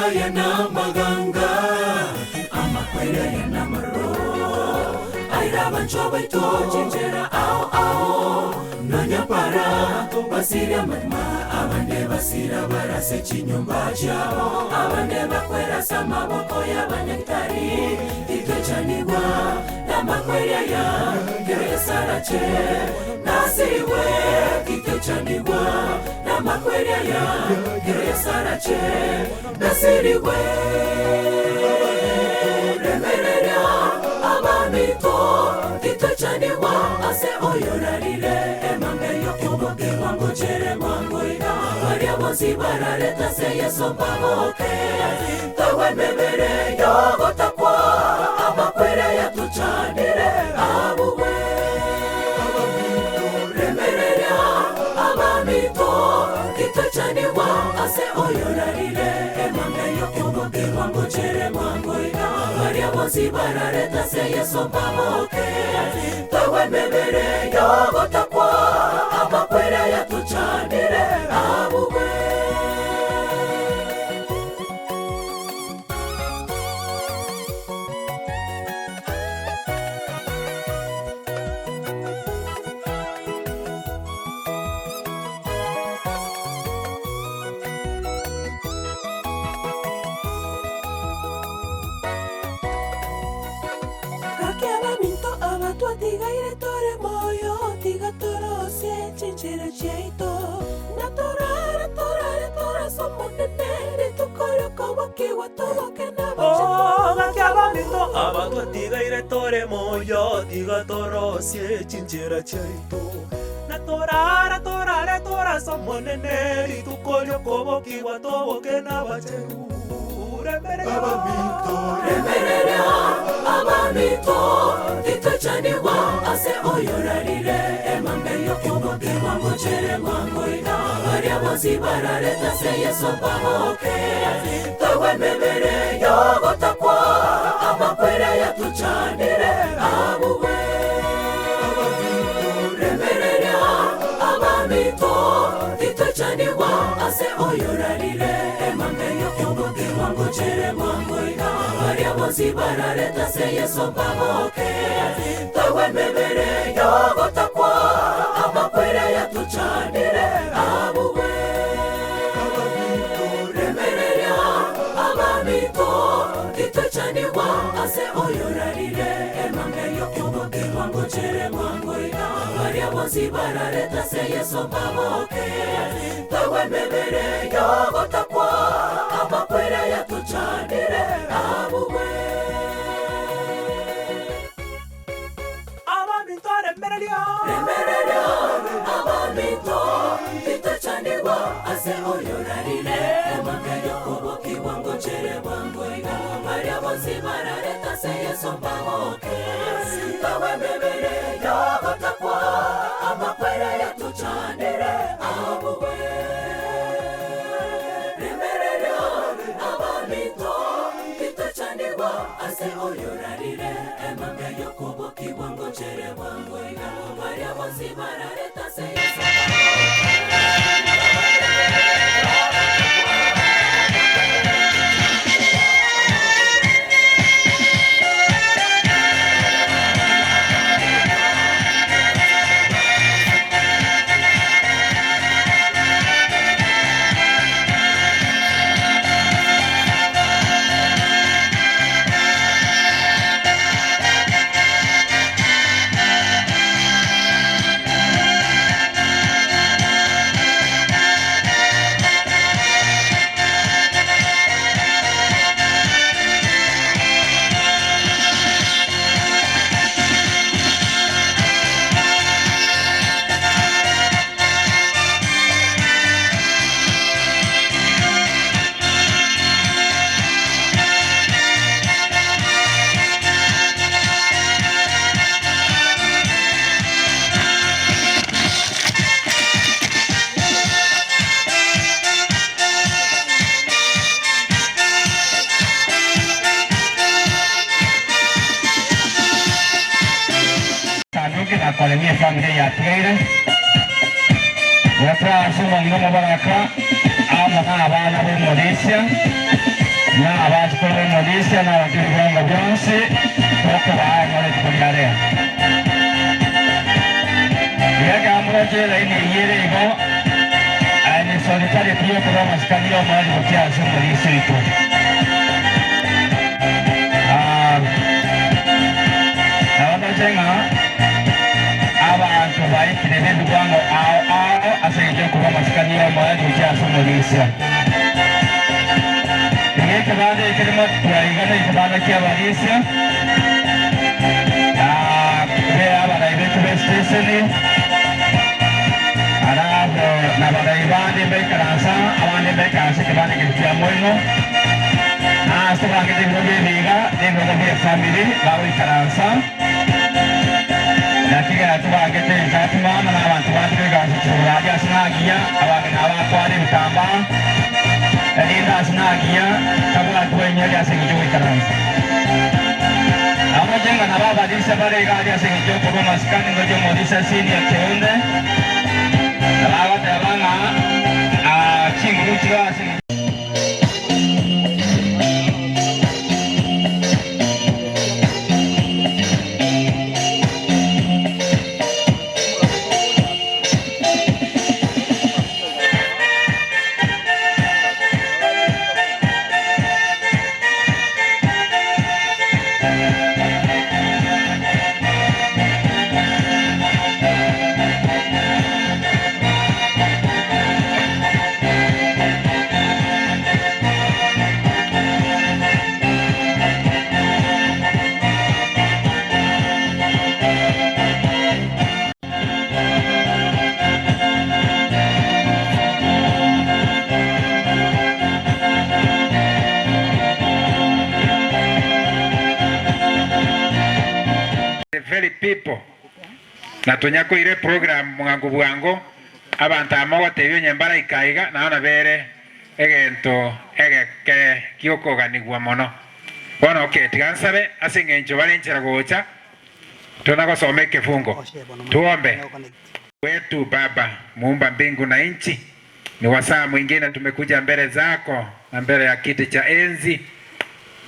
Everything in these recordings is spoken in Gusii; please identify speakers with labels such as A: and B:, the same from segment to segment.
A: aya namaganga, amakweri aya namaroro, aira abanchwa baito chinchera ao ao, nonya para basiria amagima, abande basira bare ase chinyomba chiabo, abande bakwera ase amaboko y'abanyagitari, titwechanigwa namakweri aya, kero Yeso arache nasirigwe, titwechanigwa namakweri aya, kero Yeso arache nasirigwe. Remereria abaminto, titwechanigwa ase oyorarire emambia y'okobokigwa ngochere mwango iga, baria bonsi bararete ase Yeso mbaboke, togwe emebere y'ogotakwa, amakweri ayatochanire abugwe. Remereria abaminto, titwechanigwa ase oyorarire emambia y'okobokigwa ngochere mwango iga, baria bonsi bararete ase Yeso mbaboke, togwe emebere y'ogotakwa, amakweri ayatochanire abugwe.
B: Gaki abaminto aba twatigaire tore moyo, tiga torosie chinchera chiaito, na torare torare torase Omonene, rituko ri'okobokigwa toboke
C: Oh, gaki abaminto aba twatigaire tore moyo, tiga torosie chinchera chiaito, na torare torare torase Omonene, rituko ri'okobokigwa toboke nabachenu. Remereria
A: Abaminto, remereria abaminto, titwechanigwa ase oyorarire emambia y'okobokigwa ngochere mwango iga, baria bonsi bararete ase Yeso mbaboke, togwe emebere y'ogotakwa, amakweri ayatochandire abugwe. Remereria abaminto, titwechanigwa ase oyorarire emambia y'okobokigwa ngochere mwango iga, baria bonsi bararete ase Yeso mbaboke, togwe emebere y'ogotakwa, amakweri ayatochandire abugwe. Remereria abaminto, titwechanigwa ase oyorarire emambia y'okobokigwa ngochere mwango iga, baria bonsi bararete ase Yeso mbaboke, togwe emebere y'ogotakwa, amakweri ayatochandire abugwe.
C: Abaminto, remereria.
A: Remereria abaminto, titwechanigwa ase oyorarire emambia y'okobokigwa ngochere bwango iga, baria bonsi bararete ase Yeso mbaboke, togwe emebere y'ogotakwa, amakweri ayatochandire abugwe. Remereria abaminto, titwechanigwa ase oyorarire emambia y'okobokigwa ngochere bwango iga, baria bonsi bararete ase Yeso mbaboke.
D: Sanduki na koremia efamiri yatigaire, goetera ase omong'ina omobaraka amo na abana b'omorisia. Na abachukuru b'omorisia na abachie b'ebirengo bionsi tokobaa eng'ora rituko ria rero. Iga ekero moroche elaini eyio ere igo, aye nesolitarity y'okorua amasikani y'omoerio gochia ase omorisia oito. Ah, nabo ndoche ng'a abanto baikire b'ebiwango ao ao ase engencho y'okorua amasikani y'omoerio gochia ase omorisia. Iga ekebanda eke kerimo twaiga nekebanda ki'abarisia, na be abarai betu b'esiteseni, alafu nabarai bande mbaikaransa, abande mbaikaransa ekebanda ekeri kia moino, na ase tobangete ebirogo ebi iga, nebirogo bi'efamiri bagoikaransa, naki ekero tobangete enchati mama na abanto bande goikaransa chigoro aria ase nagiya, abang'ina abakwana ebitambaa, erinde ase nagiya tabwati bw'enyeeri ase engencho y'ogoikaransa. Naboche ng'a nabo abarisia bare iga aria ase engencho y'okorua amasikani ngochia omorisia Senior Keunde, na bagoteba ng'a chinguru chire ase engencho.
E: The very people na tonyakoire eprogram bwango bwango abanto aba mogotebia onye mbaraika aiga nao nabere egento egeke giokoganigwa mono. Bono okay tiga nsabe ase eng'encho bare nchera gocha Tona gosoma ekefungo. Tuombe. Wetu Baba, muumba mbingu na inchi, ni wasaa mwingine tumekuja mbele zako na mbele ya kiti cha enzi,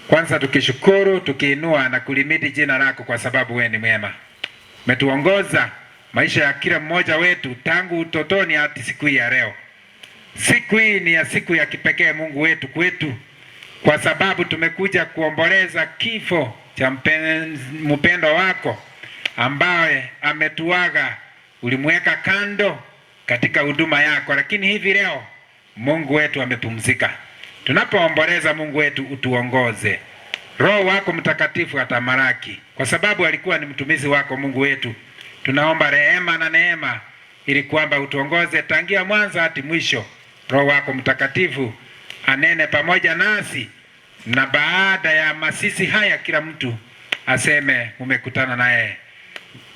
E: kwanza tukishukuru, tukiinua na kulimidi jina lako kwa sababu we ni mwema. Umetuongoza maisha ya kila mmoja wetu tangu utotoni hadi siku hii ya leo. Siku hii ni ya siku ya kipekee Mungu wetu kwetu, kwa sababu tumekuja kuomboleza kifo cha mpendwa wako ambaye ametuaga. Ulimweka kando katika huduma yako, lakini hivi leo Mungu wetu amepumzika. Tunapoomboleza, Mungu wetu utuongoze. Roho wako Mtakatifu atamalaki, kwa sababu alikuwa ni mtumishi wako. Mungu wetu, tunaomba rehema na neema ili kwamba utuongoze tangia mwanzo hadi mwisho. Roho wako Mtakatifu anene pamoja nasi, na baada ya masisi haya kila mtu aseme umekutana naye.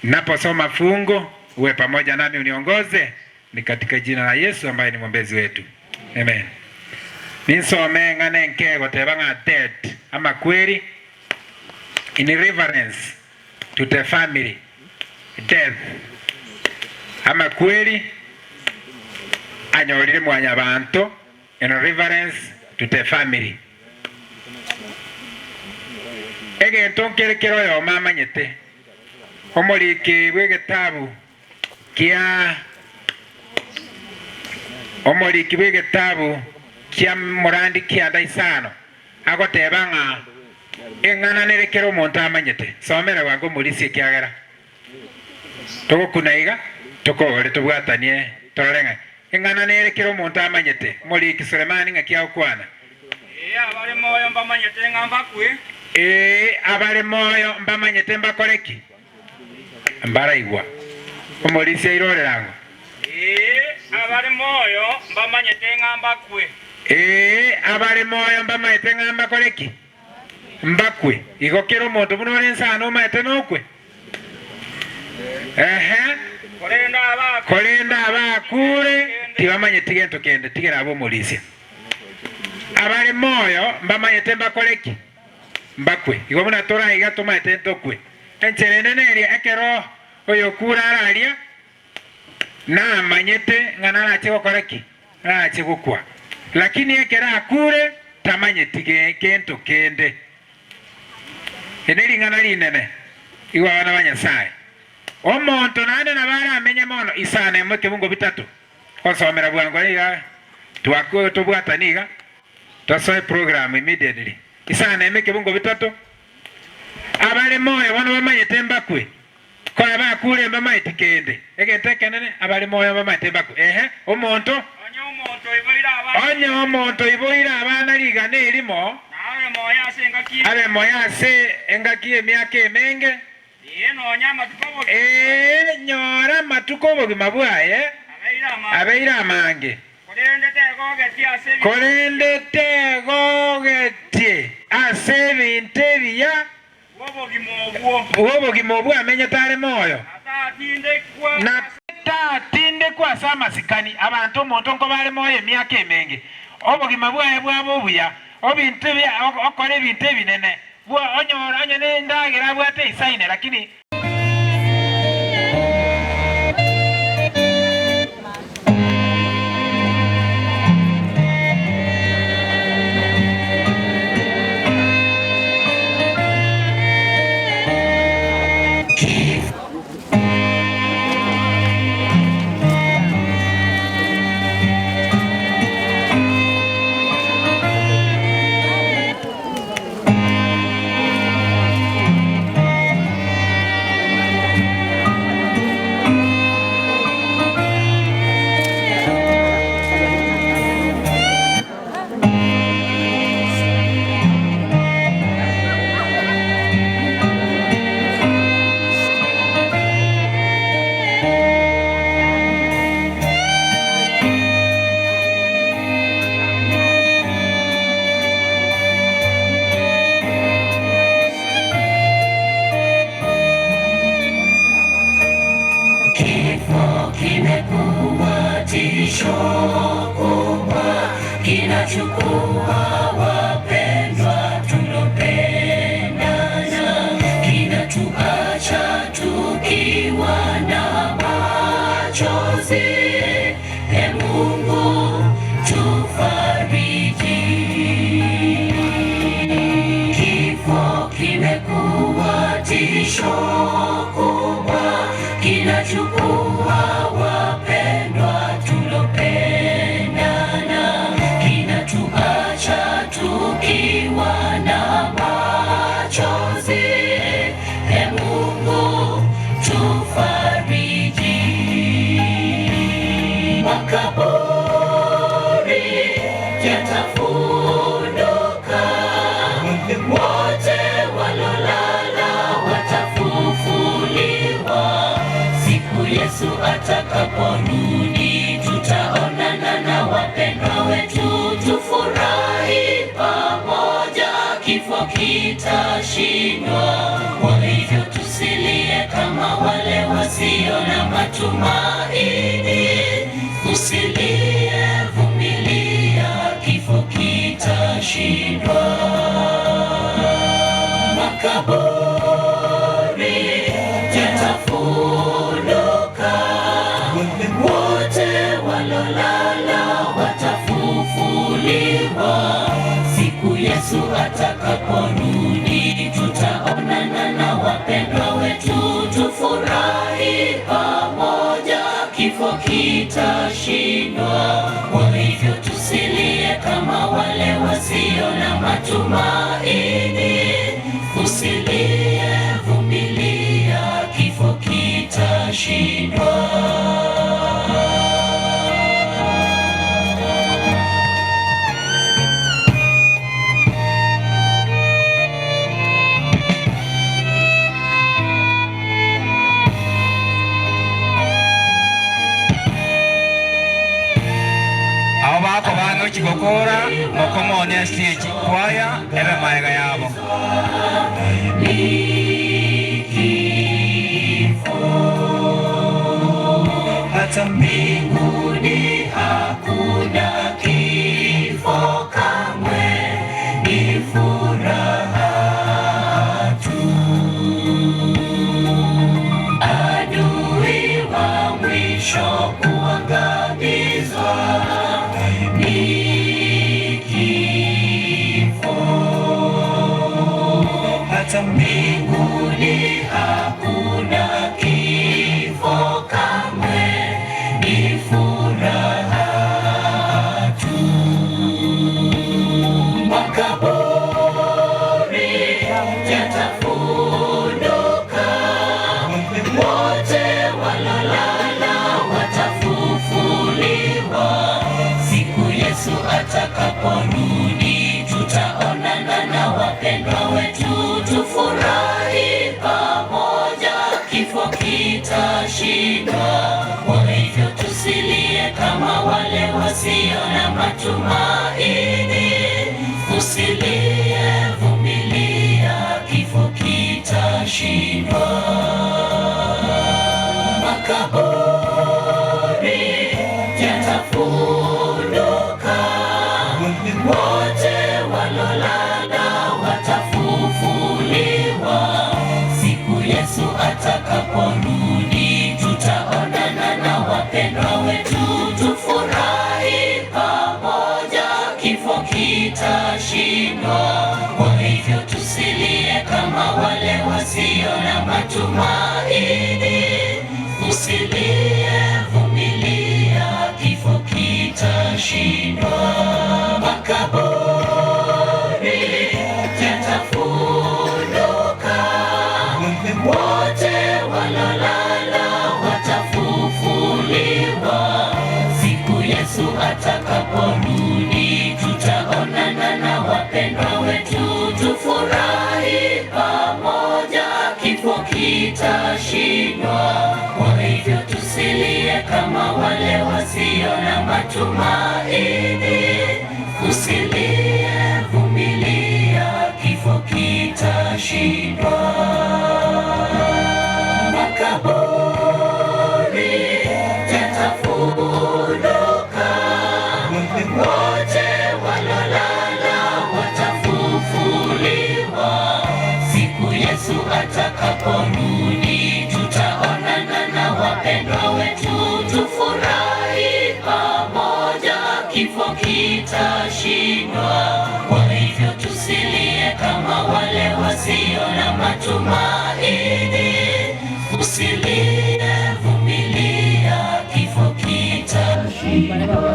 E: Naposoma fungu uwe pamoja nami uniongoze, ni katika jina la Yesu ambaye ni mwombezi wetu, amen. Ninsome ng'ane nke goteba ng'a dead amakweri in reverence to the family death amakweri anyorire mwanyabanto in reverence to the family. Egento nkere kera oyomo amanyete, omoriki bw'egetabu kia omoriki bw'egetabu kia Morandi kianda isano agoteba ng'a eng'ana nere kera omonto amanyete. Somera bwango omorisia ekiagera togokuna iga tokore tobwatanie torore ng'a eng'ana nere kera omonto amanyete. Omoriki Sulemani ng'aki agokwana?
F: Ee, abare moyo mbamanyete ng'a mbakwe.
E: Ee, abare moyo mbamanyete mbakore ki? Mbaraigwa. Omorisia airorere ang'o?
F: Ee, abare moyo mbamanyete ng'a mbakwe.
E: Ee, abare moyo mbamanyete ng'a mbakore ki? Mbakwe. Igo kera omonto buna ore inse aa nomaete nokwe. Ehe.
F: Korende abakure
E: Korende abakure tibamanyeti gento kende, tigera abe omorisia. Abare moyo mbamanyete mbakore ki? Mbakwe. Igo buna tore aiga tomaete ntokwe. Enchera ende neria, ekero oyokure araria, namanyete ng'a narache gokora ki? Narache gokwa. Lakini ekero akure, tamanyeti gento kende. Eri nering'ana rinene, igwa abana ba Nyasae. Omonto naende nabo aramenye mono isano emo ekebungo bitato, gosomera bwango iga twakwe tobwatani iga tosoe program immediately. Isano emo ekebungo bitato, abare moyo bono bamanyete mbakwe, ko abakure mbamaeti kende. Egento ekenene, abare moyo mbamaete mbakwe. Ehe, omonto. Onye omonto oiboire abana rigana erimo, abe moyo ase engaki y'emiaka emenge, ee, nyora amatuko 'obogima bwaye abeire amange, korende tegogetie ase ebinto ebiya bw'obogima obwo amenyete are moyo, na tatindekwa ase amasikani abanto. Omonto nkoba are moyo emiaka emenge, obogima bwaye bwaba obuya, okora ebinto ebinene, onyora onye nendagera abwate eisaine, lakini.
A: Kifo kimekuwa tisho kubwa, kinachukua wapendwa tulopendana, kinatuacha tukiwa na machozi. E Mungu tufariji. Kifo kimekuwa tisho kubwa, kinachukua wapendwa tulopendana, kinatuacha tukiwa na machozi. E Mungu tufariji. Makaburi yatafunuka, wote walolala watafufuliwa. Siku Yesu atakaporudi, tutaonana na wapendwa wetu, tufurahi pamoja, kifo kitashindwa. Kwa hivyo tusilie kama wale wasio na matumaini. Usilie, vumilia, kifo kitashindwa. Makaburi yatafunuka, wote walolala watafufuliwa. Siku Yesu atakaporudi, tutaonana na wapendwa wetu, tufurahi pamoja, kifo kitashindwa. Kwa hivyo tusilie kama wale wasio na matumaini. Usilie, vumilia, kifo kitashindwa.
D: Abo bakobanga chigokora mokomonia stage kwaya ebe maega yabo.
A: Hata mbinguni hakuna kifo kamwe, ni furaha tu. Adui wa mwisho kuangamizwa ni kifo. Hata mbinguni hakuna kifo kamwe, ni furaha tu. Makaburi yatafunuka, wote walolala watafufuliwa. Siku Yesu atakaporudi, tutaonana na wapendwa wetu, tufurahi pamoja, kifo kitashindwa. Kwa hivyo tusilie kama wale wasio na matumaini. Usilie, vumilia, kifo kitashindwa. Makaburi yatafunuka, wote walolala watafufuliwa. Siku Yesu atakaporudi, tutaonana na wapendwa wetu, tufurahi pamoja, kifo kitashindwa. Kwa hivyo tusilie kama wale wasio na matumaini. Usilie, vumilia, kifo kitashindwa. Makaburi yatafunuka, wote walolala watafufuliwa. Siku Yesu atakaporudi, tutaonana na wapendwa wetu, tufurahi pamoja, kifo kitashindwa. Kwa hivyo tusilie kama wale wasio na matumaini. Usilie, vumilia, kifo kitashindwa. Makaburi yatafunuka, wote walolala watafufuliwa. Siku Yesu atakaporudi, tutaonana na wapendwa wetu, tufurahi pamoja, kifo kitashindwa. Kwa hivyo tusilie kama wale wasio na matumaini. Usilie, vumilia, kifo kitashindwa.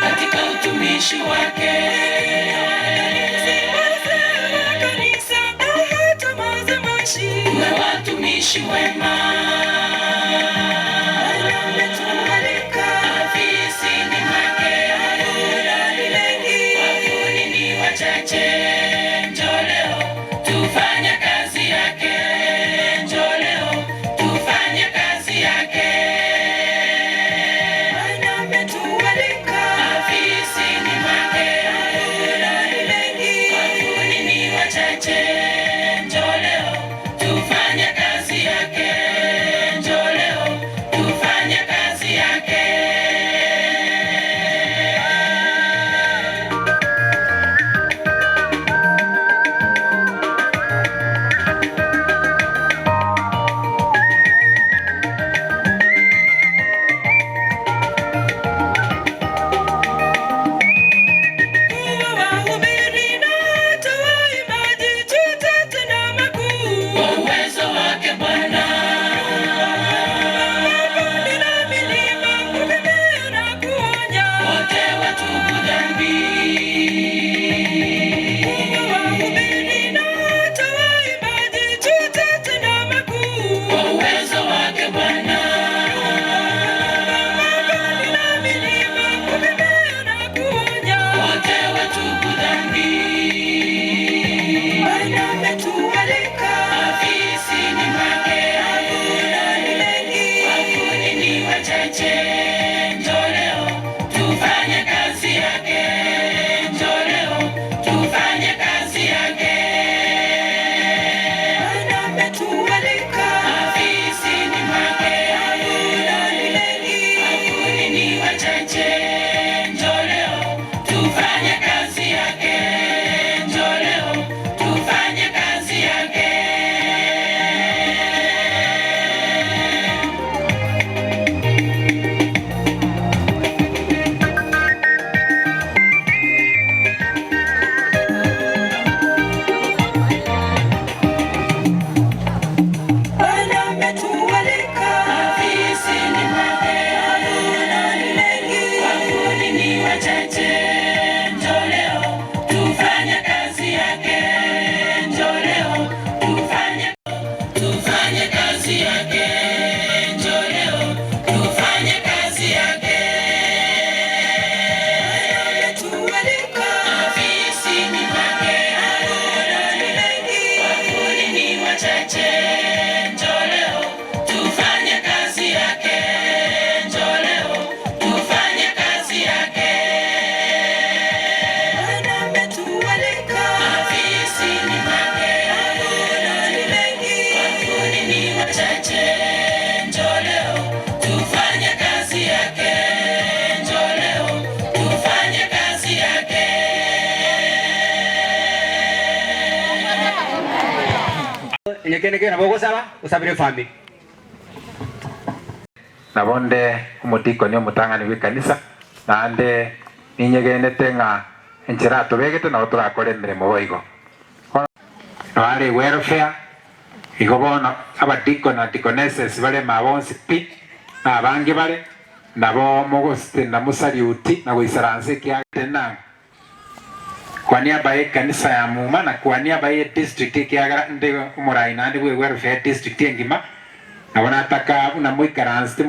B: Katika utumishi wake
A: Tuwe watumishi wema afisini mwake, wavuni ni wachache. Njoo leo tufanye kazi yake, njoo leo tufanye kazi yake. Afisini mwake, wavuni ni wachache. Njoo leo tufanye kazi yake. kazi yake. Njoo leo tufanye kazi yake. Ametualika afisini mwake, mavuno ni machache. Njoo leo tufanye kazi yake. Njoo leo tufanye kazi yake. Ametualika afisini mwake, mavuno ni machache. Njoo leo tufanye kazi yake. Njoo leo tufanye kazi yake.
D: Onye kende kere nabo ogosaba, osabere efamiri.
E: Nabo nde omodikoni omotang'ani bw'ekanisa, naende ninyegenete ng'a enchera atobegete nabo torakore emeremo boigo. Bono are welfare, igo bono abadikoni na deaconesses bare ime bonsi pi, na abange bare, nabo mogositena mosaliuti na goisaransa ekiagera na kwa niaba y'ekanisa ya Muma na kwa niaba ye district ekiagera nde omorai naende bwe welfare district engima, nabo nataka buna moikaransete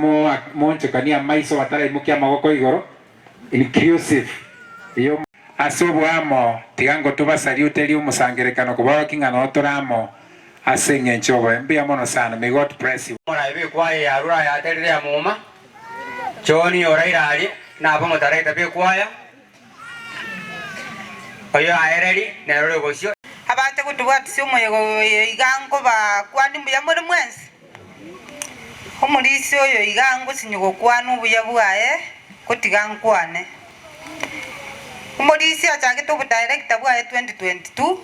E: moonchokanie amaiso bataraimokia amagoko igoro, inclusive yo. Ase oboamo, tiga ngotobasaluterie omosangererekano koborokia ng'a noo tore amo ase engencho y'obobe. Mbuya mono sana. May God bless you.
D: Omorai bw'ekwaya ya Rura yaterire ya Muma, John oraire aria, na abamotaraita b'ekwaya, oyo aereri nere ore bosio.
G: Abache gotobwatisia omoyega oyo iga nkobakwania mbuya more mwensi. Omorisia oyo iga ngosinywa gokwana obuya bwaye, gotiga nkwane. Omorisia achagete obodirector bwaye 2022,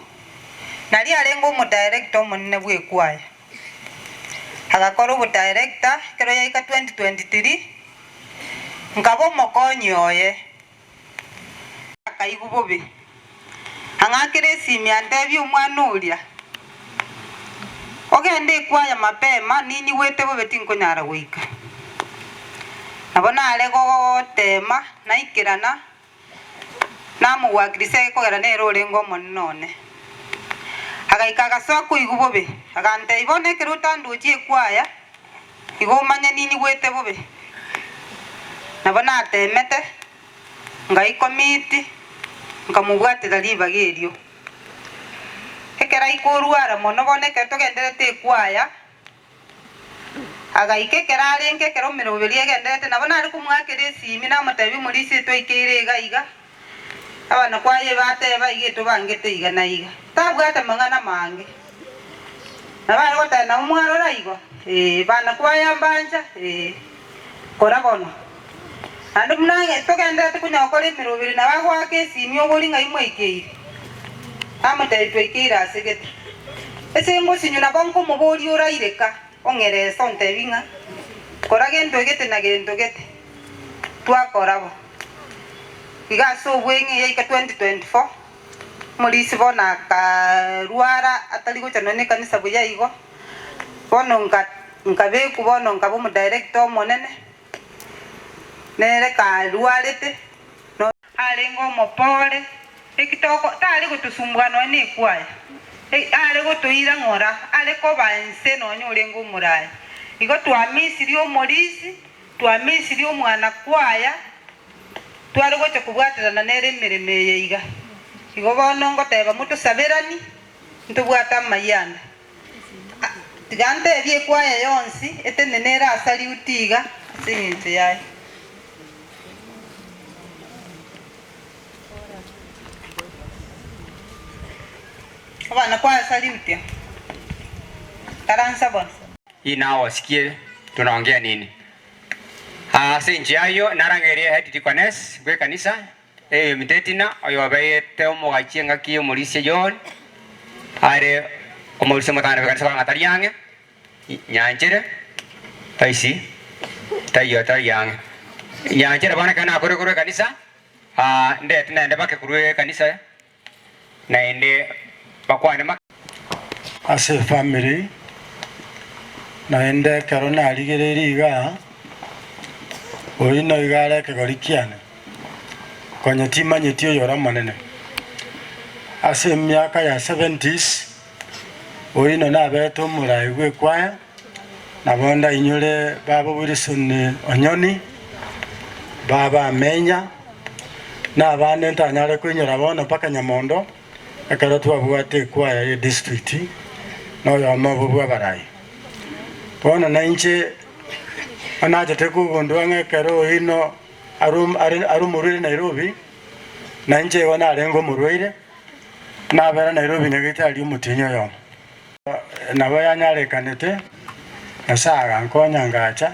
G: nario arenge omodirector omonene bw'ekwaya. Agakora obodirector ekero yaika 2023, nkaba omokonyi oye. Akaigwa bobe, ang'akere esimi antebie omwana oria, Ogende ekwaya mapema, ninyigwete bobe tinkonyara goika. Nabo nare goteema naikerana, namogwakirisia gekogera nere orenge omonene one. Agaika agasoa koigwa bobe, agantebia, Bono ekero otandochie ekwaya, igo omanye ninyigwete bobe. Nabo nateemete, ngaikomiti, nkamobwatera ribaga erio. Ekero aika orwara mono bono ekero togendererete ekwaya, agaika ekero arenge ekero emeroberi egendererete, nabo nare komoakera esimi namotebia omorisia twaikeire iga iga, abana kwaye bateba iga etobangete iga na iga. Tabwate mang'ana mange. Nabo are goteba nabo mwarora igo? Ee. Bana kwaya mbancha? Ee. Kora bono. Naende buna togendererete konya gokora emeroberi nabo agoaka esimi oborie ng'ai mwaikeire. Namotebia twaikeire ase gete. Ase ngosinyu nabo nkomoboria oraire ka, ong'erese ontebie ng'a kora gento gete na gento gete. Twakora bo. Iga ase obweng'e yaika 2024, omorisia bono akarwara atari gocha nonya na ekanisa buya igo, bono nka nkabekwa bono nkaba omodirector omonene. Nere karwarete, no. Arenge omopore, ekitoko tare gotosumbua nonya nekwaya, are gotoira ng'ora, are koba inse nonya orenge omoraya. Igo twamisirie omorisi, twamisirie omwana kwaya, tware gocha kobwaterana nere emeremo eye iga. Igo bono ngoteba motosaberani, ntobwate amayanda. Tiga ntebie ekwaya yonsi etenene ere asariuti iga ase engencho yaye. Abana kwaya sariuti taransa bono.
D: Hii nao wasikie tunaongea nini. Ase enchera y'ayio narangerie head deaconess bw'ekanisa Eyominto etina, oyobeete omogachi engaki y'omorisia John, are omorisia omotang'ani bw'ekanisa korwa ng'a tari ang'e, nyanchere, taisi, taiyo tari ang'e. Nyanchere bono ekero nakure korwa ekanisa, ndete naende bake korwa ekanisa, naende bakwane make.
H: Ase efamiri, naende ekero narigereirie igaa, oyio noigo are ekegori kiane, konya timanyeti oyore omonene. Ase emiaka ya seventies, oyio nabete omorai bw'ekwaya. Nabo ndainyore baba Wilson Onyoni, baba Amenya, na abande ntanyare koinyora bono mpaka Nyamondo, ekero twabwate ekwaya ye district, na oyomo obo bw'abarai. Bono nainche nachete kogundua ng'a ekero oino are are omorwaire Nairobi, nainche igo narenge omorwaire, nabera Nairobi nyagetari omotienyi oyomo. Nabo yanyarekanete, Nyasae agankonya ngacha,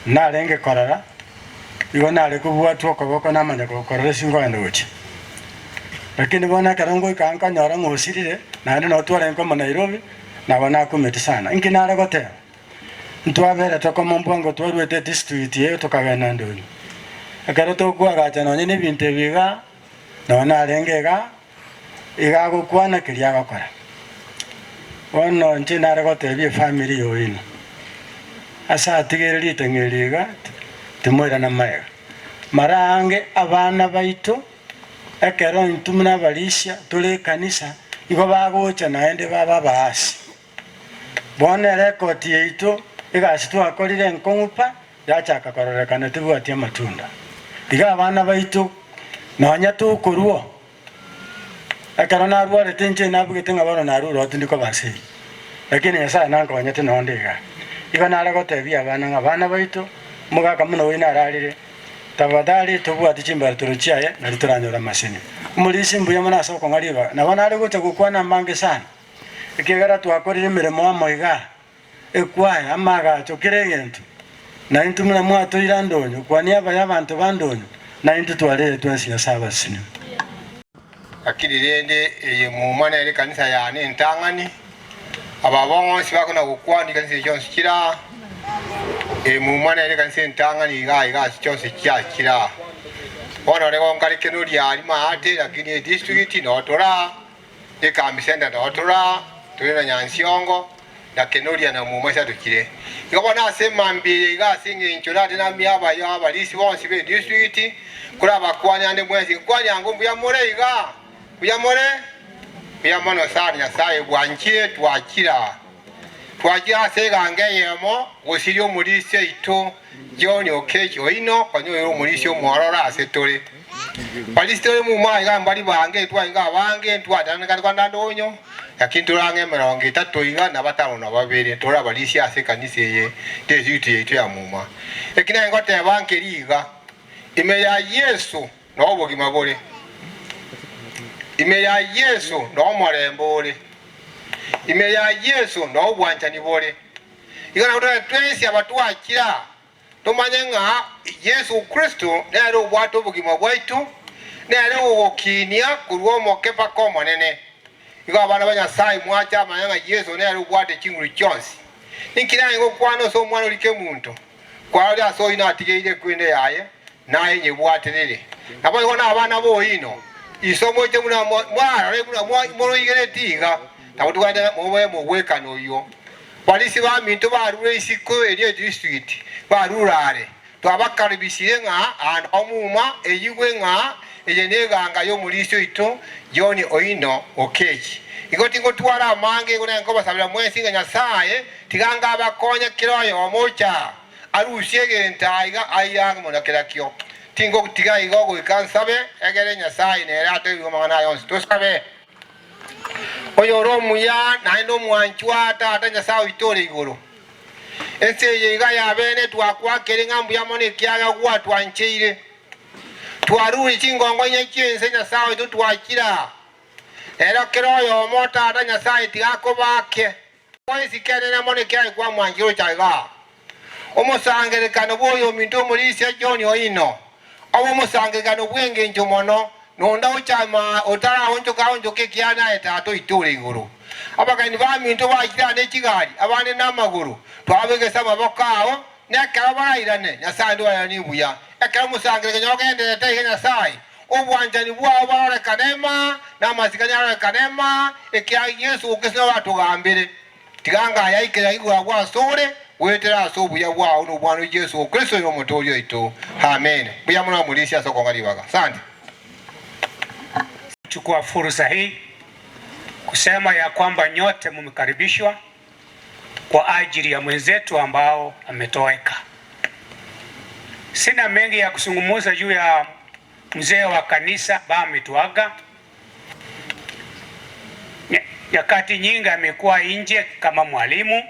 H: narenge korora, igo nare kobwatwa okoboko namanya gokorora ase nkoenda gochia. Lakini bono ekero ngoika nkanyora ng'a osirire, naende nabo twarenge komo Nairobi, nabo nakumeti sana. Inki nare goteba? Ntwaberete komo mbwango twaruete edistrict eye tokagenda Ndonyi. Ekero tokoagacha nonye na ebinto ebi igaa, nonye narenge igaa, Iga agokwana keria agokora. Bono inche nare gotebia efamiri yoino, ase atigere ritang'ani eri iga, timoirana magega. Mara aange abana baito, ekero intwe buna abarisia tore ekanisa, igo bagocha naende babe abaasi. Bono erekoti yaito, egasi twakorire enkong'u pa, yachaka kororekana tebwati amatunda. Iga abana baito, nonya tokorua, Ekero narwarete inche nabugete ng'a bono narure oo tindi koba ase eye, lakini Nyasae nankonyete nonde igaa. Igo nare gotebia abana ng'a abana baito, omogaka buna oyio nararire, tafadhali tobwate chimbaratero chiaye nario toranyore amasemi. Omorisia mbuya mono ase okong'a ribaga, nabo nare gocha gokwana amange sana, ekiagera twakorire emeremo amo igaa, ekwaya, amaagacho, kera egento, na intwe buna mwatoira ndonyo, kwania abaye abanto ba ndonyo, na intwe twareretwe ense Nyasae abasesenie.
D: Lakini rende eye muma nere ekanisa yane entang'ani, aba bonsi bakona gokwana ekanisa echi chionsi chire aa, eye muma nere ekanisa entang'ani iga iga ase chionsi chiachire aa. Bono ore gonkare kenoria aria maate, lakini edistrict noo tore aa, Ekambi center noo tore aa, tore na Nyansiongo, na Kenoria na Muma isatokire. Igo bono ase emambia eye iga ase eng'encho nate namie abayo abarisi bonsi be district, korabakwanie ande mwensi, nkwanie ango mbuya more iga? Mbuya more? Mbuya mono sana Nyasaye bwanchire twachire aa. Twachire ase eganga eyemo gosiria omorisia oito John Okech oino konya oire omorisia omwororo ase tore. Barisia tore muma iga mbari bange twainga abange ntwatananekane kande ande onyo, lakini tore ang'e emerongo etato iga na batano na babere tore abarisia ase ekanisa eye district yaito ya muma. Eki naye ngoteba nkeri iga, ime ya Yeso noo obogima bore, ime ya Yeso noo omorembe ore, Ime ya Yeso noo obwanchani bore. Igo nabo tore twensi abatwachire aa, tomanye ng'a Yeso Kristo nere obwate obogima bwaito, nere ogogokinia korwa omoke mpaka omonene. Igo abana ba Nyasae mwache amanye ng'a Yeso nere obwate chinguru chionsi. Ninki naye ngokwana ase omwana oria kemunto? Kwarorire ase oino atigeire ekwende yaye, naye nyebwaterere. Naboigo nabana b'oino, iso moche buna mwarore buna moroigereti iga, nabo togende mobe mogwekana oyio. Barisia baminto barure isiko eria edistrict, barure are, twabakaribisire ng'a aande omuma eyigwe ng'a eye neganga y'omorisia oito John Oino Okechi. Igo tingotwara amange, igo nenkobasabera mwensi ng'a Nyasae tiga ngabakonye kera oyomo ocha arusie egento aiga aire amo na kerakio. Tingotiga igo goika nsabe, egere Nyasae nere atoigwe amang'ana aya onsi. Tosabe. Oyore omuya naende omwanchwa, Tata Nyasae oito ore igoro. Ense eye iga yabene twakwakire ng'a mbuya mono ekiagera gwatwancheire. Twarure chingongo inye chi'ense Nyasae oito twachire aa. Rero kera oyomo Tata Nyasae tiga akobake. Gwaisike enene mono ekiagera kwamwanchire gocha igaa. Omosangererekano bw'oyominto omorisia John Oino, obe omosangererekano bw'engencho mono, na onde ochama otaraonchoka-onchoka ekiagera naye Tata oito ore igoro. Abageni baminto bachire aa ne chigari, abande namagoro, twabegese amaboko ao, na ekero barairane, Nyasae ndobairanie buya. Ekero omosangererekano ogendererete iga Nyasae, obwanchani bwao bwarorekane ma, na amasikani arorekane ma, ekiagera Yeso Kristo nabo atogambere. Tiga ngayaikera igoro agwo asore, goetera ase obuya bwao na Omwana o Yeso Kristo oyo Omotooria oito. Amen. Mbuya mono Omorisia ase okong'a ribaga. Asante.
I: Chukua fursa hii kusema ya kwamba nyote mumekaribishwa. Kwa ajili ya mwenzetu ambao ametoweka. Sina mengi ya kusungumuza juu ya mzee wa kanisa ba ametuaga. Nyakati nyingi amekuwa nje kama mwalimu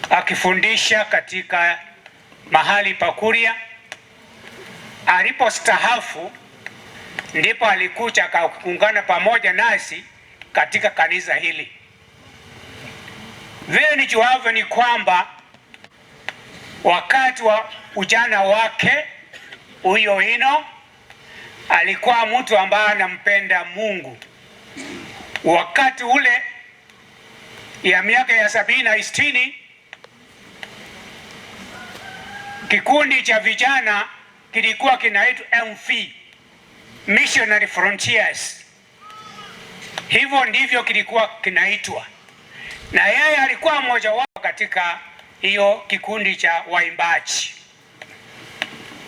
I: akifundisha katika mahali pa Kuria. Alipostahafu ndipo alikuja akaungana pamoja nasi katika kanisa hili. Vile nijuavyo ni kwamba wakati wa ujana wake huyo ino alikuwa mtu ambaye anampenda Mungu. Wakati ule ya miaka ya 70 na 60 kikundi cha vijana kilikuwa kinaitwa MV, Missionary Frontiers. Hivyo ndivyo kilikuwa kinaitwa, na yeye alikuwa mmoja wao katika hiyo kikundi cha waimbaji.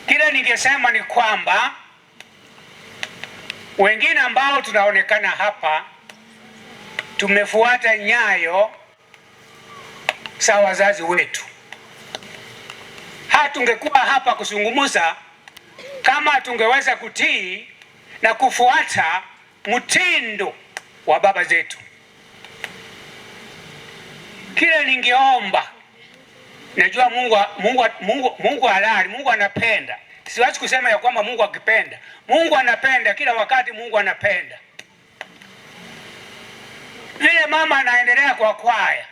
I: Kile ningesema ni kwamba wengine ambao tunaonekana hapa tumefuata nyayo za wazazi wetu. Hatungekuwa hapa kuzungumza kama tungeweza kutii na kufuata mtindo wa baba zetu. Kile ningeomba, najua Mungu, Mungu, Mungu, Mungu halali, Mungu anapenda. Siwezi kusema ya kwamba Mungu akipenda. Mungu anapenda kila wakati, Mungu anapenda. Vile mama anaendelea kwa kwaya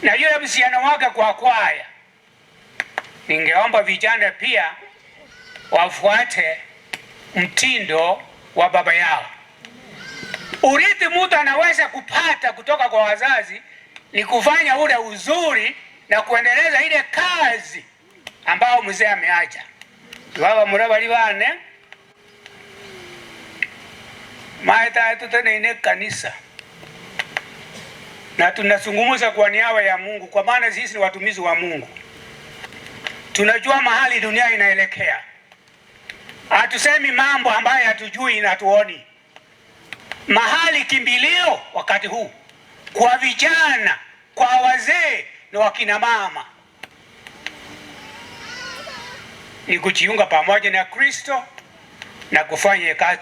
I: na yule msichana wake kwa kwaya, ningeomba vijana pia wafuate mtindo wa baba yao. Urithi mtu anaweza kupata kutoka kwa wazazi ni kufanya ule uzuri na kuendeleza ile kazi ambao mzee ameacha. Baba murabali bane maeta tuteneine kanisa na tunazungumza kwa niaba ya Mungu, kwa maana sisi ni watumishi wa Mungu. Tunajua mahali dunia inaelekea. Hatusemi mambo ambayo hatujui na hatuoni. Mahali kimbilio wakati huu kwa vijana, kwa wazee na wakina mama ni kujiunga pamoja na Kristo na kufanya kazi.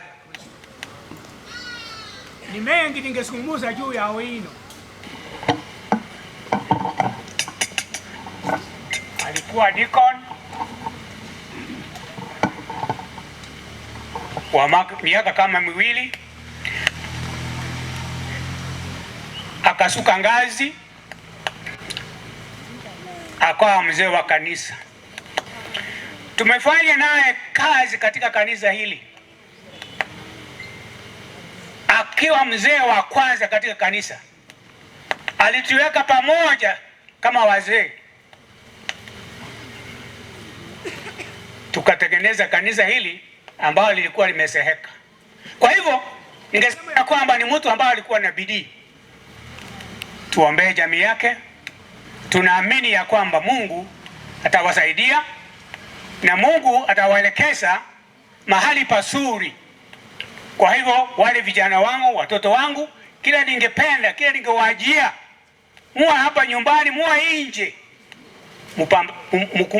I: Ni mengi ningezungumza juu ya Owino. Alikuwa deacon wa miaka kama miwili, akasuka ngazi akawa mzee wa kanisa. Tumefanya naye kazi katika kanisa hili akiwa mzee wa kwanza katika kanisa. Alituweka pamoja kama wazee, tukatengeneza kanisa hili ambalo lilikuwa limeseheka. Kwa hivyo ningesema ya kwamba ni mtu ambaye alikuwa na bidii. Tuombee jamii yake. Tunaamini ya kwamba Mungu atawasaidia na Mungu atawaelekeza mahali pazuri. Kwa hivyo wale vijana wangu, watoto wangu, kila ningependa, kila ningewajia, muwa hapa nyumbani, muwa nje,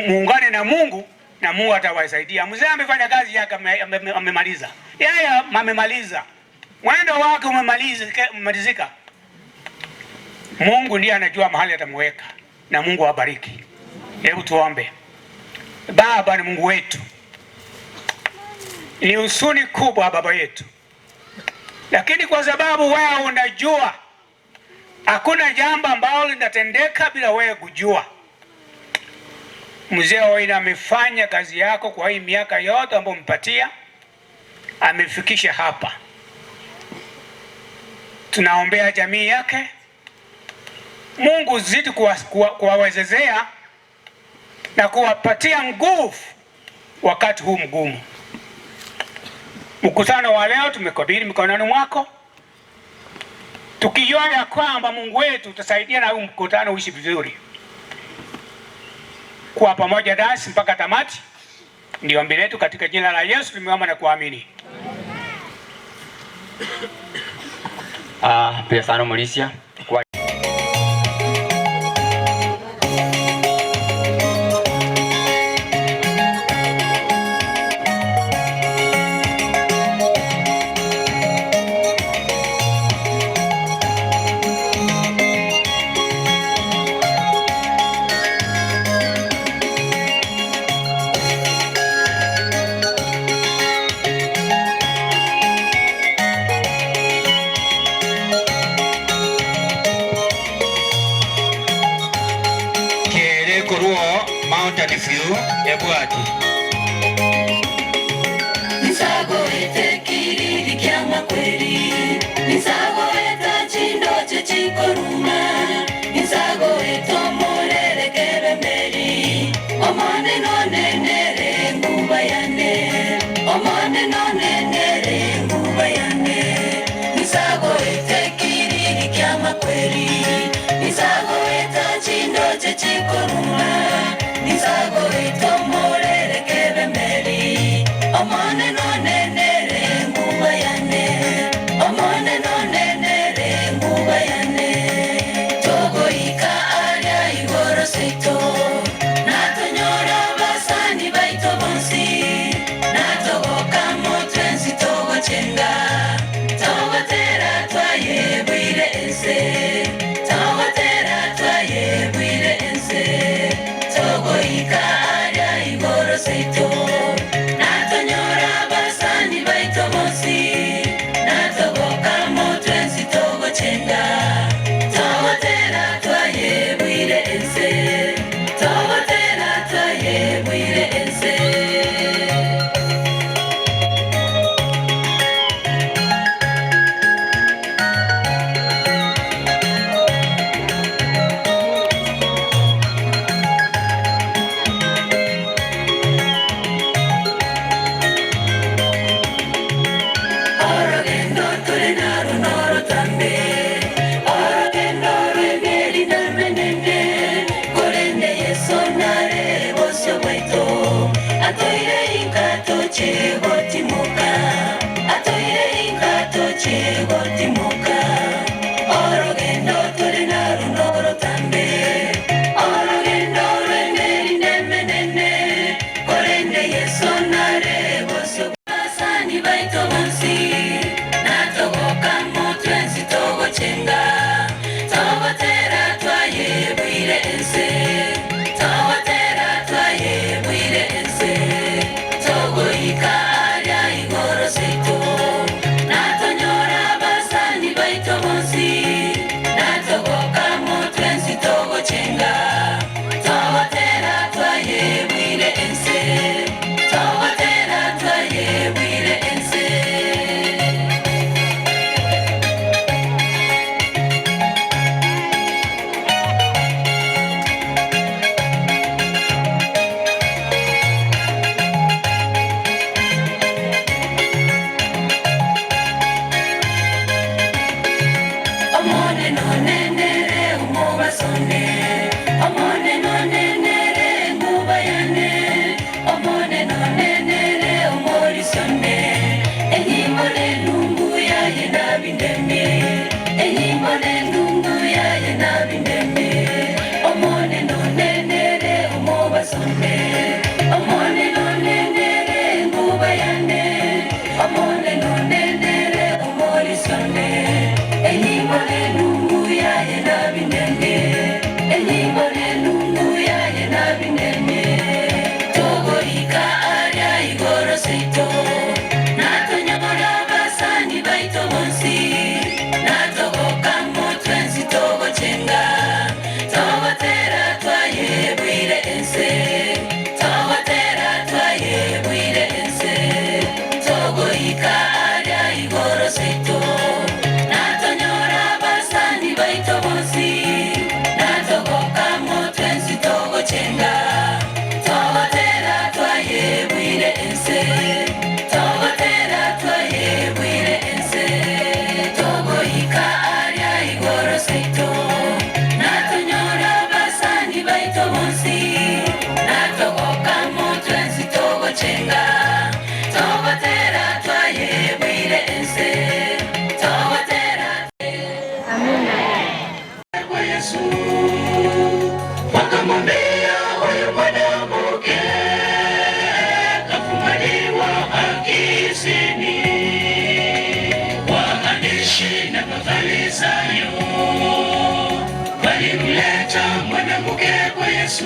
I: muungane na Mungu na Mungu atawasaidia. Mzee amefanya kazi yake, amemaliza. Yeye amemaliza. Mwendo wake umemalizika. Mungu ndiye anajua mahali atamweka, na Mungu awabariki. Hebu tuombe. Baba ni Mungu wetu, ni huzuni kubwa baba yetu, lakini kwa sababu wewe unajua hakuna jambo ambalo linatendeka bila wewe kujua. Mzee Owino amefanya kazi yako kwa hii miaka yote ambayo umepatia, amefikisha hapa. Tunaombea jamii yake, Mungu zidi kuwawezezea na kuwapatia nguvu wakati huu mgumu. Mkutano wa leo tumekabidhi mikononi mwako, tukijua ya kwamba Mungu wetu utasaidia na huu mkutano uishi vizuri. Kuwa pamoja nasi mpaka tamati, ndio ombi letu katika jina la Yesu tumeomba na kuamini.
D: Pia sana Mulisia. Kwa Ekorwa Mountain View ebwati.
A: Ninsagoete kiriri ki'amakweri, ninsagoeta chindoche chikoruma, ninsagoete omorere kebemberi, Omonene one nere enguba yane, Omonene one nere enguba yane, Ninsagoete kiriri ki'amakweri, ninsagoeta chindoche chikoruma, ninsagoete omorere kebemberi, Omonene one nere enguba yane, Omonene one nere enguba yane. Togoika aria igoro seito, natonyora abasani baito bonsi, natogoka motwensi togochenga, togotera twayebwire ense, togotera twayebwire ense, togoika aria igoro seito, natonyora abasani baito bonsi, natogoka motwensi togochenga, togotera twayebwire ense, togotera twayebwire ense. Orogendo tore naru norotambe, orogendo rw'emeri namenene, korende Yeso nare bosio bwaito, atoire inkato chegotimoka, atoire inkato chegotimoka. Orogendo tore naru norotambe, orogendo rw'emeri nemenene, korende Yeso nare bosio Basani baito bonsi, natogoka motwensi togochenga, togotera twayebwire ense, togotera twayebwire ense, togoika aria igoro seito, natonyora basani baito bonsi, natogoka motwensi togochenga, togotera twayebwire ense, togotera twayebwire ense. Omonene onenere omobasone, Omonene onenere enguba yane, Omonene onenere omorisione, enyimbo nenungu yaye nabindemie, enyimbo nenungu yaye nabindemie, Omonene onenere omobasone, Omonene onenere enguba yane, Omonene onenere omorisione, enyimbo nenungu yaye nabindemie, enyimbo nenungu yaye nabindemie. Togoika aria igoro seito, natonyora abasani baito bonsi, natogoka motwensi togochenga, togotera twayebwire ense, togotera twayebwire ense, togoika aria igoro seito, natonyora abasani baito bonsi, natogoka motwensi togochenga, togotera twayebwire ense, togotera twayebwire ense, togoika aria igoro seito, natonyora abasani baito bonsi, natogoka motwensi togochenga, togotera twayebwire ense, togotera.
J: Kwa Yesu wakamwambia huyu mwanamke kafumaniwa akizini. Waandishi na Mafarisayo walimleta mwanamke kwa Yesu,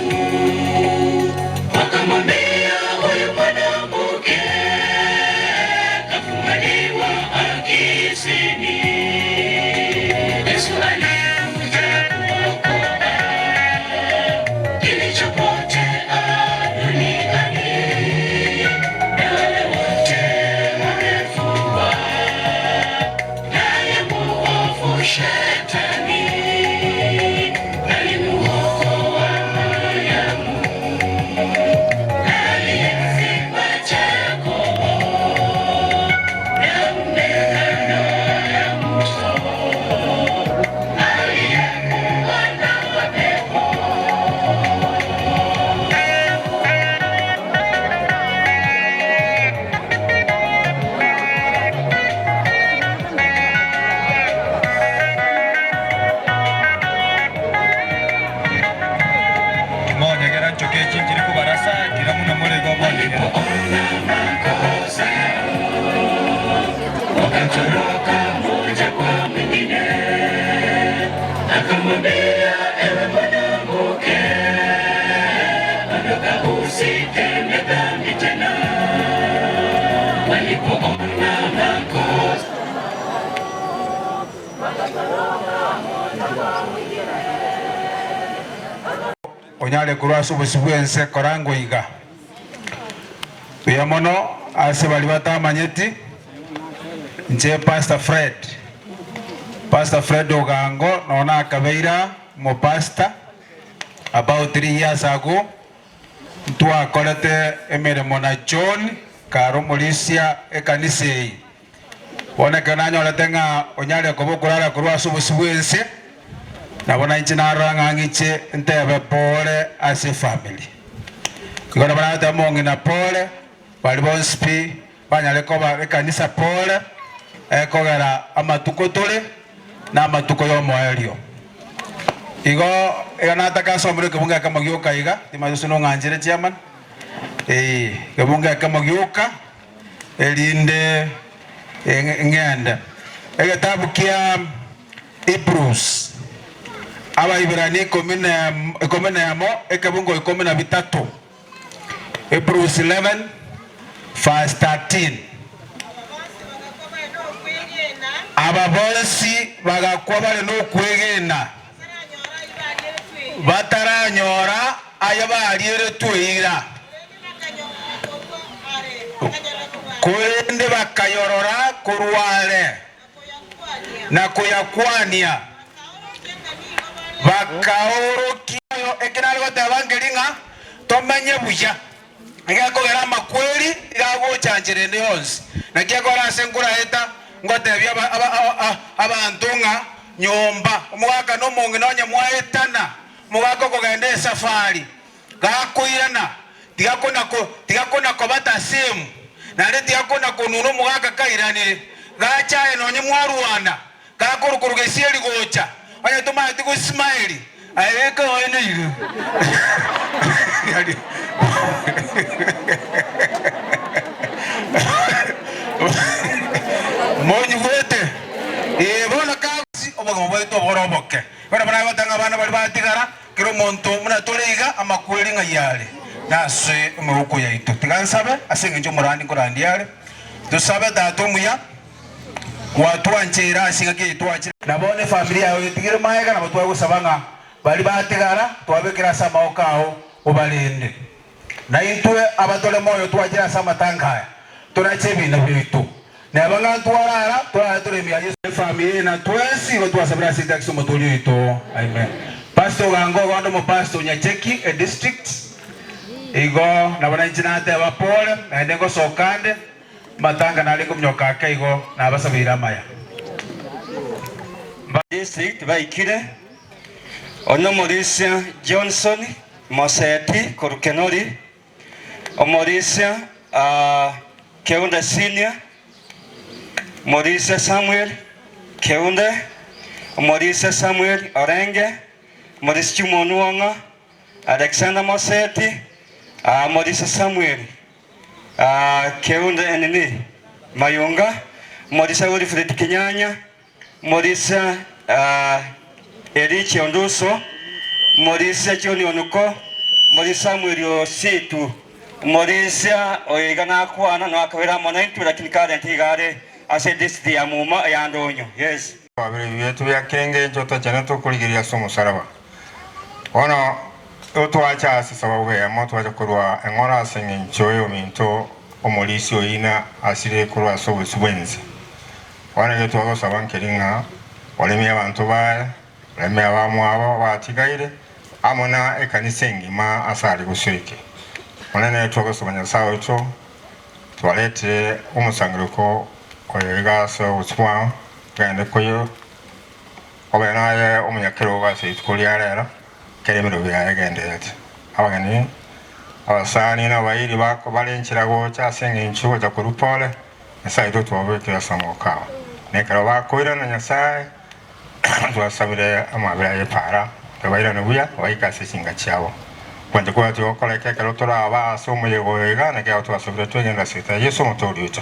J: wakamwambia huyu mwanamke kafumaniwa akizini. Yesu alikuja kuokoa kilicho
K: Nyegera nchoke echi nchire kobarasa, kira buna more igo bonyegera.
J: Wakatoroka moja kwa mwingine, akamwambia, ewe mwanamke, ondoka usitende dhambi tena. Walipoona makosa
E: Onyare korwa ase obosio bw'ense korangwa iga. Buya mono ase baria batamanyeti, inche Pastor Fred, Pastor Fred Ogango nonya nakabeire aa omopastor about 3 years ago, ntwakorete emeremo na John kare omorisia ekanisa eye. Bono ekero nanyorete ng'a onyare koba okorara korwa ase obosio bw'ense, nabo nainche narora ng'a ng'iche ntebe pole ase efamiri. Igo nabo nagoteba omong'ina pole, baria bonsi pi banyare koba ekanisa pole, ekogera amatuko tore na amatuko y'omoerio. Igo iga nataka asomere ekebungo ekemo gioka iga, timanyeti gose nong'anchere chairman, eh, ekebungo ekemo gioka. erinde ng'ende. Egetabu kia Hebrews, Abaibirania ikomi nemo, ekebungo ikomi na bitato, Hebrews 11 verse 13. Aba bonsi bagakwa bare nokwegena, bataranyora aya barieretwe eira. Korende bakayorora korwa are na koyakwania, bakaorokia. Eki nare goteba nkeri ng'a tomenye buya, egekogera amakweri iga agocha nchera ende yonsi. Naki ekora ase nkoraeta ngotebia abanto ng'a nyomba omogaka na omong'ina onye mwaetana, omogaka okogenda esafari, Gakoirana, tiga tiga kona-koba tasemu, naende tiga kona-konuna omogaka kairanire. Gacha aye nonye mwarwana, gakorukoruka esieri gocha, onye tomaeti gosimaeri, aye beka oene iga. Monyigwete? Ee, bono kagosi obogima bwaito obore oboke. Bono baragoteba ng'a abana baria batigara, Kera omonto buna tore iga, amakweri ng'ai are nase emegoko yaito. Tiga nsabe ase engencho omorandi nkorandia are. Tosabe, Tata omuya, gwatwancheire ase engaki eye twachire. Na bono efamiri yao etigire magega, nabo twagosaba ng'a baria batigara twabekire ase amaboko ao obarende. Na intwe abatore moyo twachire ase amatanka aya, torache ebiina biaito. Neba ng'a ntwarara, torare tore ime ya Yeso. Efamiri eye na twensi igo twasabire ase Jackson omotoori oito. Amen. Pastor Ogango igo onde omopastor o Nyacheki edistrict. Igo nabo nainche nateba pole, naende ngosoka ande, amatanga nare nkominyoka ake igo nabasabeire amaya.
D: District baikire, onye omorisia Johnson Moseti korwa Kenori, omorisia Keunde Senior, omorisia Samuel Keunde, omorisia Samuel Orenge, omorisia Juma Onuong'o, Alexander Moseti, omorisia Samuel Keunde enini Mayunga, omorisia Wilfred Kinyanya, Morisia Elicha Onduso, Morisia John Onuko, Morisia Samuel Ositu, Morisia oyo iga nakwana noakabere amo naintwe lakini current iga are ase district ya Muma ya Ndonyo. Yes.
L: Twabire ebibe biaito bia kera engencho tochenete okorigereria ase omosalaba. Bono twacha ase esababu eyemo, twacha korwa eng'ora ase engencho y'ominto omorisia oina asire korwa ase obosio bw'ense. Bono ekio twagosaba nkeri ng'a oremie abanto baye, oremie abamwabo batigaire, amo na ekanisa engima ase are gosoike. Monene twagosaba Nyasae oito, twaretire omosangerereko oyo iga ase obosio bwao, togende koyo obe naye omonyakerogo ase rituko ria rero, ekero emerobio yaye egendererete. Abageni, abasani na abairi bako bare nchera gocha ase engencho y'ogocha korwa pore, Nyasae oito twabekire ase amaboko ao. Na ekero bakoirana Nyasae, twasabire amabera y'epaara, tobairane buya, baike ase chinka chiabo. Kwancha kwati gokoreka ekero toraba ase omoyega oyo iga, naki agwo twasabire twegene ase erieta ria Yeso Omotoori oito.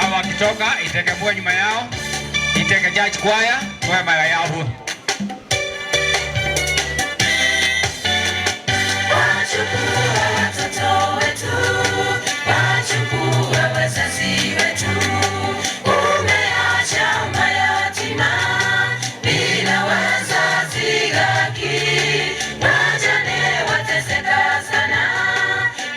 D: Hawa wakitoka itekebua nyuma yao, iteke church choir kwa mara yao.
A: Wachukua watoto wetu, wachukua wazazi wetu, umeacha mayatima bila wazazi gaki, wajane wateseka sana,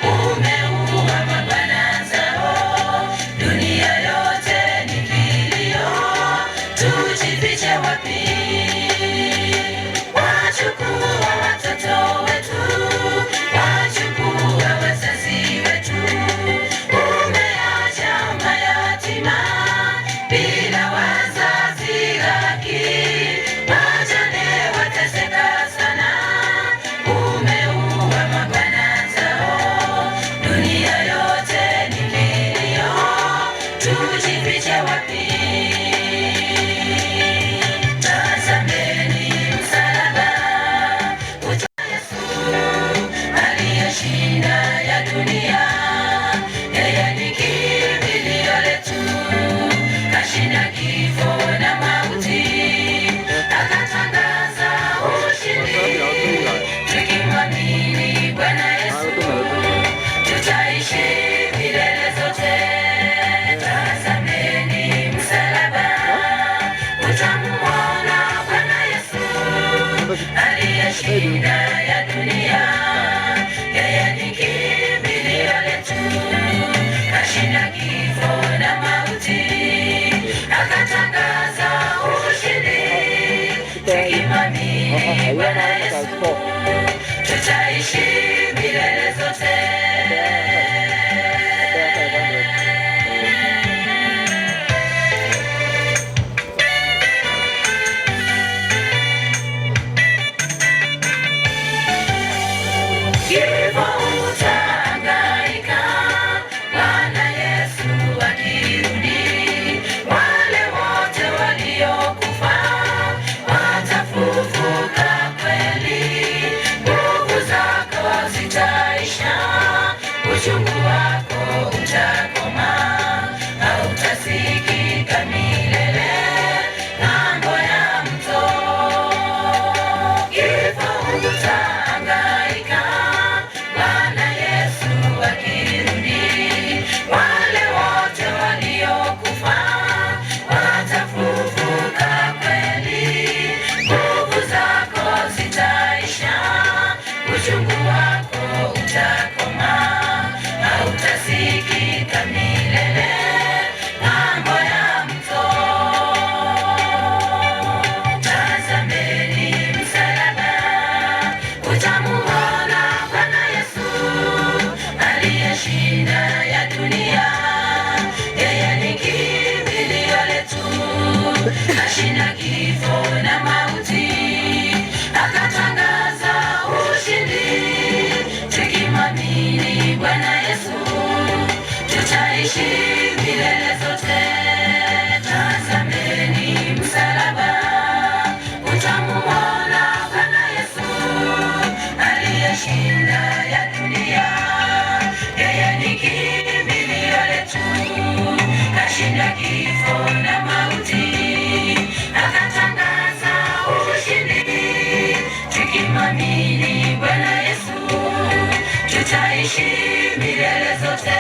A: umeua mabwana zao, dunia yote ni kilio, tujifiche wapi? Wachukua watoto wetu, wachukua wazazi wetu, umeacha mayatima bila wazazi haki, wajane wateseka sana, umeua mabwana zao, dunia yote ni kilio, tujifiche wapi? Tazameni msalaba uta Yesu Kashinda kifo na mauti, akatangaza ushindi. Tukimwamini Bwana Yesu, tutaishi milele zote. Tazameni msalaba, utamuona Bwana Yesu aliyeshinda ya dunia. Yeye ni kimbilio letu, kashinda kifo na mauti, akatangaza ushindi. Tukimwamini Bwana Yesu, tutaishi milele zote.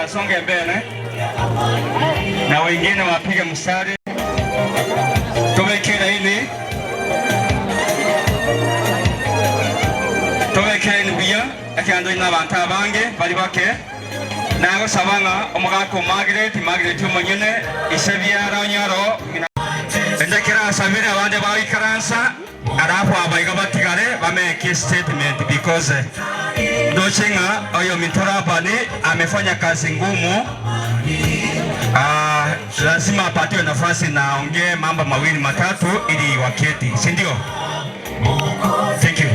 K: Wasonge mbele na wengine wapige mstari, tubeke laini, tubeke laini buya ekero toire nabanto abange bari bake. Nagosaba ng'a omogaka o Margaret, Margaret omonyene, ise biara onyoro ng'ina. Ende ekero asabire abande bagoikaransa, alafu abaiga batigare bameke statement because ndoche ng'a oyominto Labani amefanya kazi ngumu, ah, lazima apatiwe nafasi na aongee mambo mawili matatu ili waketi, si ndio? Thank you.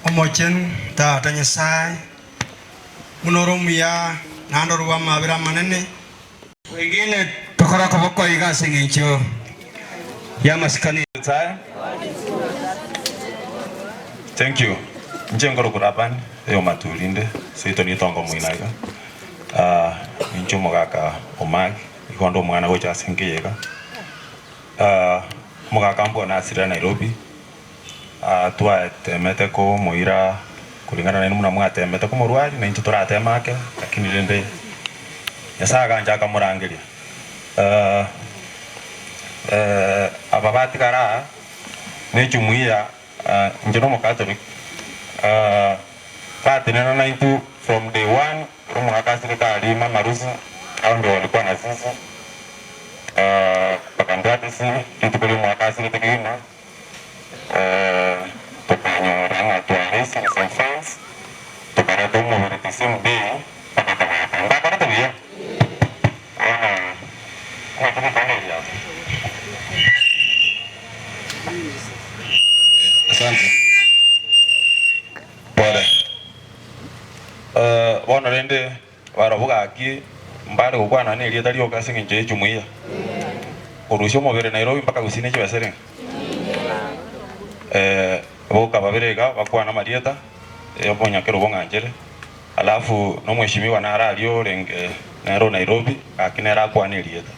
H: Omochenu, Tata Nyasae, buna ore omuya, naende ore bw'amabera amanene.
K: Wengine tokore okoboko iga ase engencho y'amasikani.
M: Thank you. Inche nkorokwa Laban eyomaturi inde seito nitongo moino iga. Ah, ninche omogaka o Mark, igo nde omwana gocha ase enka eye iga. Ah, omogaka mbwane asirire Nairobi. Twatemete komoira kulingana nainwe buna mwatemete komorwaria, naintwe torateme ake, lakini rende Nyasae agancha akamorangeria. Aba batigara aa nechumuiya, inche nomokatoliki, batenena naintwe from day one, omwaka asirete aria mama Lucy, hao ndio walikuwa na sisi, mpaka Gladys rituko riomwaka asirete kegima. Tokanyora ng'a twaresire some funds, tokareta omobere the same day mpaka togaaka. Mbakorete buya? Bono naki rikwana eri ase?
N: Asante. Pole.
M: Bono rende barabwo gaki mbare gokwana nerieta rioka ase engencho ye jumuiya. Korusia omobere Nairobi mpaka Gusii ne chibesa erenge? Eh, boka babere iga bakwane amarieta omonyakero bong'anchere, alafu na omweshimiwa nare aria orenge nere o Nairobi gaki nere akwane erieta.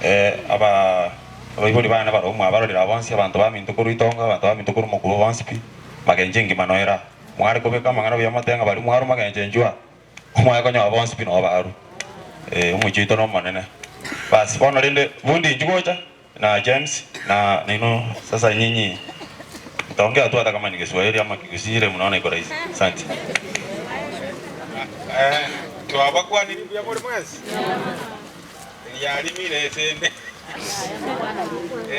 M: Eh, aba abaibori bane barobwo mwabarorire aba bonsi abanto baminto korwa itongo, abanto baminto korwa mokuba bonsi pi, magencho engima noyo ere aa. Mware kobeka amang'ana buya mote ng'a baria mwarwa magencho inchuo aa, omwaye konyora bonsi pi noo barwa. Eh, omochie oito nomonene. Basi bono rende bundi inchuo gocha. Na James na nainwe sasa nyinyi mtaongea tu hata kama ni Kiswahili ama Kigusii ile mnaona iko rahisi. Asante.
O: Twabakwanire mbuya more mwensi? Riarimire esende.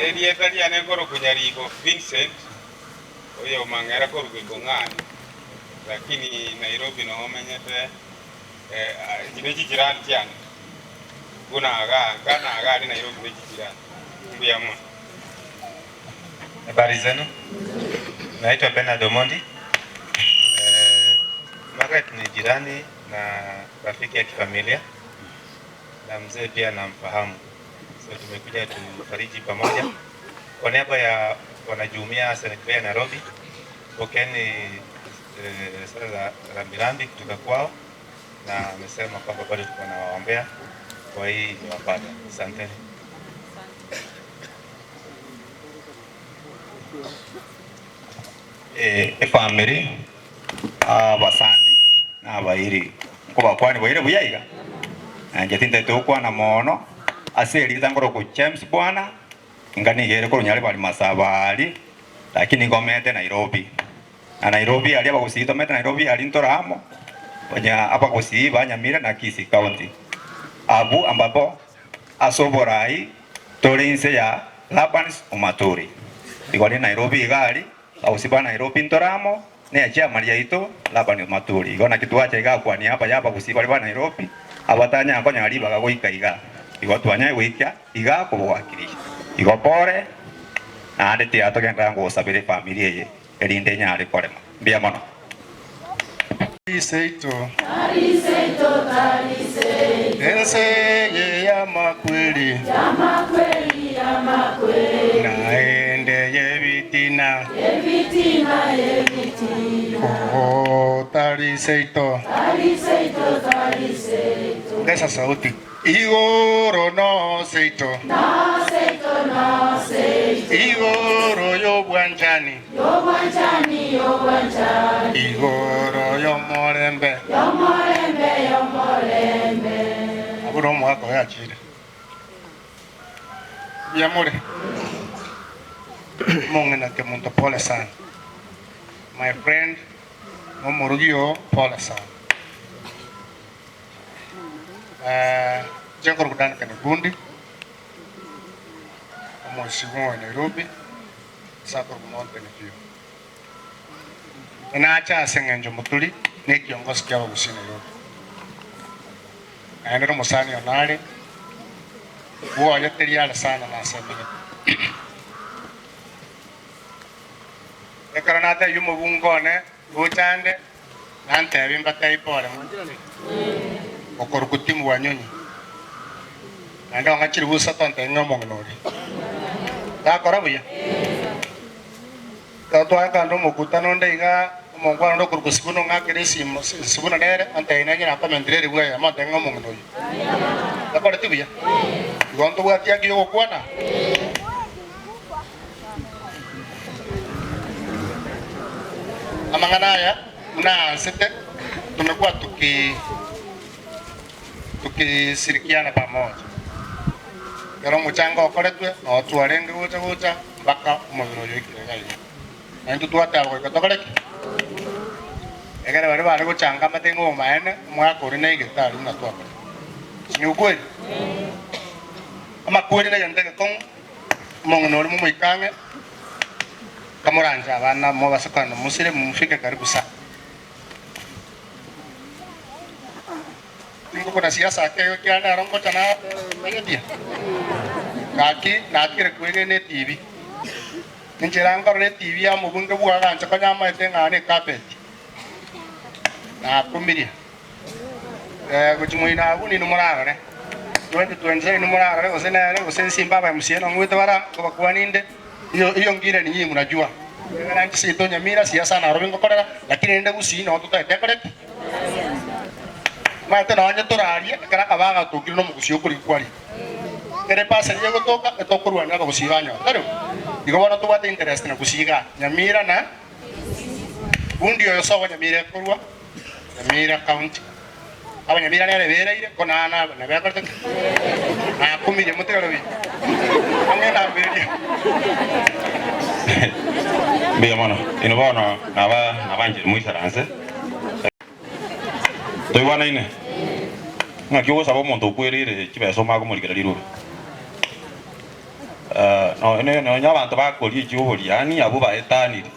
O: Erieta riane nkorokwa Nyaribo Vincent, oyo omang'era korwa Gikong'ani, lakini Nairobi noo menyete Echi ne chichirani chiane, buna iga nka na iga aria Nairobi ne chichirani. Mbuya mono.
P: Habari zenu, naitwa Bernard Omondi. Eh, Margaret ni jirani na rafiki ya kifamilia na mzee pia namfahamu, so tumekuja tufariji pamoja. Kwa niaba ya wanajumuiya Senegal ya Nairobi, pokeeni eh, sala za rambirambi kutoka kwao, na amesema kwamba bado tuko nawaombea kwa hii imewapata. Asanteni.
Q: Efamiri, abasani, na abairi nkobakwania boire buya iga? Na inche tintagete gokwana mono ase erieta nkorokwa James Bwana, inga nigo ere korwa Nyaribari Masaba aria, lakini ngomete Nairobi. Na Nairobi aria abagusii tomete Nairobi aria ntore amo, onye abagusii ba Nyamira na Kisii County. Abwo ambapo ase oborai tore inse ya Labans Omaturi. Igo riria Nairobi iga aria, abagusii ba Nairobi ntore amo, ne echiama riaito Labani Omaturi. Igo naki twacha iga akwania abaya abagusii baria ba Nairobi, abatanyara konyora ribaga goika iga. Igo twanyare goika iga koboakirisha. Igo pore, naende tiatogenderera ngosabera efamiri eye erinde enyare korema. Mbuya mono.
R: Seito, ense eye y'amakweri, naende y'ebitina, Oh, tari seito. Ongeza sauti. Igoro noseito. Igoro y'obwanchani. Igoro y'omorembe. Abwo nomogaka oye achire. Mbuya more? Omong'ina Kemunto pole sana. My friend nomorugi oo pole sana. Inche nkorokwa Duncan Bundi, omosibwa owa Nairobi, ase akorokwa Mountain View. Nacha ase eng'encho moturi na ekiongosi kia abagusii Nairobi. Naende nomosani one are, bwoye teri are sana nase emenyete. Ekero natebia omobunga one, Gocha ande, nantebie mbatebie pore, mwancheranire? Okorokwa Tim Wanyonyi. Naende ong'achire bosa tontebie ng'a omong'ina oria. Gakora buya? Ekero twakanda omokutano onde iga, omongwana onde okorokwa Sibuna ong'akere esimo, Sibuna nere ontebie nanye nakomentire eribu eyemo ontebie ng'a omong'ina oyio. Takoreti buya? Igo ntobwati haki yogokwana? Amang'ana aya buna aansete, tumekuwa tuki tukishirikiana pamoja. Ekero omochango okoretwe, noo twarenge gocha gocha mpaka omobere oyo oikire iga iga. Na intwe twateba goika tokore ki? Ekero baria bare gochanga amatenge obomaene, omwaka oria naigete aria buna twakorete. Ni ukweli? Amakweri negento egekong'u. Omong'ina oria momoike ang'e, kamoranche abana mobase korenda mosire mumufike karibu sana. Tingokuna siasa ake igo ekiagera nero ngocha nayetia. Gaki natigire kwegena etibi. Enchera nkorora etibi ya omobunge bw'agancha konya amaete ng'a ne carpet. Nakumirie. Gochia moino abwo ninwe morarore, 2027 inwe morarore gose nere gose nsimba aba MCA nong'wete bara nkobakwania inde, hiyo hiyo ngire ni nyinyi mnajua. Ekero inche seito Nyamira siasa Nairobi ngokorera, lakini rende Gusii noo totaete ekore ki? Omanyete nonye torarie ekero akaba agatokire na omogusii okorikwa kwaria. Ekero epasari egotoka etokorwania abagusii banyora, tari bo? Igo bono tobwate interest na Gusii igaa, Nyamira na Bundi oyo sobo Nyamira ekorwa. Nyamira county. Abanyamira nere bereire ko nana nabekorete ki? Nakumirie motigare buya. Ang'e nambereria.
M: Mbuya mono. Inwe bono naba nabanchire moisaranse. Toigwanaine? Ng'aki ogosaba omonto okwereire chibesa omanye komorikera rirobe? Nonya abanto bakoria echiobori, yaani abwo baetanire,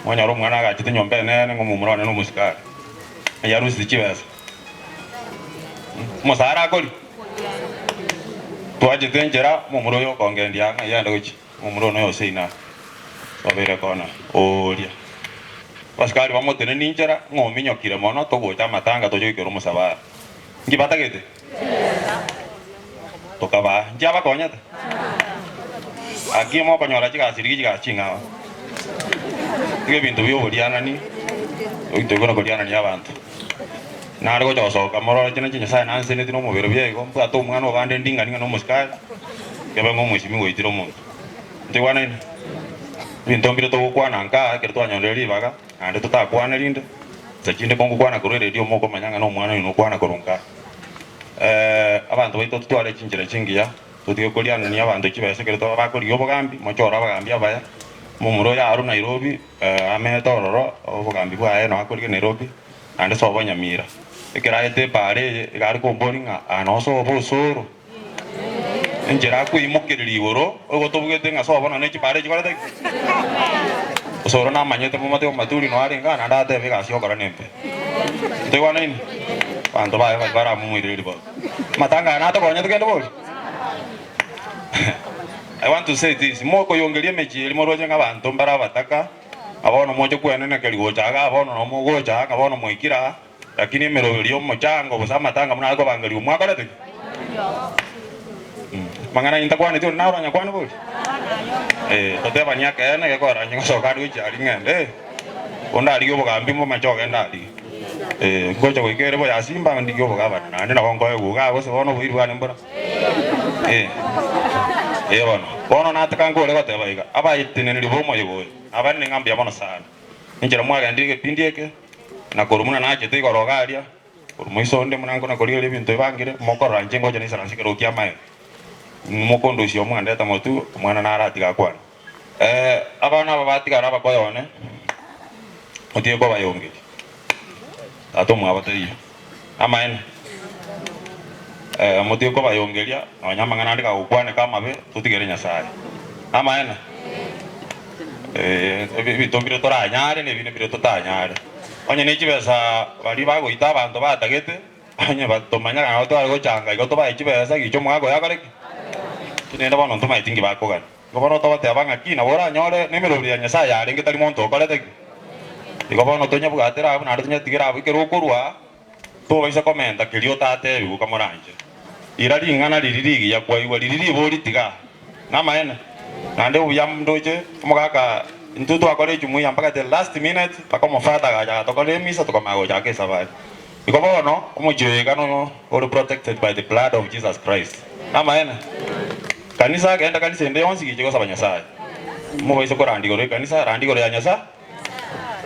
M: mwanyora omwana agachete nyomba enene ng'a omomura one nomosikari, aye arusirie chibesa. Omosara akoria? Twachete enchera, omomura oyo okongendia ng'a aye ande gochia, omomura one oyo Hussein aa, obeire kona oria. Abasikari bamotenenie inchera, ng'a ominyokire mono togocha amatanga toche goikera omosabara. Inki batagete? Tokabaa. Inki abakonyete? Gaki mokonyora chigasi rigia chigasi ching'ao. Tiga ebinto bia oborianani, ebinto buna korianania abanto. Nare gocha gosoka morore chine chinyasae nanseneti na omobere buya igo, mbwate omwana obande nding'ani ng'a nomosikari, kebe ng'a omosimi goitire omonto. Ntoigwanaine? Ebinto mbire togokwana nkaa ekero twanyorire ribaga, naende totakwane rinde. Inse chinde kongokwana korwa eredio mokomanya ng'a nomwana oino okwana korwa nka. Abanto baito totware chinchera chingiya, totige korianania abanto chibesa ekero twaba bakorigia obogambi, mochore abagambi abaya, momura oyo arwe Nairobi amete ororo obogambi bwaye noo akorigia Nairobi, naende sobo Nyamira. Ekero aete epaara eye, iga are komboria ng'a aa noo sobo osoro, enchera akoimokereria igoro, oigo tobugete ng'a sobo nonye chipaara echi chikorete ki? Osoro namanyete momate omaturi noo arenge aa naende atebe egasi ogokora nembe. Ntoigwanaine? Abanto baye baria baramomoirere ribori. Amatanga aya natokonyete kende bori? I want to say this, mokoyongeria emechie eria moroche ng'a abanto mbare abataka, ng'a bono moche kwenenekeria gocha igaa bono nabo mogocha aa, ng'a bono moikire aa, Lakini emeroberi y'omochango gose amatanga buna akobangerigwa mwakorete ki? Amang'ana ayio ntakwaneti onde naye oranyakwane bori? Eh, totebanie ekeene gekoranye gosoka aria gochia aria ng'ende eh, onde arigie obogambi momache ogende aria. Eh, ngocha goika ere boyasimba ndigie obogabana naende nabo nkoegwa igaa gose bono oboiri bwane mbora. Eh, eh bono. Bono nataka nkore goteba iga, abaeteneneri b'omoyega oyo, nabare ng'a mbuya mono sana. Enchera mwagendire egepindi eke, na korwa buna nachete igoro iga aria, korwa moiso onde buna nkona korigereria ebinto ebangire, mokorora inche ngocha naisaranse ekerogo ki'amaene. Mokondusia omwandeta motwe, omwana naratiga akwane. Eh, abana aba batigare abakoyo one, motige kobayongeria. Tata omwabo taiyo. Amaene. Eh, motige kobayongeria, nonya amang'ana ande kagokwaneka amabe, totigere Nyasaye. Amaene. Eh, ebinto mbire toranyare na ebinde mbire totanyare. Onye ne chibesa baria bagoita abanto batagete, Onye batomanya nabo tware gochanga igo tobae chibesa gicha omogaka oyo akore ki? Rende bono ntomaeti inki bakogania. Igo bono togoteba ng'a ki nabo oranyore nemeroberi ya Nyasae yarenge tari monto okorete ki? Igo bono tonyabwatere abwo naende tonyatigere abwo ekero okorwa tobaisa komenta keria otatebiwe kamoranche. Ira ring'ana riria rigiya kwaigwa riria ribori tiga. Namaene. Naende obuya ndoche omogaka intwe twakora ejumuiya mpaka the last minute mpaka omofather agacha agatokorera emisa tokamanya gochaka esafari. Igo bono omochie oyo iga noyo ore protected by the blood of Jesus Christ. Namaene. Kanisa genda kanisa ende yonsi gicha gosaba Nyasaye. Mobaise korandia igoro y'ekanisa, randia igoro ya Nyasaye.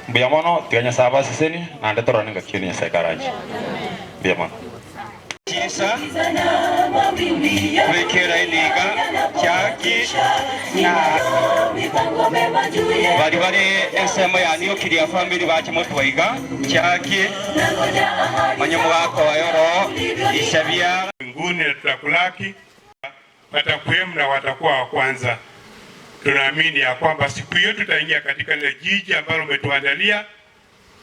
M: Mbuya mono, tiga Nyasaye abasesenie, naende tororane ngaki ende Nyasaye karanche. Mbuya mono.
K: Chinsa, Beka eraini iga, Jackie na baria bare ensemo ya nuclear family bache motwe iga, Jackie, manya omogaka oye oro, ise biara.
N: Mbinguni na tutakulaki, watakuwemo na watakuwa wa kwanza. Tunaamini ya kwamba siku hiyo tutaingia katika lile jiji ambalo umetuandalia,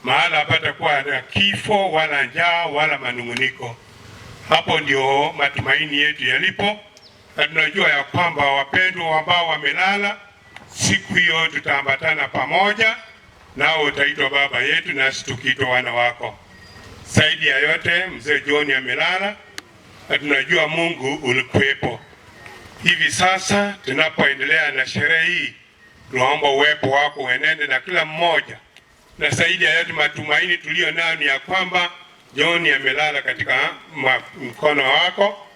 N: mahala hapatakuwa na kifo wala njaa wala manung'uniko. Hapo ndio matumaini yetu yalipo, na tunajua ya kwamba wapendwa ambao wamelala, siku hiyo tutaambatana pamoja nao, utaitwa baba yetu nasi tukiitwa wana wako. Zaidi ya yote, mzee John amelala na tunajua Mungu ulikuwepo. Hivi sasa tunapoendelea na sherehe hii, tunaomba uwepo wako uenende na kila mmoja, na zaidi ya yote matumaini tuliyo nayo ni ya kwamba John amelala katika mkono wako,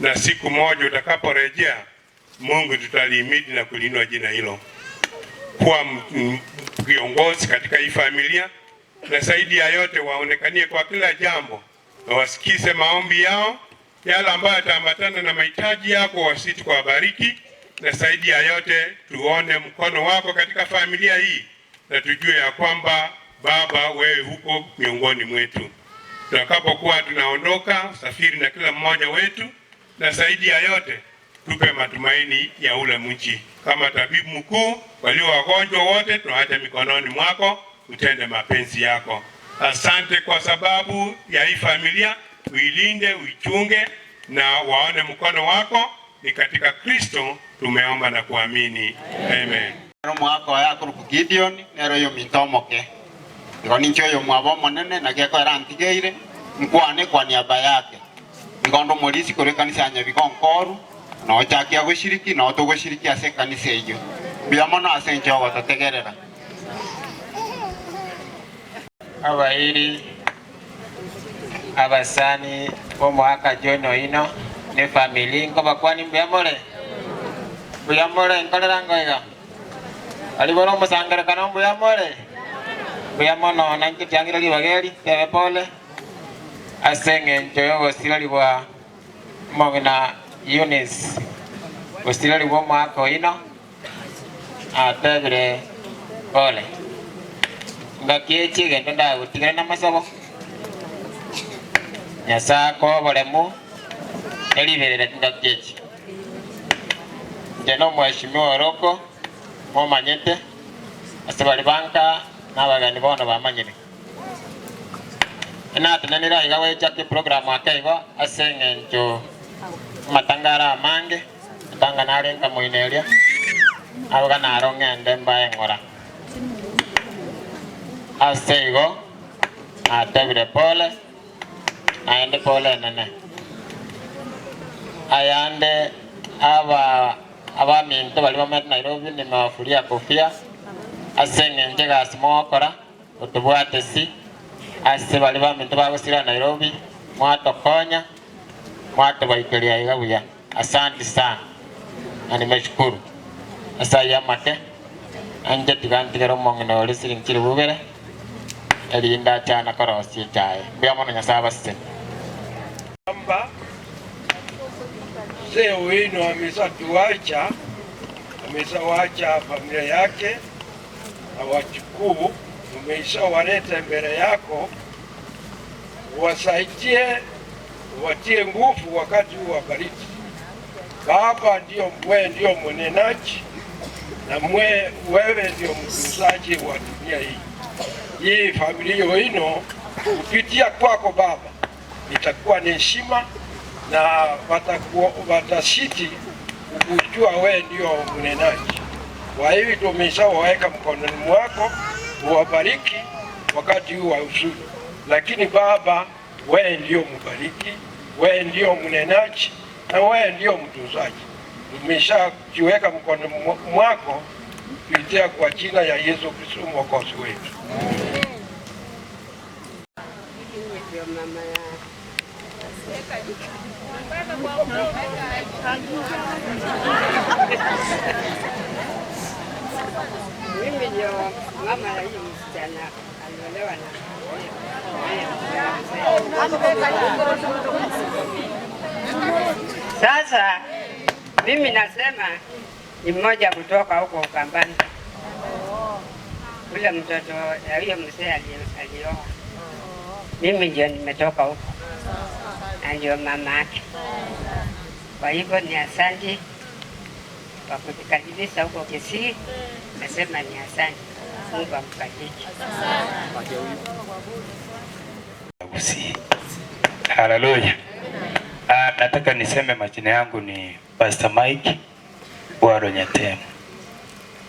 N: na siku moja utakaporejea, Mungu tutalihimidi na kuliinua jina hilo. Kuwa kiongozi katika hii familia, na zaidi ya yote waonekanie kwa kila jambo na wasikize maombi yao, yale ambayo yataambatana na mahitaji yako, wasiti kuwabariki, na zaidi ya yote tuone mkono wako katika familia hii, na tujue ya kwamba Baba wewe huko miongoni mwetu. Tutakapokuwa tunaondoka, safiri na kila mmoja wetu, na zaidi ya yote tupe matumaini ya ule mji. Kama tabibu mkuu, walio wagonjwa wote tunaacha mikononi mwako, utende mapenzi yako. Asante kwa sababu ya hii familia, uilinde, uichunge na waone mkono wako. Ni katika Kristo tumeomba na kuamini, amen.
S: Ere omogaka oye akorokwa Gideoni, nere oyominto omoke. Igo ninche oyomwabo omonene, naki ekero antigeire, nkwane kwa niaba yake. Nigo onde omorisia korwa ekanisa ya Nyabigonkoru, na ochakia goshiriki, nao togoshiriki ase ekanisa eyio. Mbuya mono ase enchera ogototegerera.
T: Abairi, abasani b'omogaka John oino, na efamiri, nkobakwania mbuya more? Mbuya more? Nkorera ng'o iga? Baria bare omosangererekano mbuya more? Mbuya mono, nainche tiangire ribaga eri, tebe pole, ase eng'encho y'ogosirerigwa omong'ina Eunice, gosirerigwa omogaka oino. Atebire, Pole, ngaki echi egento ndagotigere namasabo, Nyasae akoe oboremu ne riberera chingaki echi. Inche nomweshimiwa oroko momanyete, ase baria banka na abageni bono bamanyire. Natenenire aiga goechaka eprogramu ake igo ase eng'encho amatanga are amange. Ntanga nare nkamoina eria, naboga naro ng'ende mbae ng'ora. Ase igo natebire pole, naende pole enene. Ayande aba abaminto baria bamenyete Nairobi nimewafuria kofia ase eng'encho egasi mogokora, otobwate si. Ase baria baminto bagosira Nairobi, mwatokonya, mwatobaikeria aiga buya. Asanti sana na nimeshukuru. Ase ayio amake, nainche tiga ntigere omong'ina oria siringi chilifu ibere, erinde achane korosia echaye. Mbuya mono Nyasae abasesenie.
N: Kwamba Mzee Owino ameshatuacha, ameshawacha familia yake na wajukuu, umeshawaleta mbele yako, uwasaidie, uwatie nguvu wakati huu wa baridi. Baba ndio mwe ndio mnenaji na mwe wewe ndio mtunzaji wa dunia hii. Hii familia Owino kupitia kwako Baba itakuwa ni heshima na watashiti kukujua wewe ndio mnenaji. Kwa hivi tumeshawaweka mkononi mwako, uwabariki wakati huu wa huzuni. Lakini Baba, wewe ndio mbariki, wewe ndio mnenaji na wewe ndio mtunzaji. Tumeshajiweka mkononi mwako kupitia kwa jina ya Yesu Kristo mwokozi wetu.
U: Mimi ndio mama ya huyu msichana aliolewa na Sasa mimi nasema ni mmoja kutoka huko Ukambani, ule mtoto ya huyo mzee alioa. Mimi ndio nimetoka huko na ndio mama yake. Kwa hivyo ni asante kwa kutukaribisha huko Kisii, nasema ni asante. Mungu akubariki.
E: Gusii. Haleluya. Ah, nataka niseme majina yangu ni Pastor Mike Bwaro Nyatemu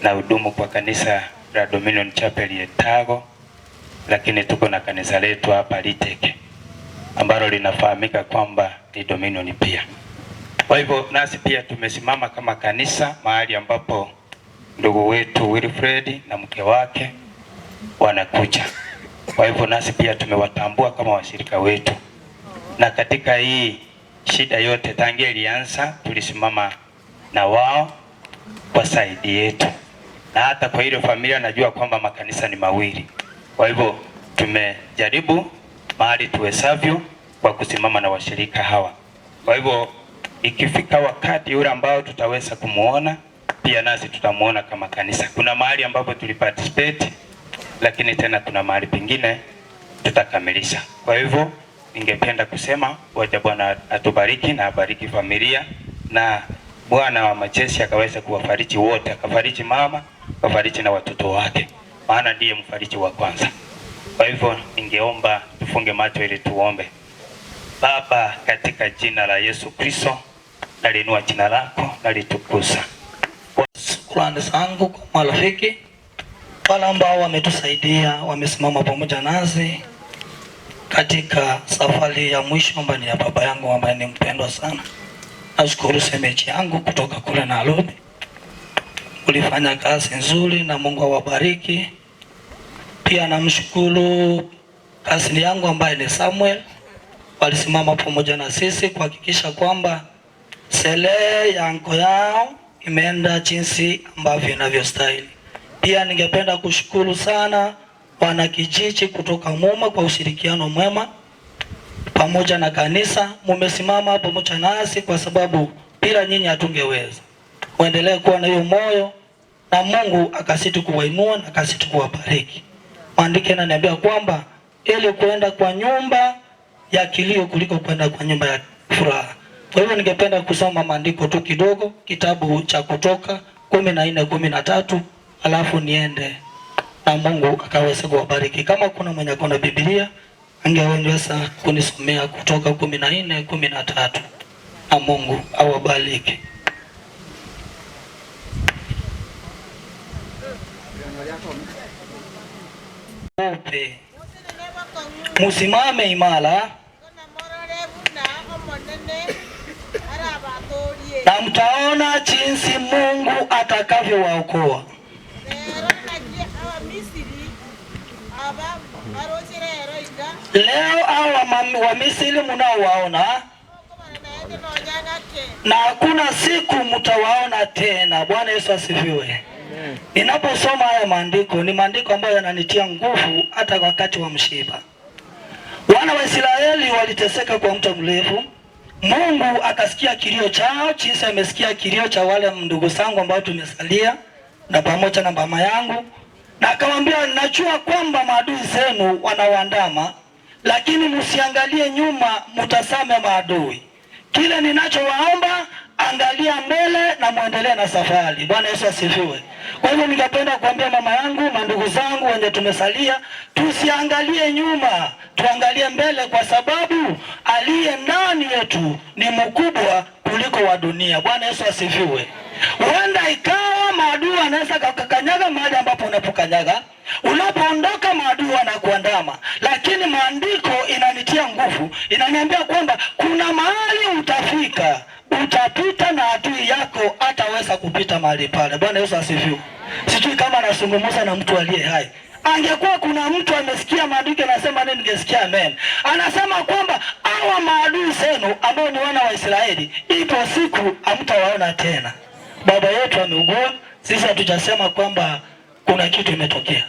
E: na hudumu kwa kanisa la Dominion Chapel Etago, lakini tuko na kanisa letu hapa Liteke ambalo linafahamika kwamba ni Dominion pia. Kwa hivyo nasi pia tumesimama kama kanisa mahali ambapo ndugu wetu Wilfred na mke wake wanakuja. Kwa hivyo nasi pia tumewatambua kama washirika wetu, na katika hii shida yote tangia ilianza tulisimama na wao kwa saidi yetu, na hata kwa ile familia najua kwamba makanisa ni mawili. Kwa hivyo tumejaribu mahali tuwezavyo kwa kusimama na washirika hawa. Kwa hivyo ikifika wakati ule ambao tutaweza kumuona pia nasi tutamuona kama kanisa. Kuna mahali ambapo tuliparticipate, lakini tena kuna mahali pengine tutakamilisha. Kwa hivyo ningependa kusema wacha Bwana atubariki na abariki familia na Bwana wa majeshi akaweza kuwafariji wote, akafariji mama, akafariji na watoto wake, maana ndiye mfariji wa kwanza. Kwa hivyo ningeomba tufunge macho ili tuombe. Baba, katika jina la Yesu Kristo, nalinua jina lako, nalitukuza.
V: Shukrani zangu kwa marafiki wale ambao wametusaidia, wamesimama pamoja nasi katika safari ya mwisho ambayo ni ya baba yangu ambaye ni mpendwa sana. Nashukuru shemeji yangu kutoka kule Nairobi, ulifanya kazi nzuri na Mungu awabariki. Pia namshukuru kazini yangu ambaye ni Samuel, walisimama pamoja na sisi kuhakikisha kwamba sherehe ya anko yao imeenda jinsi ambavyo inavyostahili. Pia ningependa kushukuru sana wanakijiji kutoka Muma kwa ushirikiano mwema pamoja na kanisa, mumesimama pamoja nasi kwa sababu bila nyinyi hatungeweza. Muendelee kuwa na hiyo moyo na Mungu akazidi kuwainua na akazidi kuwabariki. Maandiko yananiambia kwamba ili kuenda kwa nyumba ya kilio kuliko kwenda kwa nyumba ya furaha. Kwa hivyo ningependa kusoma maandiko tu kidogo, kitabu cha Kutoka 14:13, alafu niende na Mungu akaweze kuwabariki. Kama kuna mwenye akona Biblia angeweza kunisomea Kutoka 14:13, na Mungu awabariki. Upe. Musimame imara na mtaona jinsi Mungu atakavyowaokoa. Leo hao Wamisri munaowaona, na hakuna siku mtawaona tena. Bwana Yesu asifiwe. Ninaposoma haya maandiko, ni maandiko ambayo yananitia nguvu hata wakati wa mshiba. Wana wa Israeli waliteseka kwa muda mrefu. Mungu akasikia kilio chao, jinsi amesikia kilio cha wale ndugu zangu ambao tumesalia na pamoja na mama yangu, na akamwambia, najua kwamba maadui zenu wanawaandama, lakini msiangalie nyuma, mtazame maadui. Kile ninachowaomba angalia mbele na muendelee na safari. Bwana Yesu asifiwe. Kwa hivyo ningependa kuambia mama yangu na ndugu zangu wenye tumesalia, tusiangalie nyuma, tuangalie mbele, kwa sababu aliye ndani yetu ni mkubwa kuliko wa dunia. Bwana Yesu asifiwe. Huenda ikawa maadui anaweza kukanyaga mahali ambapo unapokanyaga, unapoondoka maadui wanakuandama, lakini maandiko inanitia nguvu, inaniambia kwamba kuna mahali utafika, utapita na adui yako hataweza kupita mahali pale. Bwana Yesu asifiwe. Sijui kama anazungumza na mtu aliye hai. Angekuwa kuna mtu amesikia maandiko anasema nini, ningesikia amen. Anasema kwamba hawa maadui zenu ambao ni wana wa Israeli, ipo siku hamtawaona tena. Baba yetu ameugua, sisi hatujasema kwamba kuna kitu imetokea.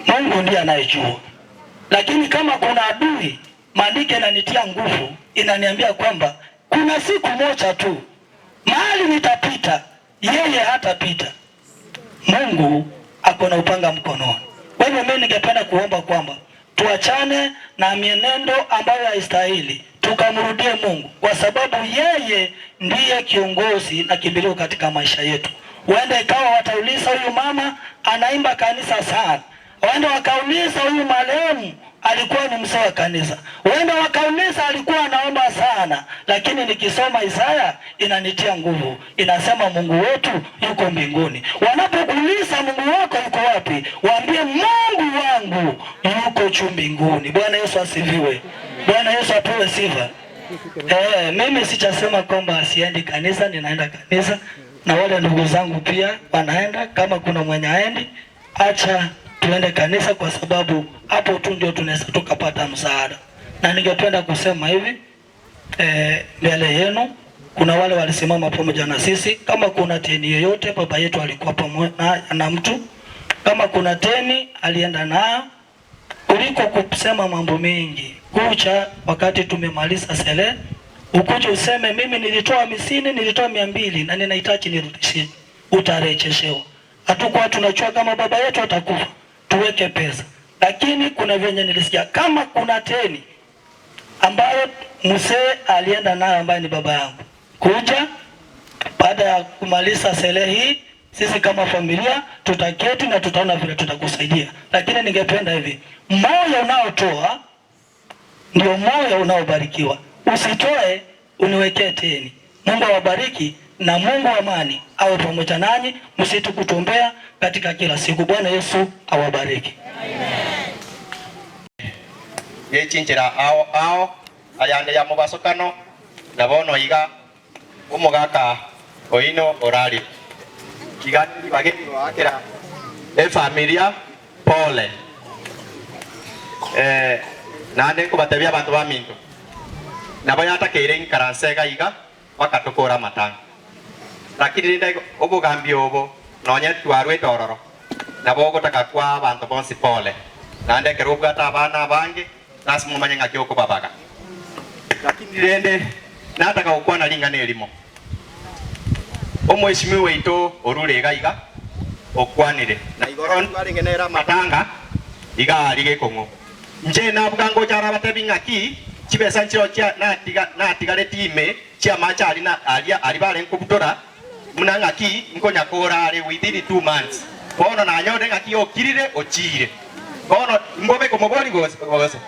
V: Mungu ndiye anayejua, lakini kama kuna adui, maandiko inanitia nguvu, inaniambia kwamba kuna siku moja tu mahali nitapita, yeye hatapita. Mungu ako na upanga mkononi. Kwa hivyo mimi ningependa kuomba kwamba tuachane na mienendo ambayo haistahili, tukamrudie Mungu kwa sababu yeye ndiye kiongozi na kimbilio katika maisha yetu. Huenda ikawa watauliza huyu mama anaimba kanisa sana, waende wakauliza huyu marehemu alikuwa ni mzee wa kanisa, huenda wakauliza alikuwa anaomba sana, lakini nikisoma Isaya inanitia nguvu, inasema Mungu wetu yuko mbinguni. Wanapokuuliza Mungu wako yuko wapi, waambie Mungu wangu yuko juu mbinguni. Bwana Yesu asifiwe. Bwana Yesu apewe sifa. Eh, mimi sichasema kwamba siendi kanisa, ninaenda kanisa na wale ndugu zangu pia wanaenda. Kama kuna mwenye aendi, acha tuende kanisa, kwa sababu hapo tu ndio tunaweza tukapata msaada. Na ningependa kusema hivi mbele yenu kuna wale walisimama pamoja na sisi. Kama kuna teni yoyote, baba yetu alikuwa pamoja na, na mtu. Kama kuna teni alienda nayo, kuliko kusema mambo mengi. Kucha wakati tumemaliza sele, ukuje useme mimi nilitoa 50, nilitoa 200 na ninahitaji nirudishie, utarejeshewa. Hatukuwa tunajua kama baba yetu atakufa, tuweke pesa. Lakini kuna venye nilisikia kama kuna teni ambayo mzee alienda nayo ambaye ni baba yangu kuja baada ya kumaliza sele hii, sisi kama familia tutaketi na tutaona vile tutakusaidia. Lakini ningependa hivi, moyo unaotoa ndio moyo unaobarikiwa. Usitoe uniwekee teni. Mungu awabariki na Mungu wa amani awe pamoja nanyi, msitu kutuombea katika kila siku. Bwana Yesu awabariki.
C: Gechinchera ao ao ayande ya mubasokano nabono iga omogaka oino orari iga bageni wakera efamilia pole nande nkobatebia abanto ba minto nabo yatakeire inkaranse iga iga bakatukora amatanga lakini rinde obogambi obo nonye twarwete ororo nabo ogotaka kwa abanto bonsi pole nande ekero obwate abana abange nase momanye ng'aki okobabaga lakini rende nataka gokwana ring'ana erimo omweshimiwa waito orure iga iga okwanire na igoro ntwarenge nere amatanga iga ari gekong'o nche nabuga ngochara abatebi ng'aki chibesa nchiro chia natiga natigareti ime chiamache ari na aria ari bare nkobutora muna ng'aki nkonyakora are within 2 months bono nanyore ng'aki okirire ochire bono mbobe komobori gose gose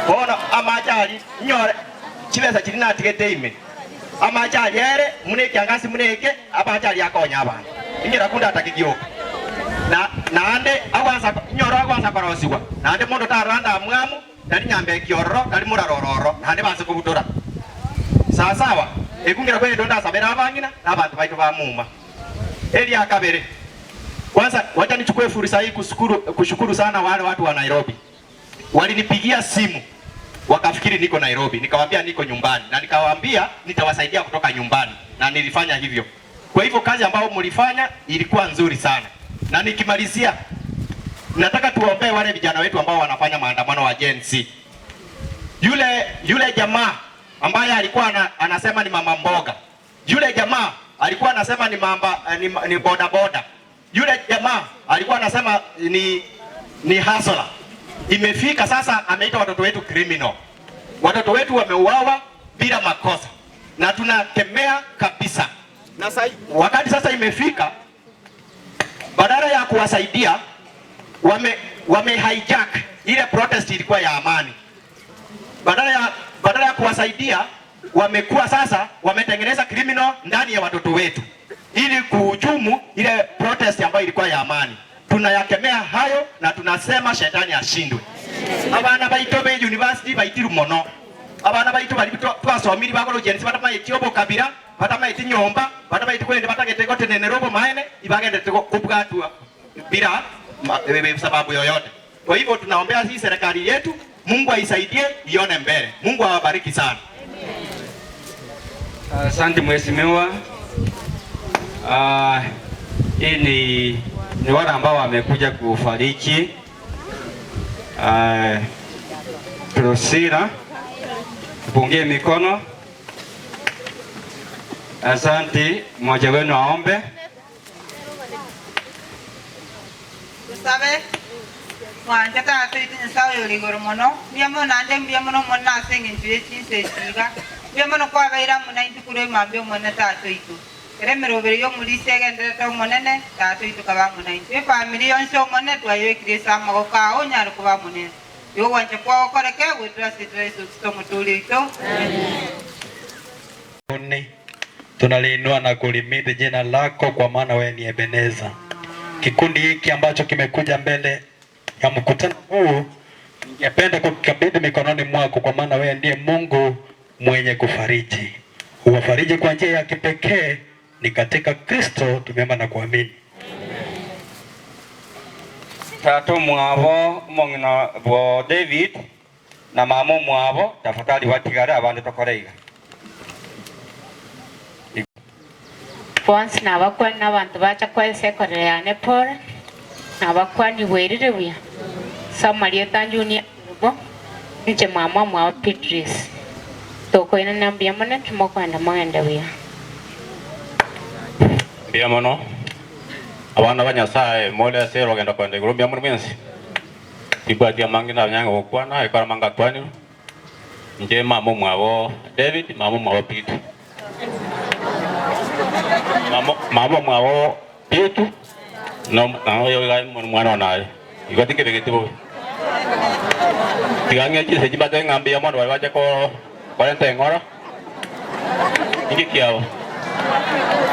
C: bono amache ari nyore chibesa chiri natigete ime amache ari ere muna ekiangasi muna eke amache ari akonya abanto inyera kunda atakigioka na naande agwansa nyoro agwansa korosiwa naande mondo taranda mwamu tari nyambe ekiororo tari murarororo naande banse kobutora sawasawa ekungira kwendo ndasabera abang'ina na abanto baito ba muma eria kabere. Kwanza wacha nichukue fursa hii kushukuru, kushukuru sana wale watu wa Nairobi. Walinipigia simu wakafikiri niko Nairobi, nikawaambia niko nyumbani, na nikawaambia nitawasaidia kutoka nyumbani, na nilifanya hivyo. Kwa hivyo kazi ambayo mlifanya ilikuwa nzuri sana, na nikimalizia, nataka tuwaombee wale vijana wetu ambao wanafanya maandamano wa Gen Z. Yule yule jamaa ambaye alikuwa ana, anasema ni mama mboga, yule jamaa alikuwa anasema ni mamba, ni, ni boda boda, yule jamaa alikuwa anasema ni ni hustler. Imefika sasa ameita watoto wetu criminal. Watoto wetu wameuawa bila makosa na tunakemea kabisa. Na sai, wakati sasa imefika, badala ya kuwasaidia wame, wame hijack ile protest ilikuwa ya amani. Badala ya, badala ya kuwasaidia wamekuwa sasa wametengeneza criminal ndani ya watoto wetu ili kuhujumu ile protest ambayo ilikuwa ya amani. Tunayakemea hayo na tunasema shetani ashindwe. Abana baito be university baitiru mono abana baitu bari twasomiri bakora Gen Z batamaeti obokabira batamaeti nyomba batamaeti kwende batagete gotenenera obomaene ibagendete kubwatwa bila sababu yoyote. Kwa hivyo tunaombea hii serikali yetu, Mungu aisaidie ione mbele. Mungu awabariki sana.
K: Asante mheshimiwa. Hii ni, ni wale ambao wamekuja kufariki Priscilla, tupungie mikono. Asante, mmoja wenu aombe.
G: Tusabe mwanje tata oito Nyasaye ore igoro mono, mbuya mono naende mbuya mono Omonene ase eng'encho ye chinsa echi iga, mbuya mono kwabeire amo naintwe korwa emambia Omonene tata oito. Ere emeroberi ya omorisia egenderete Omonene tata oito kabe amo naintwe. Efamiri yonsi Omonene twayoikire ase amagoko ao onyare koba amo nense. Igo ogwancha kwao gokoreke goetera ase erieta ria Yeso Kristo Omotoori oito.
B: Mbinguni, tunaliinua na kulimidi jina lako kwa maana wewe ni Ebeneza. Kikundi hiki ambacho kimekuja mbele ya mkutano huu, ningependa kukikabidhi mikononi mwako, kwa maana wewe ndiye Mungu mwenye kufariji. Uwafariji kwa njia ya kipekee, ni katika Kristo tumeomba na kuamini.
K: Tata omwabo omong'ina bwo David na mama omwabo tafadhali batigare abande tokore iga.
F: Bonsi nabakwani na abanto bacha kwensa ekorero yane pore, nabakwani bwerire buya. Ase amarieta Junior Kerubo, inche mama omwabo Beatrice. Tokoinana mbuya mono ekio mokoenda mogende buya.
M: Mbuya mono, abana ba Nyasaye more ase orogendo kogenda igoro, mbuya mono mwensi. Tibwati amange nabanyange gokwana, ekero amange akwanirwe. Inche mama omwabo David, mama omwabo Peter. Mama mama omwabo Peter, no oyo iga omwana one aye. Igo tinkebegeti bobe. Tiga ng'e chinse chimbate ng'a mbuya mono baria bache ko korenta eng'ora. Inki kiabo?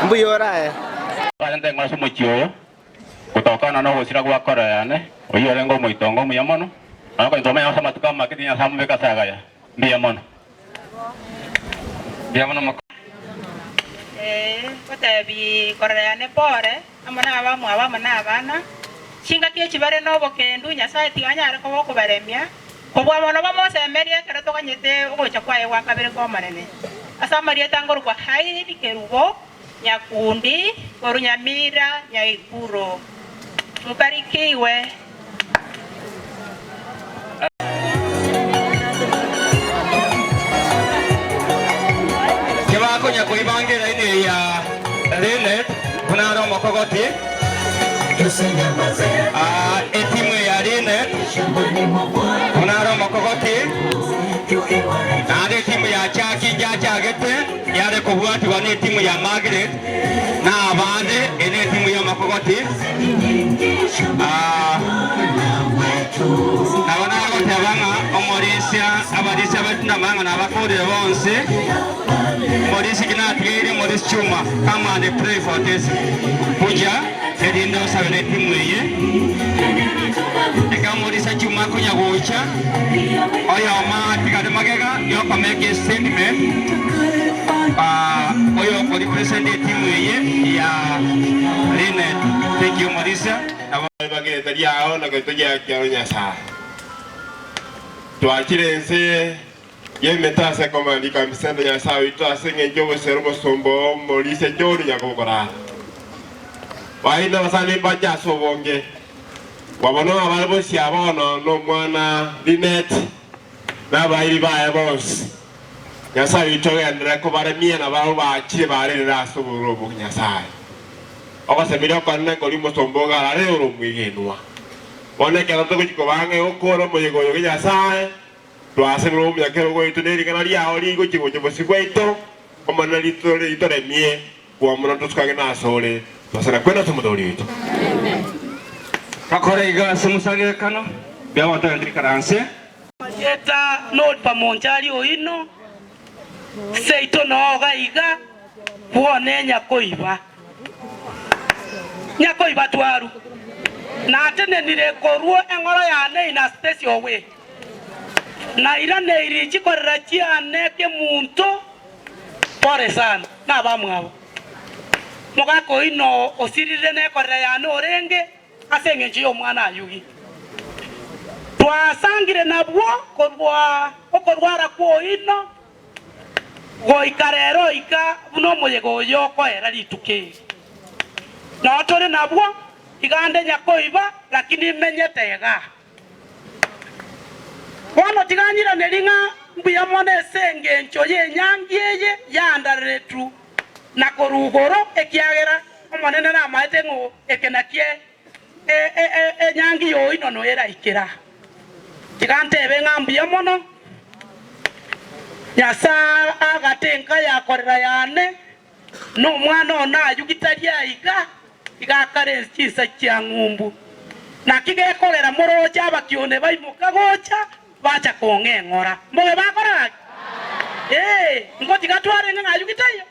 W: Mbuya ore aye.
M: Barente eng'ora ase omochie oyo, gotokana nogosira gwa koro yane, oyio orenge omoitongo omuya mono, nonya konya tomanya ase amatuko amake tiga Nyasae amobeke ase agaya. Mbuya mono.
K: Mbuya mono moko.
G: Ee, ngotebi korora yane pore, amo nabamwabo amo nabana, chingaki echi bare nobokendu, Nyasae tiga anyare koba okobaremia, kobua mono bamosemerie ekero toganyete ogocha kwaye gwa kabere kw'Omonene. Ase amarieta ngorokwa Haili, Kerubo, Nyakundi, korwa Nyamira, Nyaiguro. Mobarikigwe.
K: Tibakonya koibanga eraini eye ya Linet buna are omokogoti. Ah, etimu eye ya Linet buna are omokogoti, naende etimu ya Chaki njachagete yare kobwatigwa netimu ya Margaret na abande, eye netimu y'omokogoti. Ah, nabo nagoteba ng'a omorisia, abarisia baito ndamanya ng'a nabakorire bonsi. Omorisia ki natigeire omorisia Chuma, come and pray for this kuja erinde osabe netimu eye. Ekero omorisia Chuma akonya gocha, oyomo atigare magega yokomeka estatement, ah, oyo okorepresent etimu eye ya Linet. Thank you. Omorisia nabo.
I: Ebagete riao na gento giakiao Nyasae. Twachire ense y'emete ase komandika amisendo Nyasae oito ase engencho y'ogosera omosomba oo omorisia John Nyakobokorara. Baino abasani mbache ase obonge, Kwabona abare bosio bono nomwana Linet na abairi baye bonsi. Nyasae oito ogenderere kobaremia na barabwo bachire barerere ase obororo obwo Nyasae. Ogosemeria okonene nkoria omosomba ogo arare ore omwegenwa. Bono ekero togochia koba ang'e gokora omoyega oyo bwa Nyasae, twasemerwe omonyakerogo oito ne ring'ana riao rigochia gocha bosio bwaito, Omonene ritoremie Kwamura tosukage nasore, twasana kwene ase Omotoori oito.
K: Bakore iga ase omosangererekano, mbuya gotogenderera ikaranse.
J: Marieta noripa monchari oino, seito noga iga, bwone nyakoiba. Nyakoiba twaru. Natenenire korwa eng'oro yane in a special way. Nairaneiri chikorera chiane kemunto. Pole sana nabamwabo. Mogaka oino osirire nekorera yane orenge ase engencho y'omwana Ayugi. Twasangire nabwo korwa okorwara kw'oino goika rero iga buna omoyega oyo okoera rituko eri. Nao tore nabwo iga nde nyakoiba lakini menyete igaa. Bono tiga nyiranerie ng'a mbuya mono ase engencho y'enyangi eye yandareretwe na korwa igoro, ekiagera Omonene namaete ng'a eke nakio enyangi y'oinono eraikera. Tiga ntebe ng'a mbuya mono, Nyasae agate enka ya korera yane, na omwana one ayugi tari aiga, iga akare chinsa chia ng'umbu. Naki gekogera moroche abakione baimoka gocha, bacha kong'eng'ora. Mbobe bakora gaki? Ee, ngotiga twarenge ng'a ayugi taiyo?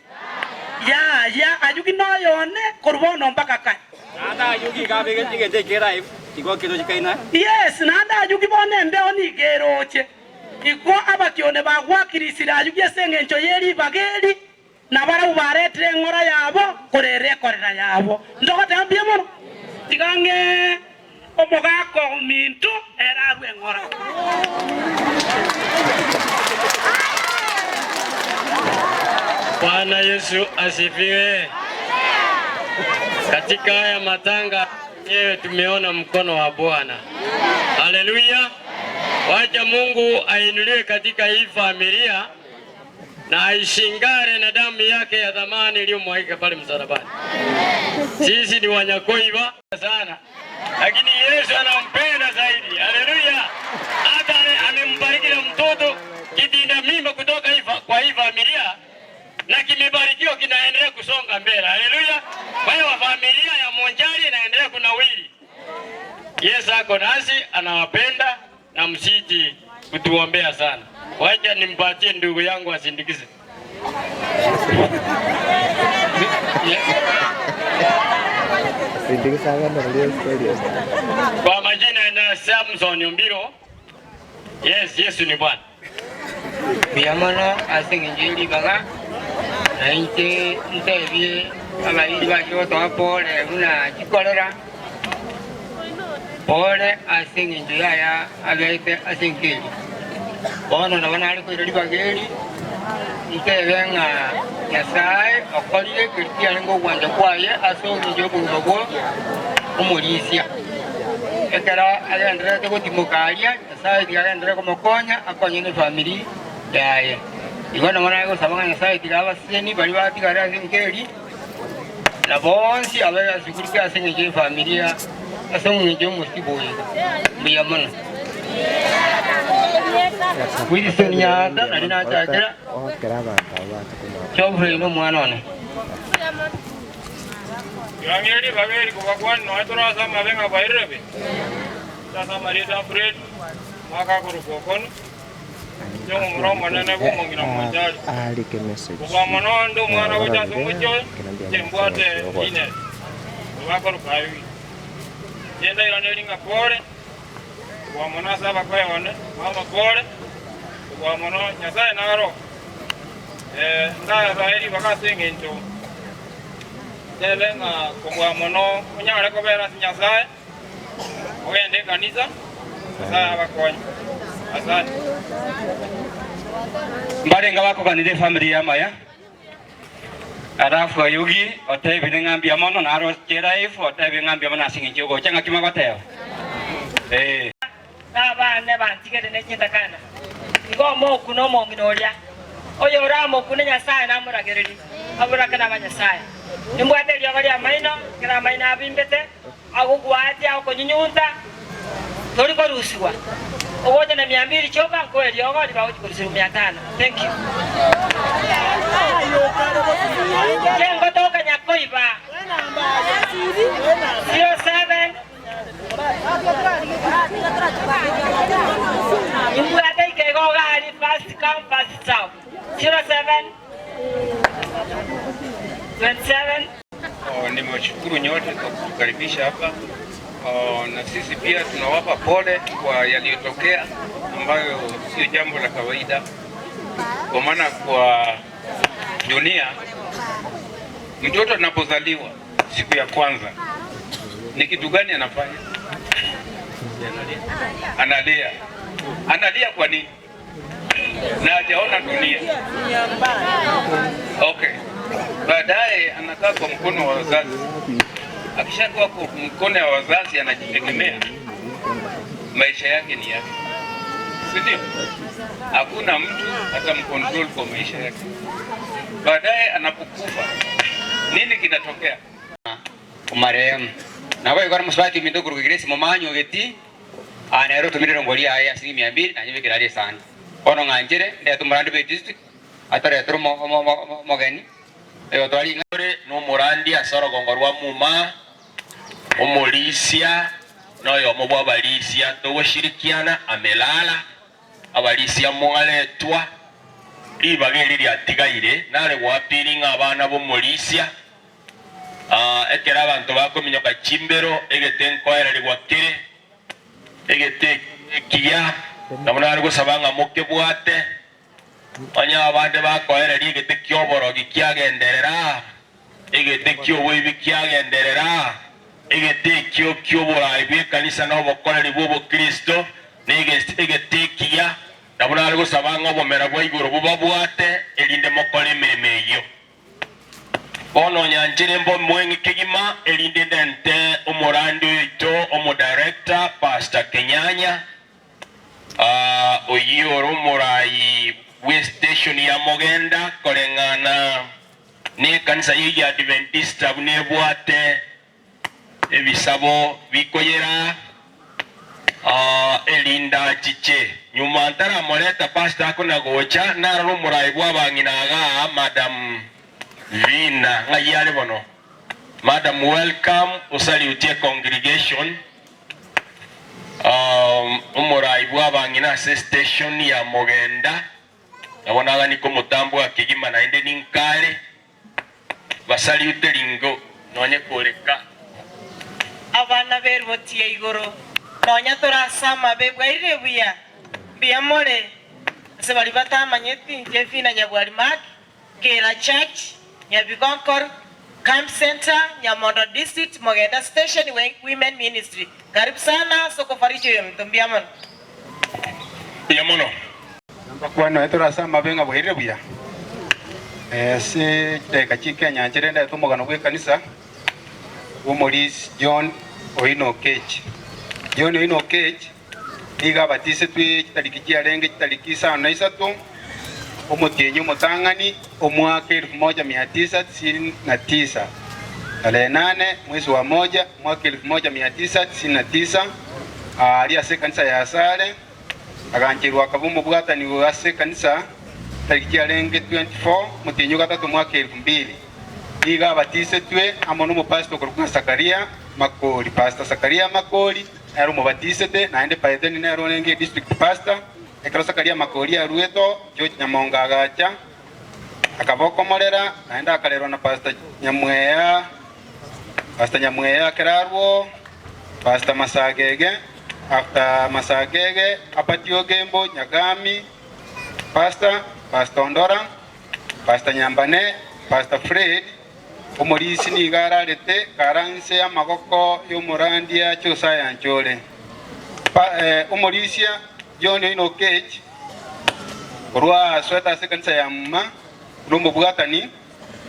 J: Yaya, ayugi noyo one korwa bono mpaka kare.
D: Naende ayugi iga abegete egento eke live, igo keroche kaina.
J: Yes, naende ayugi bono embeo nigo eroche. Igo abakione bagwakirisire ayugi ase engencho ye ribaga eri. Na barabwo baretire eng'ora yabo korera ekorera yabo. Ntogoteba mbuya mono? Tiga ng'ee omogaka ominto ere arue eng'ora.
L: Bwana Yesu asifiwe. Katika haya matanga yenyewe tumeona mkono wa Bwana. Haleluya! Wacha Mungu ainuliwe katika hii familia na aishingare na damu yake ya thamani iliyomwagika pale msalabani. Sisi ni wanyakoiba sana, lakini Yesu anampenda zaidi. Haleluya! Hata amembariki na mtoto kitinda mimba kutoka ifa, kwa hii familia na kimebarikiwa, kinaendelea kusonga mbele. Haleluya! Kwa hiyo familia ya Monjari inaendelea kunawiri. Yesu ako nasi, anawapenda na msiji kutuombea sana. Wacha nimpatie ndugu yangu asindikize. Kwa majina na Samson Ombiro. Yes, Yesu ni Bwana.
D: Mbuya mono ase engencho ye ribaga, na inche ntebie abairi bache gotoa pole buna chikorera. Pole ase engencho y'aya abeete ase enka eria. Bono nabo nare koira ribaga eri, ntebe ng'a Nyasae okorire keria kiarenge ogwancha kwaye ase engencho y'obogima bwo omorisia. Ekero agendererete gotimoka aria, Nyasae tiga agenderere komokonya, akonye nefamiri yaye. Igo nabo nare gosaba ng'a Nyasae tiga abasesenie baria batigare ase enka eria. Na bonsi abayasugurike ase engencho y'efamilia, ase engencho y'omosibo oyo. Mbuya mono. Wilson Nyaata nario nachakera Geoffrey nomwana one.
O: Kirang'eria ribaga eri kobakwania nonya tore ase amabe ng'a bairire be, ase amarieta a Fred, omwaka akorokwa Okono. Inche omomura omonene bw'omong'ina Monchari. Kobua mono onde omwana gocha ase omochie oyo, inche mbwate Linet, oyo akoroka Ayugi. Inche ndairanerie ng'a pore, kobua mono ase abakoe one, mama pore, kobua mono Nyasae naro. Ndabae ribaga ase engencho.
A: Ntebe ng'a kobua mono onyare kobera ase Nyasae, ogende ekanisa, Nyasae abakonye. Asante.
D: Mbarenge abakoganire efamiri y'amaya, alafu Ayugi otebire ng'a mbuya mono, naroche live otebire ng'a mbuya mono ase eng'encho y'ogocha ng'aki mogoteba? Ee.
H: Na abane bantigere ne chintakana. Igo omokune omong'ina oria, oyoramokune Nyasae namoragererie, aborake n'abanyasae. Nimbwate eriogo ri'amaino, ekero amaino abimbete, agogwatia, agokonyunyunta, tori korusigwa. Ogocha na mia mbiri chioka, nkoe eriogo ribagochia korusigwa mia tano. Thank you. Inche ngotoka Nyakoiba. 07. Imbwate ikego gari first come first serve 07 27.
O: Oh, nimewashukuru nyote kwa kutukaribisha hapa. Oh, na sisi pia tunawapa pole kwa yaliyotokea ambayo sio jambo la kawaida, kwa maana kwa dunia mtoto anapozaliwa siku ya kwanza ni kitu gani anafanya? Analia. Analia kwa nini? Na hajaona dunia. Okay. Baadaye anakaa kwa mkono wa wazazi. Akishakuwa kwa mkono wa wazazi, anajitegemea, maisha yake ni yake, si ndio? Hakuna mtu atamcontrol kwa maisha yake. Baadaye anapokufa, nini kinatokea?
D: Omarehemu. Naboigo ore mosubati ominto okorokwa Grace Momanyi o Getii, aa nere otomire erongori yaye ya shilingi mia mbili nanyebekere aria esani. Bono ng'anchere ndete omorandi bwe district atoretere omo omo omo omogeni oyotware ring'ana.
P: Ore nomorandi ase orogongo rwa Muma, omorisia, na oyomo bw'abarisia togoshirikiana, amelala, Abarisia mwaretwa, ribaga eri riatigaire nare goapiri ng'a abana b'omorisia. Aa, ekero abanto bakominyoka chimbero, egete nkoererigwa kere, egete ekio nekiya, nabo nare gosaba ng'a mokebwate. Onye abande bakoereria egete ki'oborogi kiagenderera, egete ki'oboibi kiagenderera, egete ekio ki'oboraai bw'ekanisa na obokoreri bw'obokristo, na egete ekiya, nabo nare gosaba ng'a obomera bwa igoro bobabwate, erinde mokore emeremo eyio. Bono nyanchire mbe omweng'e kegima, erinde ndente omorandi oito omodirector, Pastor Kenyanya, Oyio ore omoraai bw'estation ya Mogenda koreng'ana n'ekanisa y'Egiadventista buna ebwate ebisabo bikoyera erinde achiche. Nyuma ntaramoreta pastor akona gocha narore omoraai bw'abang'ina igaa Madam Vina ng'ai are bono? Madam welcome osaliutie congregation. Omorai bw'abang'ina ase station ya Mogenda, nabo nagani komotambua kegima naende ninkare basaliute ringo nonye koreka.
X: Abana b'eriboti ya igoro, nonya tore ase amabe, bwairire buya, mbuya more. Ase baria batamanyeti, inche Fina Nyabwari Mark, Kera Church, Nyabigonkor, Camp Centre, Nyamondo District, Mogenda Station, Women Ministry. Karibu sana ase okofariji oyominto mbuya mono.
P: Mbuya mono.
O: Mbakwane nonya tore ase amabe ng'a bwairire buya. Ase chidakika chi'ekenyancha rende ndete omogano bw'ekanisa bw'omorisi John Oino Okech. John Oino Okech Nigo abatisetwe chitariki chiarenge chitariki isano na isato, omotienyi omotang'ani, omwaka elfu moja mia tisa tisini na tisa, tarehe nane, mwezi wa moja, mwaka elfu moja mia tisa tisini na tisa, aaria ase ekanisa ya Asare, agancherwa akaba omobwatani ase ekanisa chitariki chiarenge 24, omotienyi o gatato, mwaka elfu mbili. Nigo abatisetwe amo nomopastor okorokwa ng'a Zakaria Makori, Pastor Zakaria Makori. Nere omobatisete, naende Paetheni nere orenge edistrict pastor. Ekero Zakaria Makori aruete oo, George Nyamonga agacha, akaba okomorera, naende akarerwa na Pastor Nyamweya, Pastor Nyamweya ekero arwa oo, Pastor Masagege, after Masagege, Apatie Ogembo, Nyagami, Pastor, Pastor Ondora, Pastor Nyambane, Pastor Fred. Omorisia nigo ararete kare inse y'amagoko y'omorandia Josiah Nchore. Omorisia John Oino Okech korwa asoete ase ekanisa ya Muma buna omobwatani,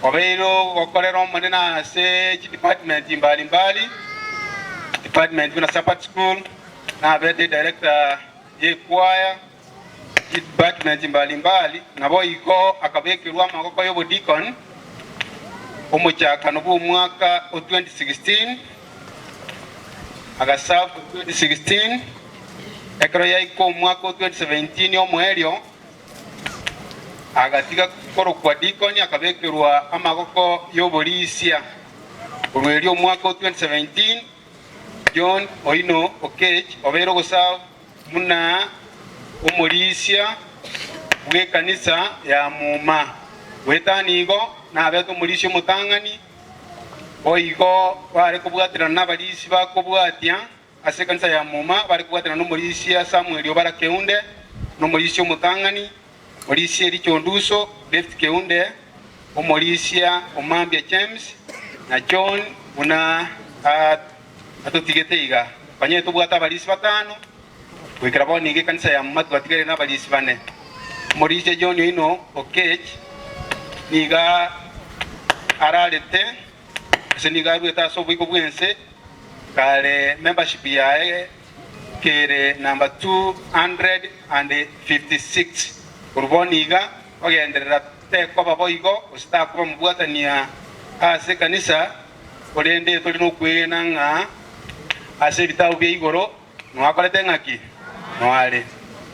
O: obeire ogokorera Omonene ase chidepartment mbali mbali, department buna Sabbath School, nabete edirector y'echoir, chidepartment mbali mbali, naboigo akabekerwa amagoko y'obodeacon omochakano bw'omwaka o 2016, agaserve 2016, ekero yaika omwaka o 2017 omoerio, Agatiga korokwa dikoni, akabekerwa amagoko y'oborisia. Korwa erio omwaka o 2017, John Oino Okech obeire ogoserve buna omorisia bw'ekanisa ya Muma. Goetania igo, nabete omorisia omotang'ani, boigo bare kobwaterana nabarisia bakobwatia Ase ekanisa ya Muma bare kobwatana nomorisia Samweli o Bara Keunde, na omorisia omotang'ani, morisia Ericha Onduso, David Keunde, omorisia Omambia James, na John buna atotigete iga. Onye tobwate abarisia batano, goikera bono iga ekanisa ya Muma twatigaire nabarisia bane. Omorisia John oino Okech nigo ararete Ase nigo aruete ase oboiko bw'ense kare membership yaye kere number 256. Korwa bono iga ogenderera tekoba boigo gose takoba mobwatania ase ekanisa, korende tori nokwegena ng'a ase ebitabu bia igoro noakorete ng'aki? Noare.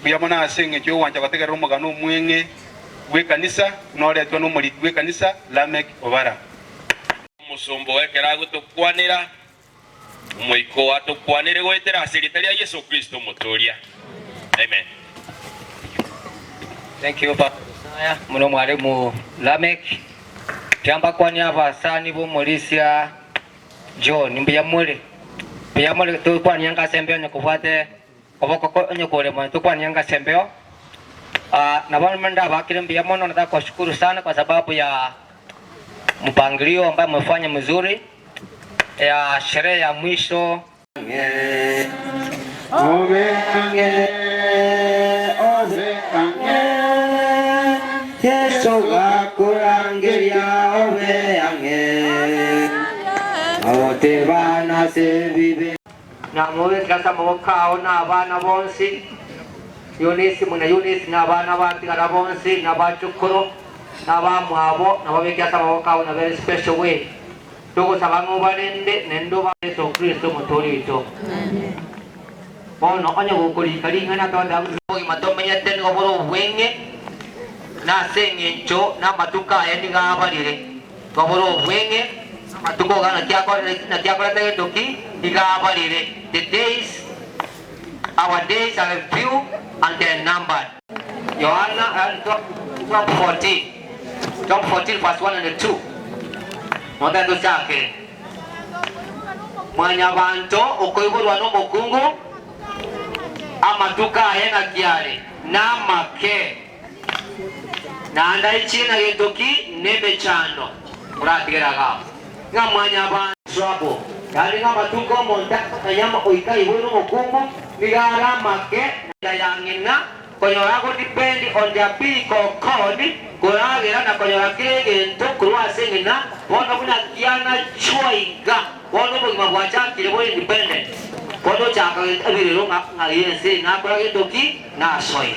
O: Mbuya mono ase engencho y'ogwancha gotegerera omogano omweng'e bw'ekanisa buna oretwe nomoriki bw'ekanisa Lameck Obara.
P: Omosomba oo ekero agotokwanera, Omoika oo atokwanere goetera ase erieta ria Yeso Kristo Omotooria. Amen.
D: Thank you Pastor Josiah muno mwalimu Lameck. Tiambakwania abasani b'omorisia John mbuya more? Mbuya more tokwanie ngase embeo onye kobwate koboko onye kore moyo tokwanie ngase embeo. Ah, nabo ndabakire mbuya mono nataka kuwashukuru sana kwa sababu ya mpangilio ambayo mmefanya mzuri ya sherehe ya mwisho.
Q: Obe ang'e, obe ang'e, Yeso gakorangeria obe ang'e, Agoteba nase ebibe.
D: Namobekire ase amaboko ao na abana bonsi, Yunisi buna Yunisi na abana batigara bonsi, na abachukuru, na abamwabo, nababeke ase amaboko ao in a very special way. Togosaba ng'a obarende naende obae Yeso Kristo Omotoori oito. Bono onye gokorika ring'ana toteba buna obogima tomenyete nigo bore obweng'e, na ase engencho namatuko aye nigo abarire. Nigo bore obweng'e, amatuko iga naki akorire naki akorete gento ki? Nigo abarire. The days, our days are few and they are numbered. Yohana Job 14, Job 14 verse 1 and 2. Note tochake. Mwanyabanto okoiborwa nomokungu, amatuko aye naki are? Namake. Naende aichire na gento ki? Nemechando. Oratigere iga ng'a mwanyabanto. Trouble. Yaani ng'a amatuko omonto akomenya oika aiboirwe nomokungu nigo are amake. Na ya ng'ina Konyora ago depend on the umbilical cord koragera na konyora kera egento korwa ase ng'ina, bono buna kiana chua iga, bono obogima bwachakire bore independent, bono ochaka ebirero ng'a ng'ai ense eye nakora gento ki? Nasoire.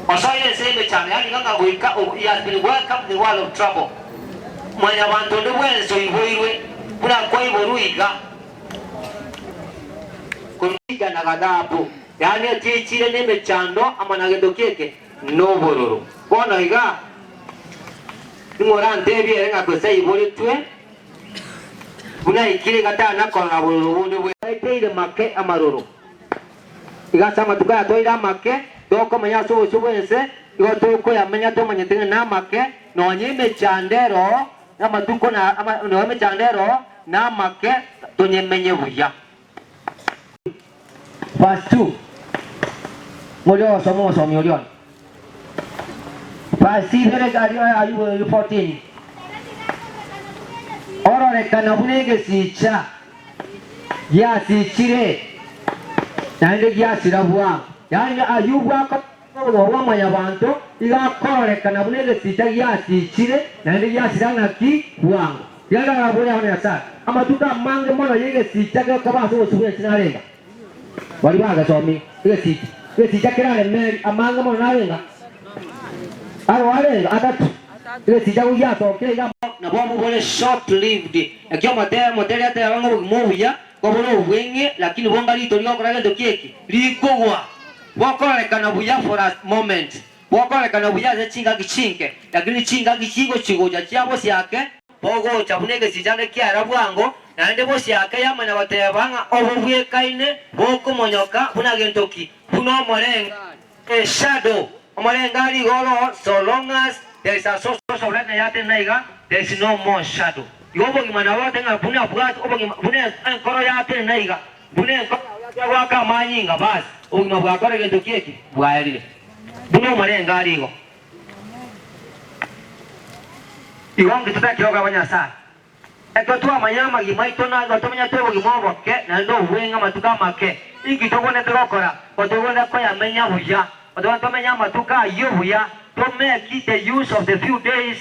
D: Osoire ense y'emechando yaani iga ng'a goika he has been welcomed in the world of trouble. Mwanyabanto onde bwensi oiboirwe buna kwaiborwa iga. Korwa na gathabu. Yaani achichire nemechando amo na gento kieke nobororo. Bono iga, ning'o orantebie ere ng'a gose aiboretwe buna aikire iga tana korora bororo bonde bwe. Aeteire make amaroro. Iga ase amatuko aya toire amake, tokomenya ase obosio bw'ense, igo tokoyamenya tomanyete ng'a namake, nonya emechando eroo, namatuko na nonya emechando eroo namake, tonyemenye buya. Verse 2 Ng'oria ogosoma omosomi oria one. Verse ibere aria Ayubu 14.
N: Kororekana buna egesicha giasichire, naende giasira bwango. Yaani Ayubu akore obogima bwa mwanyabanto iga akororekana buna egesicha giasichire, naende giasira ng'aki? Bwango. Tiga ndarabore abana Nyasae, amatuko amange mono y'egesicha gekoba ase obosio bw'ense narenga? Baria bagesomi egesicha, egesicha keraremeri amange mono narenga? Aro arenga atato, egesicha gogiasokire iga.
R: Nabo bore short lived. Naki omotebia omotebia ateba ng'a obogima obuya kobore obweng'e lakini bonga rito rigokora gento ki eki? Rikogwa. Bokororekana buya for a moment. Bokororekana buya ase chingaki chinke lakini chingaki chigochi-gocha chia bosiake bogocha buna egesichane kiaera bwango naende bosiake yamanya goteba ng'a obobwekaine bokomonyoka buna gento ki? Buna omoreng'ani. A shadow, omorengari igo oro so long as there is a source of light yatene iga there is no more shadow. Igo obogima nabo ogoteba ng'a buna bwate obogima buna enkoro yatene iga buna enkoro yao yatiga goaka amanyinga bas obogima bwakora gento ki eki? Bwaerire. Buna omorengari igo. Igo nki totakire gokora Nyasaye? Ekero twamanyire amagima aito na igo tomenyete obogima oboke naende obweng'e amatuko amake, inki togwenerete gokora? Gotogwenerete koyamenya buya. Gotogwenerete tomenye amatuko ayio buya, to make the use of the few days,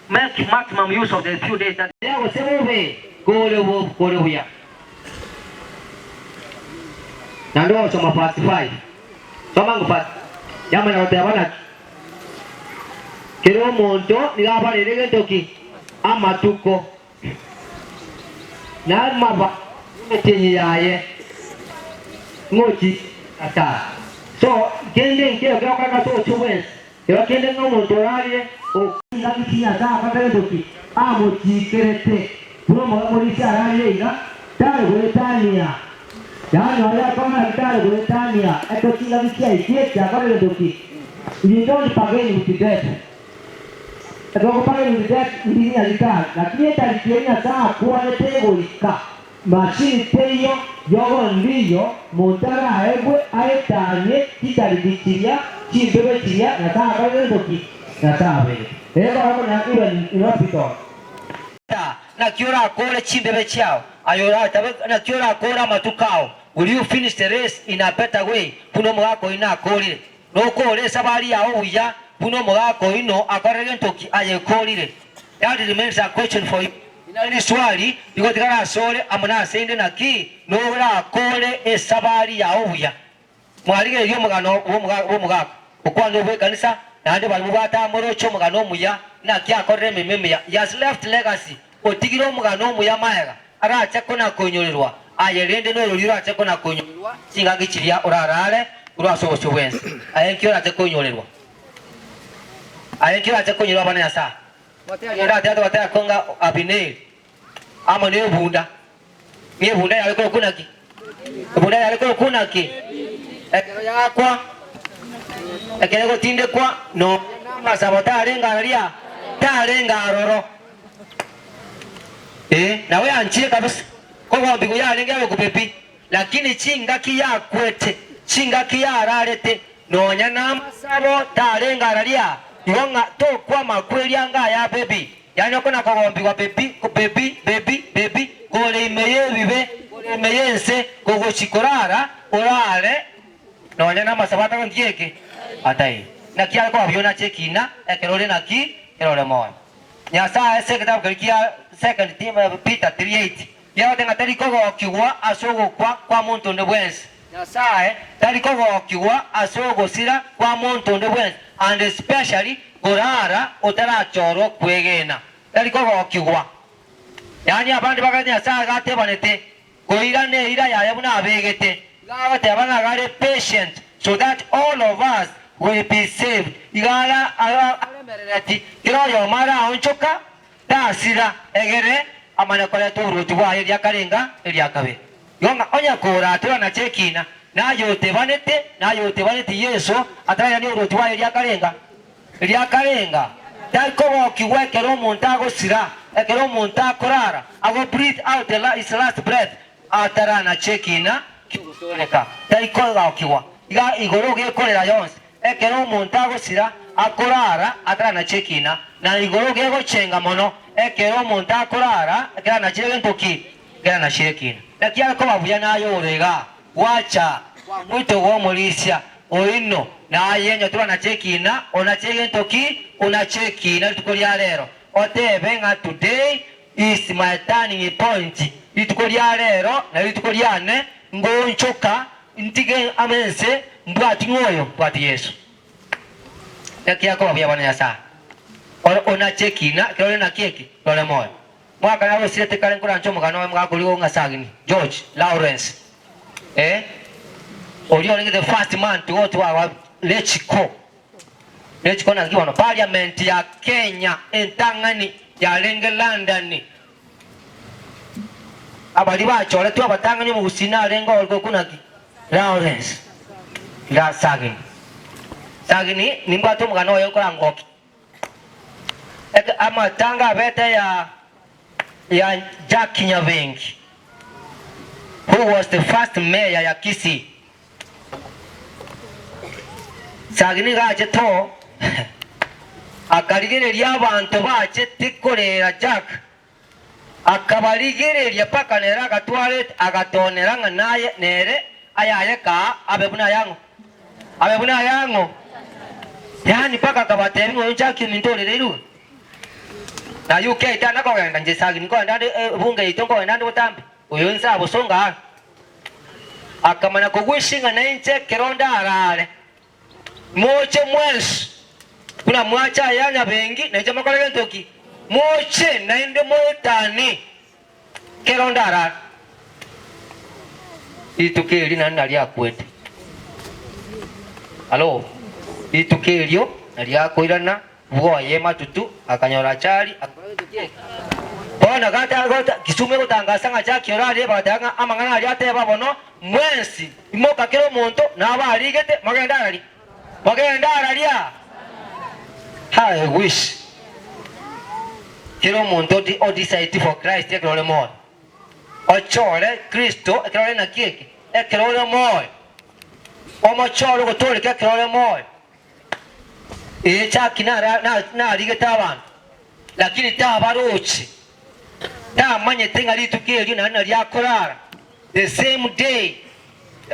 R: make maximum use of the few days that. Buya gose bobe, kore kore buya. Naende ogosoma verse 5. Soma ng'o verse yamanya goteba naki? Kera omonto nigo abarere gento ki? Amatuko na amaba y'emetienyi yaye ng'ochi ata. So kende nkero kegokoreka ase obosio bwensi, kero kende ng'a omonto orarire okingaki ki Nyasae akorete gento ki? Amochikerete. Buna omorisia ararire iga, tare goetania. Yaani oria akong'aki tare goetania ekero chingaki chiaikie chiakorire gento ki? You don't bargain with death. Ekero okobargain with death ndiri nyagitari, lakini etariki eria Nyasae akwanete egoika, machine teiyo, yogo ndiyo, monto araegwe aetanie chitariki chiria, chimbebe chiria Nyasae akorire gento ki? Nyasae abegete. Ekero okonya even in hospital. Naki orakore chimbebe chiao, aye oratabe, naki orakore amatuko ao, will you finish the race in a better way, buna omogaka oino akorire? Nokore esabari yao buya, buna omogaka oino akorire gento ki aye okorire? That remains a question for you. Inari riswali rigotigara asore amo nase inde naki norakore esabari yao buya. Mwarigereria omogano bw'omogaka okwana obw'ekanisa, naende barabwo batamoroche omogano omuya, naki akorire emeremo emiya. He has left legacy, otigire omogano omuya maega, arache kona-koinyorerwa aye rende norori orache kona-koinyorerwa chingaki chiria orarare korwa ase obosio bw'ense. Aye nki orache koinyorerwa? Aye nki orache koinyorerwa abana Nyasae? Genda atebe goteba konga Abineri amo nebunda. Nebunda yare korokwa naki? Ebunda yare korokwa naki? Ekero yaakwa, ekero egotindekwa, nonya namasabo tarenge araria, tarenge aroro. Eh, nabo yanchire kabisa, kogombigwa yarenge abakupe pi, lakini chingaki yakwete, chingaki yararete, nonya namasabo tarenge araria, igo ng'a tokwa amakweri anga aya baby. Yaani oko nakogombigwa baby, baby, baby, baby, kore ime y'ebibe, kore ime y'ense, kogochi korara, orare nonya namasabo atagonti eke ataiyo. Naki are koba buya onache ekina ekero ore naki? Ekero ore moyo. Nyasae ase egetabu keria kia Second Peter 3:8 nigo ng'a tari kogokigwa ase ogokwa kwa monto onde bwensi. Nyasae tari kogokigwa ase ogosira kwa monto onde bwensi, and especially korara otarachorwa kwegena. Tari kogokigwa. Yaani abande bagete Nyasae gatebanete koira neira yaye buna abegete. Iga agoteba ng'a gare patient so that all of us will be saved. Iga aremerereti kera oyomo araonchoka Tasira, egere amanye koreta oboruoti bwaye eria karenga eria kabere. Igo ng'a onye koratura nache ekina, naye otebanete, naye otebaneti Yeso atarairania oboruoti bwaye eria karenga eria karenga. Tari kogokigwa ekero omonto agosira, ekero omonto akorara, ago breathe out the his last breath, ataranacha ekina ki'ogotooreka. Tari kogokigwa. Iga igoro gekorera yonsi, Ekero omonto agosira, akorara ataranacha ekina, na igoro gegochenga mono. Ekero omonto akorara, ekero anachire gento ki? Ekero anachire ekina. Naki are koba buya naye ore igaa, gwacha kwamoita ogomorisia oino, naye onye toranache ekina, onache egento ki? Onache ekina rituko ria rero. Otebe ng'a today is my turning point, rituko ria rero nario rituko riane ngoonchoka ntige amense mbwati ng'o oyo? Mbwati Yeso. Naki akoba buya bono Nyasae ore onache ekina ekero ore nakio eki rore moyo. Mwaka narosirete kare nkoranche omogano oye mogakorigo ng'a Sagini George Lawrence eh oria orenge the first man to go to our Lechiko Lechiko naki bono parliament ya Kenya entang'ani yarenge London abaria bachoretwe abatang'ani omogusii narenge orokwa naki Lawrence la Sagini Sagini nimbwate omogano oye nkorangokia. Eke amatanga abete ya ya Jack Nyabengi who was the first mayor ya Kisii. Sagini nigo achete oo akarigereria abanto bachete korera Jack akabarigereria mpaka nere agatwara agatonera ng'a naye nere ayaye kaa abe buna ayang'o Abe buna ayang'o, yaani mpaka akabatebia ng'a oyo nchaki ominto orere iruga. Na UK tana kogenda inche Sagini nkogenda ande ebunge yaito nkogenda ande botambe, oyo inse abosonga aa. Akamanya kogwisia ng'a nainche ekero ndarare, moche mwensi buna mwacha aya nyabengi nainche mokore gento ki? Moche naende moetanie kero ndarare. Rituko erio naende nario akwete. Alo, rituko erio nario akoirana bwoye matutu akanyora achari bono gata gota Kisumu egotangasa ng'a Jackie orarire bagateba ng'a amang'ana aria ateba bono mwensi imoka kera omonto nabarigete mogende araria mogende araria I wish kera omonto odi odecide for Christ ekero ore moyo. Ochore Kristo ekero ore naki eke? Ekero ore moyo. Omochore ogotooreka ekero ore moyo. Ee, Jackie nara narigete abanto, lakini tabaroche. Tamanyete ng'a rituko erio naende nario akorara, the same day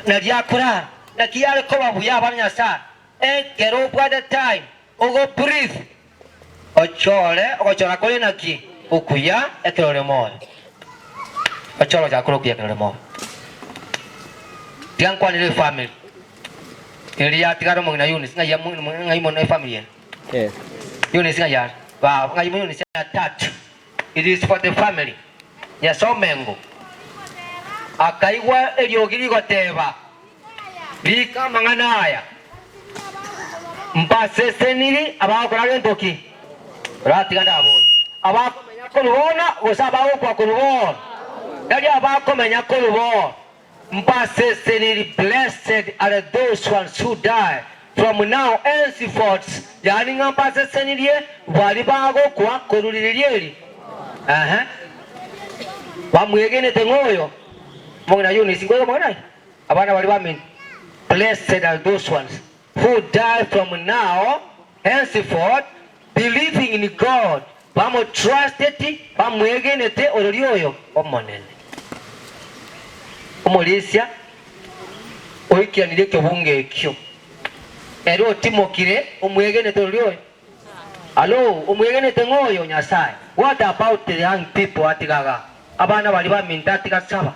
R: nario akorara. Naki yare koba buya abana Nyasaye, ekero obwate time, ogo breathe, Ochore ogochora kore naki? Okuya ekero ore moyo. Ochore ogochora kore okuya ekero ore moyo. Tiga nkwanere efamiri eria yatigara omong'ina Eunice, ng'ai ya ng'ai mono efamiri ere?
W: Yes.
R: Eunice ng'ai are? Baba, ng'ai Eunice ya tatu. It is for the family. Nyasomengo akaigwa eriogi rigoteba, Rika amang'ana aya, Mbaseseniri abagokora gento ki? Oratiga ndabore, abakomenya korwa bono gose abagokwa korwa bono? Tari abakomenya korwa bono. Mbaseseniri, blessed are those ones who die from now henceforth, yaani ng'a mbasesenirie baria bagokwa korwa riria eri. Ehe. Bamwegenete ng'a oyo omong'ina Eunice, nkoiga omong'ina aye? Abana baria bamino, blessed are those ones who die from now henceforth believing in God, bamotrusteti, bamwegenete ororia oyo Omonene. Omorisia oikeranirie ekebungo ekio, ere otimokire omwegenete ororia oyo. Hallo, omwegenete ng'o oyo Nyasae? What about the young people atigaga abana baria baminto atiga saba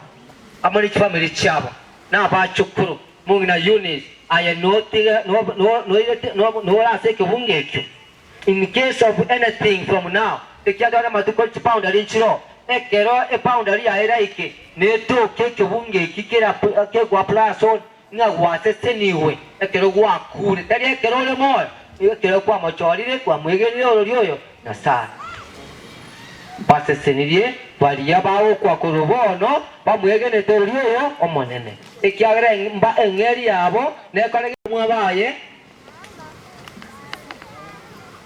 R: amo ne chifamiri chiabo na abachukuru mong'ina Eunice aye notige noirete nore ase ekebungo ekio In case of anything from now ekiagera namatuko chiboundary nchiroo ekero eboundary yaye eraike netoke ekebungo eki kera kegoapply ase Ng'a gwasesenigwe ekero gwakure, tari ekero ore moyo, ekero kwamochorire, kwamwegenire ororia oyo Nyasae. Basesenirie baria bagokwa korwa bono bamwegenete ororia oyo Omonene, ekiagera eng'eria yabo nekore mwabaye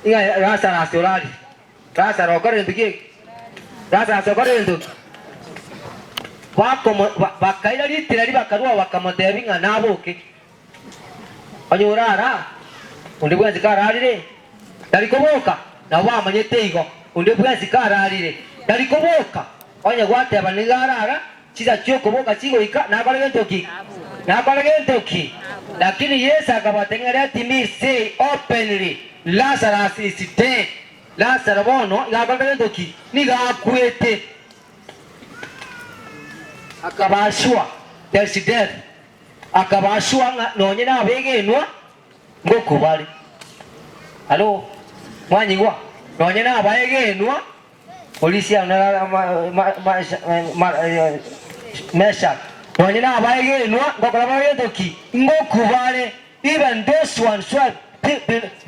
R: ng'a Lazarus orarire. Lazaro okorire gento ki eke? Lazarus okorire gento ki? Bakomo, ba, bakaira ritira ribakarua bakamotebia ng'a naboke. Onye orara, onde bwensi kararire, tari koboka, nabo bamanyete igo. Onde bwensi kararire, tari koboka, onye gwateba nigo arara, Chisa chi'okoboka chigoika, nakore gento ki? Nakore gento ki? Lakini Yeso akabatebia, Let me say openly, Lazarus is dead. Lazaro bono iga akorete gento ki? Nigo akwete. Akabasua, there is death. Akabasua ng'a nonye nabegenwa ngokwa bare. Halo, mwanyigwa? Nonye nabaegenwa Polisia Meshak, nonye nabaegenwa ngokora bare gento ki? Ngokwa bare. Even those ones who are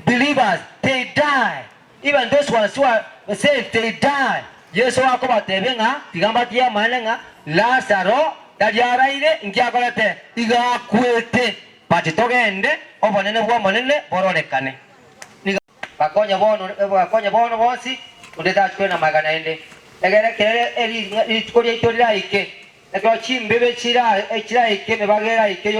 R: believers, they die. Even those ones who are saved, they die. Yeso akobatebia ng'a tiga mbatige amaene ng'a Lazaro tari araire, inki akorete? Iga akwete. But togende, obonene bw'Omonene bororekane. Nigo. Bakonye bono, bakonye bono bonsi, onde tachikwe namagega naende. Egere ekero rituko riaito riraike, ekero chimbibe chiraike, emebaga eraike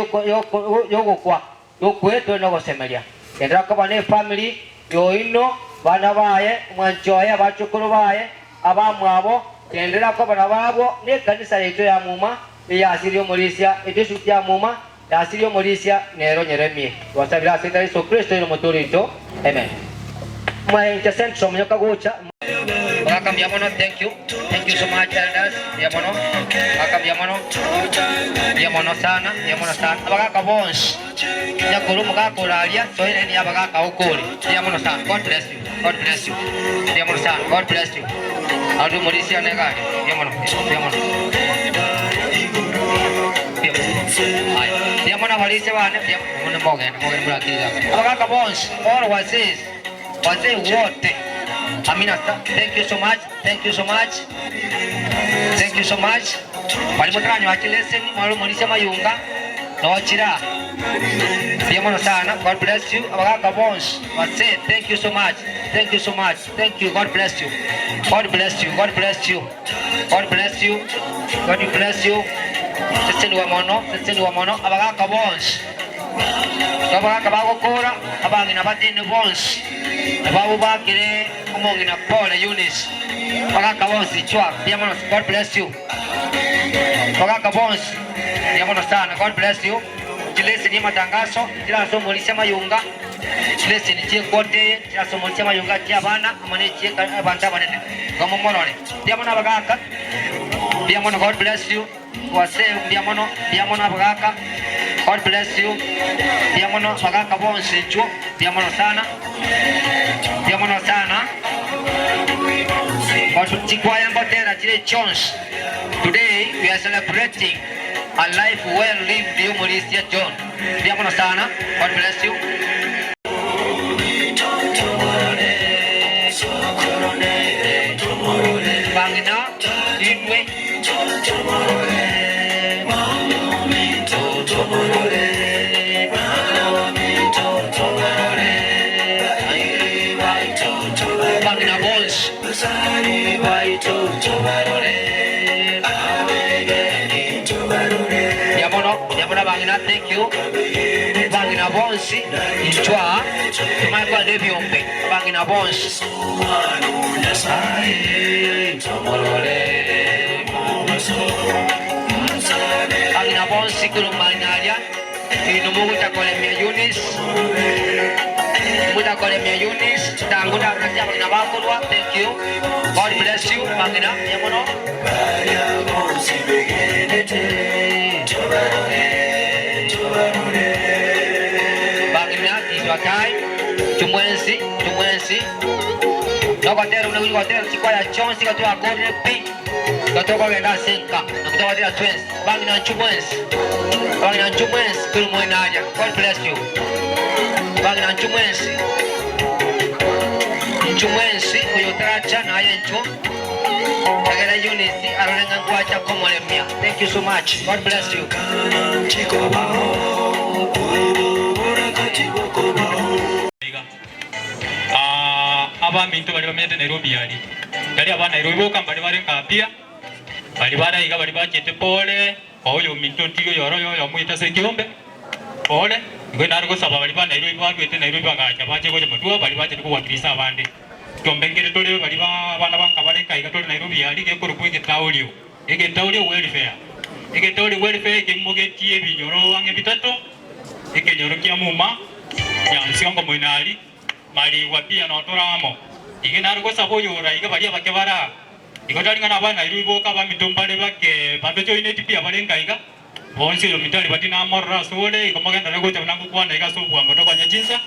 R: y'ogokwa, tokwe tore nogosemeria. Genderera koba nefamiri yoino, bana baye, omwanchi oye, abachokoro baye, abamwabo, genderera koba nabarabwo, nekanisa yaito ya muma, eyasirie omorisia, edistrict ya muma, Yasirie omorisia, nere onyeremie. Twasabire ase erieta ria Yeso Kristo, ere Omotoori oito. Amen. Mwaencha Central monyoka gocha. Mogaka mbuya mono thank you thank you so much elders mbuya mono mogaka mbuya mono mbuya mono sana mbuya mono sana abagaka bonsi nyakoro omogaka oraria soera eni abagaka okore mbuya mono sana God bless you God bless you mbuya mono sana God bless you Aria omorisia one egari mbuya mono mbuya mono Aya mbuya mono abarisia bane mbuya mono mogende mogende morakire iga abagaka bonsi all wazees wazee wote amina sa thank you so much thank you so much thank you so much baria motaranyora chileseni mware omorisia mayunga nochira mbuya mono sana God bless you abagaka bonsi wazee thank you so much thank you so much. Thank you God bless you God bless you God bless you God bless you God bless you sesenigwa mono sesenigwa mono abagaka bonsi abagaka bagokora abang'ina batene bonsi nababo bakire omong'ina pole Eunice abagaka bonsi chwa mbuya mono God bless you abagaka bonsi mbuya mono sana God bless you chileseni amatangaso chirase omorisia mayunga Chileseni chi'equota eye chirasomori chi'amayunga chi'abana amo ne chi'abanto abanene. Igo momorore. Mbuya mono abagaaka. Mbuya mono God bless you. Wazee mbuya mono, mbuya mono abagaaka. God bless you. Mbuya mono abagaaka bonsi inchuo. Mbuya mono sana. Mbuya mono sana. God chikwaya ngotera chire chionsi. Today we are celebrating a life well lived y'omorisia John. Mbuya mono sana God bless you. Bang'ina inwe. Bang'ina bonsi. Mbuya mono, mbuya mono abang'ina, thank you. Abang'ina bonsi, inchwa aa, tomanye kogenda ebiombe, abang'ina bonsi. Abang'ina bonsi korwa mang'ina aria, inwe mogocha koremia Eunice, mogocha koremia Eunice, chitango ndarora chiabang'ina bakorwa, thank you. God bless you, bang'ina, mbuya mono. Bang'ina, it's your time. Chumwensi, chumwensi. Nogotera buna gotera chikwaya chionsi igo twakorire pi. Igo tokogenda ase enka na togotera twensi. Bang'ina nchumwensi. Bang'ina nchumwensi korwa moino aria. God bless you. Bang'ina nchumwensi. Nchumwensi oyo otaracha naye inchuo. Egere Eunice arore ng'a nkwacha komoremia. Thank you so much. God bless you.
E: Iga abaminto baria bamenyete Nairobi aria, tari aba Nairobi boka mbaria bare Nkapia, baria bare aiga baria bachete pore, oyominto ntiga oyoro oyo oyomoite ase ekeombe. Pole, nigo nare gosaba baria ba Nairobi barwete Nairobi bagacha bache gocha motwe baria bachete kowakilisha abande. Ekiombe nkere tore baria ba abana ba nkabareka iga tore Nairobi aria gekorokwa egetaurio, egetaurio welfare. Egetaurio welfare ekimogetie ebinyoro ang'e bitato, ekenyoro kia Muma, Nyansiongo moino aria, Marigwa pia notore amo. Iga nare gosaba oyore aiga baria abake bare aa. Igo tari ng'a nabana Nairobi boka abaminto mbare bake batojoineti pi abare nka iga. Bonsi oyominto aria bati namorore asore, igo mogenderere gocha buna ngokwana iga ase obwango tokonye chinsa.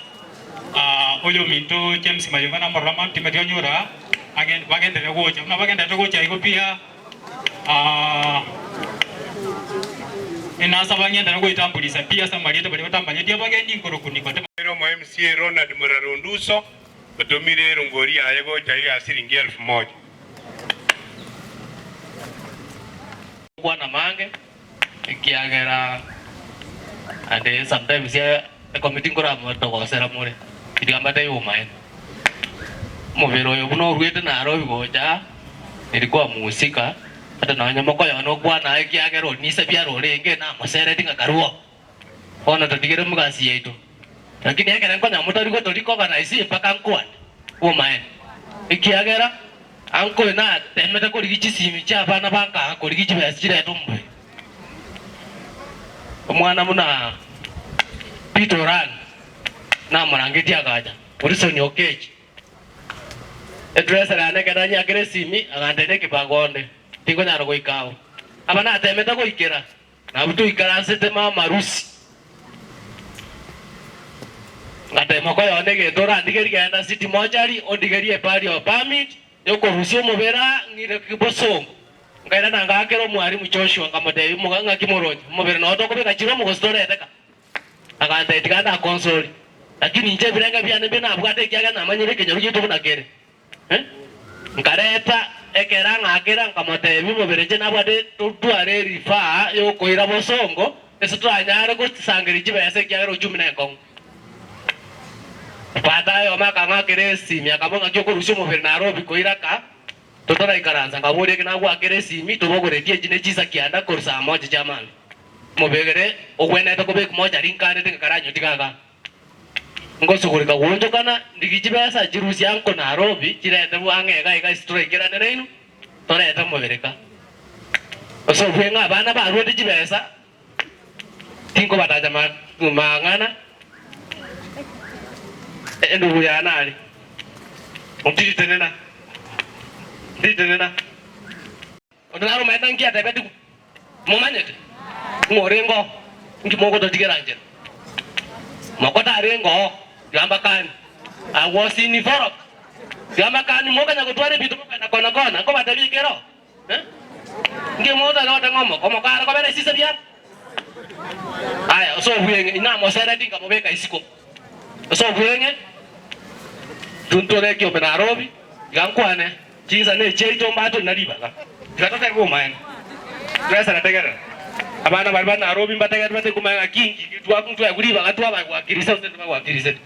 E: Oyominto James Mayunga namorore amo timeti onyore aa, agen bagenderere gocha. Buna bagendererete gocha igo pi aa, inasaba ng'enderere goetambulisa pi ase amarieta baria batamanyeti abageni nkorokwa Nikodemo.
S: Ere omo MCA Ronald Muraro Onduso otomire erongori yaye gocha iga siringi elfu moja.
T: Gokwana amange, ekiagera and sometimes ekomiti nkoramotogosera more, tiga mbatebie obomaene. Omobere oyo buna oruete Nairobi gocha aa, nilikuwa muhusika, ata nonye mokoyona okwana aa ekiagera onise biara orenge namosereti ng'a karue oo. Bono totigere omogasi yaito. Lakini ekere nkonya motari gotorika organise mpaka nkwane obomaene, ekiagera ankoyo natemete korigia chisimi chia abana bankaga korigia chibesa chirete omobere. Omwana buna Peter Orangi namorangetie agacha, Wilson Okechi, edresser yane ekero nanyakire esimi agantebia nekebago onde tinkonyara goika agwo. Aba natemete goikera Nabwo toikaransete mama Rusi. Ngatema koyona egento orandigerie genda city mortuary ondigerie eburial permit yokorusia omobere aa ng'ire bosongo. Nkairana ngaakera omwalimu Joshua nkamotebia moga ng'aki moroche omobere noo tokobeka chiromo gose torete ka? Agantebia tiga ndakonsori lakini inche ebirenge biane mbire nabwate ekiagera namanyire ekenyoro giaito buna kere. Nkareta ekera ng'akera nkamotebia omobere inche nabwate totware erifaa yokoira bosongo ase toranyare gosangereria chibesa ekiagera uchumi nenkong'u. Baadaye oyomo akang'akera esimi akabua ng'aki okorusia omobere Nairobi koira ka totaraikaransa nkaboria eke nagwakera esimi tobogoretie echi ne chinsa kianda korwa saa moja chia mambia. Omobere ogwenerete kobekwa mochari nkanete ng'akaranyotiga igaa. Ngosugurika gwonchokana, ndigie chibesa chirusie anko Nairobi chirete bwang'e iga iga ase toraikerane nainwe, torete omobere ka. Ase obwe ng'a abana baruete chibesa, tinkobatacha mang'ana, endugu yane aria, ntiri tenena, ntiri tenena. Onde naro omanyete nki atebetigwe? Momanyete ng'a orenge oo, inki mogototigera nchera? Moko tarenge oo, tiga mbakanie. I was in Vorok. Tiga mbakanie mokanya gotwara ebinto mokogenda kona kona, nkobatebia ekero oo. Eh? Inki mogotaka goteba ng'a omoko, omoko are kobera esise biara? Aya, ase obweng'e, inamosereti nkamobeka isiko. Ase obweng'e, tontore ekiombe Nairobi, tiga nkwane. Chinsa nechiaito mbatwe na ribaga, tiga totebe obomaene. Tresera tegerera, abana baria ba Nairobi mbategerere batari komanya ng'aki inki twaegwa ribaga twabagwakirise gose ntibagwakiriseti.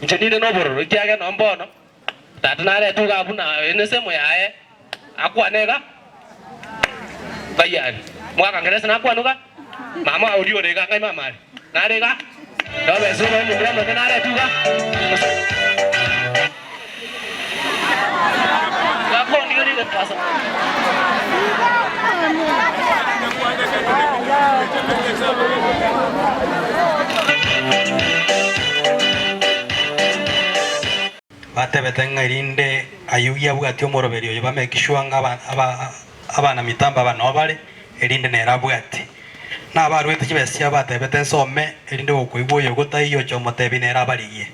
T: Inche ninde nobororo ekiagera nonye mbono tata naretwe igaa buna ensemo yaye akwane iga tayari. Mwaka ngerese nakwane iga, mama oria ore iga ng'ai mama are? Nare iga? Nobese obe omomura omonene naretwe iga?
B: Batebete ng'a erinde Ayugi abwatie omoroberi oyo bamake sure ng'a abanamitambo aba nao bare, erinde nere abwatie. Na abaruete chibesa chiabo batebete nsome, erinde gokoigwa oyo gotaiyo oche omotebi nere abarigie.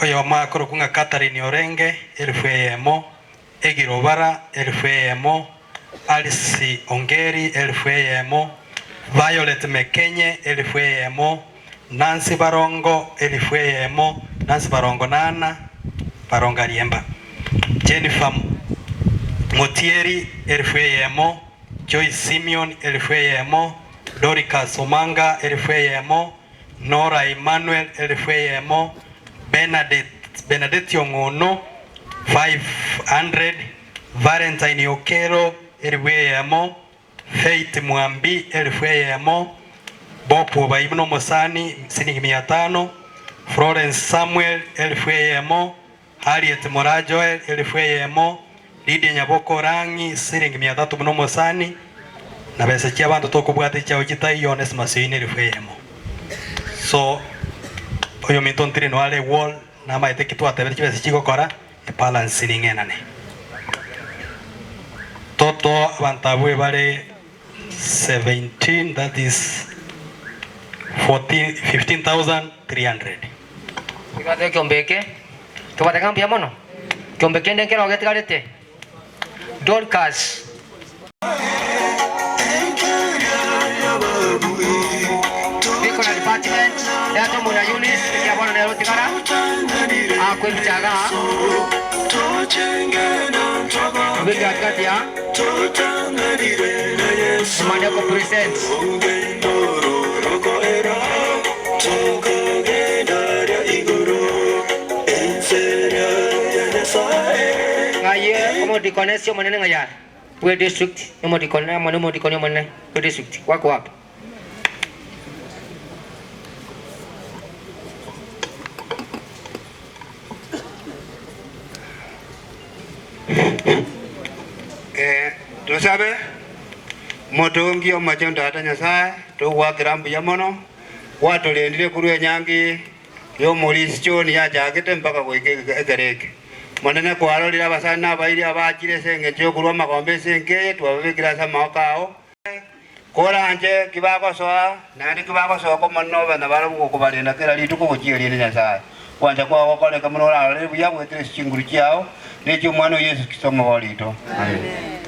B: Oyomo akorokwa ng'a Catherine orenge, elifu eyemo, Egirobara, elifu eyemo, Alice Ongeri, elifu eyemo, Violet Mekenye, elifu eyemo, Nancy Barongo, elifu eyemo, Nancy Barongo Nana, Barongo Ariemba, Jennifer Motieri, elifu eyemo, Joyce Simeon, elifu eyemo, Doricas Omanga, elifu eyemo, Nora Emmanuel, elifu eyemo, Bernadette Bernadette Ong'ono, 500, Valentine Okelo, elifu eyemo, Faith Mwambi, elifu eyemo, Bob Obaim na omosani, siringi mia tano, Florence Samuel, elifu eyemo. Harriet Moraa Joel elifu eyemo, Lydia Nyaboke Orang'i siringi mia tatu buna omosani, na besa chi'abanto tokobwata echiao chitaiyo Onesmus Oino elifu eyemo. So oyominto ntiri noare wall namaete ki twatebire chibesa chigokora ebalance ning'enane. Toto abanto abwo ebare 17 that is 14 15300.
D: Tobwate ekiombe eke, tobwate ng'a mbuya mono. Ekiombe kende nkero getigarete. Dorcas. Bikora department, reta omong'ina Eunice ekiagera bono nere otigara akwe ebicha igaa. Obeke gatigati aa. Omanye ko present. Ng'ai omodikonesi omonene ng'ai are? Bwe district omodikoni amo nomodikoni omonene bwe district wako wapi?
C: Eh, tosabe motongi omochenu Tata Nyasae, togoakera mbuya mono, gwatorendire korwa enyangi y'omorisia John yachagete mpaka goika ekero eke. Monene kwarorire abasani na abairi abachire ase engencho y'okorua amagombe ase enka eye, twababekire ase amaboko ao. Koranche ki bagosoa, naende ki bagosoka, Omonene obe nabarabwo gokobarenda kera rituko gochia erinde Nyasae. Gwancha kwao gokoreke buna orarore buya goetera ase chinguru chiao, na echi'Omwana oo Yeso Kristo Omobori oito. Amen.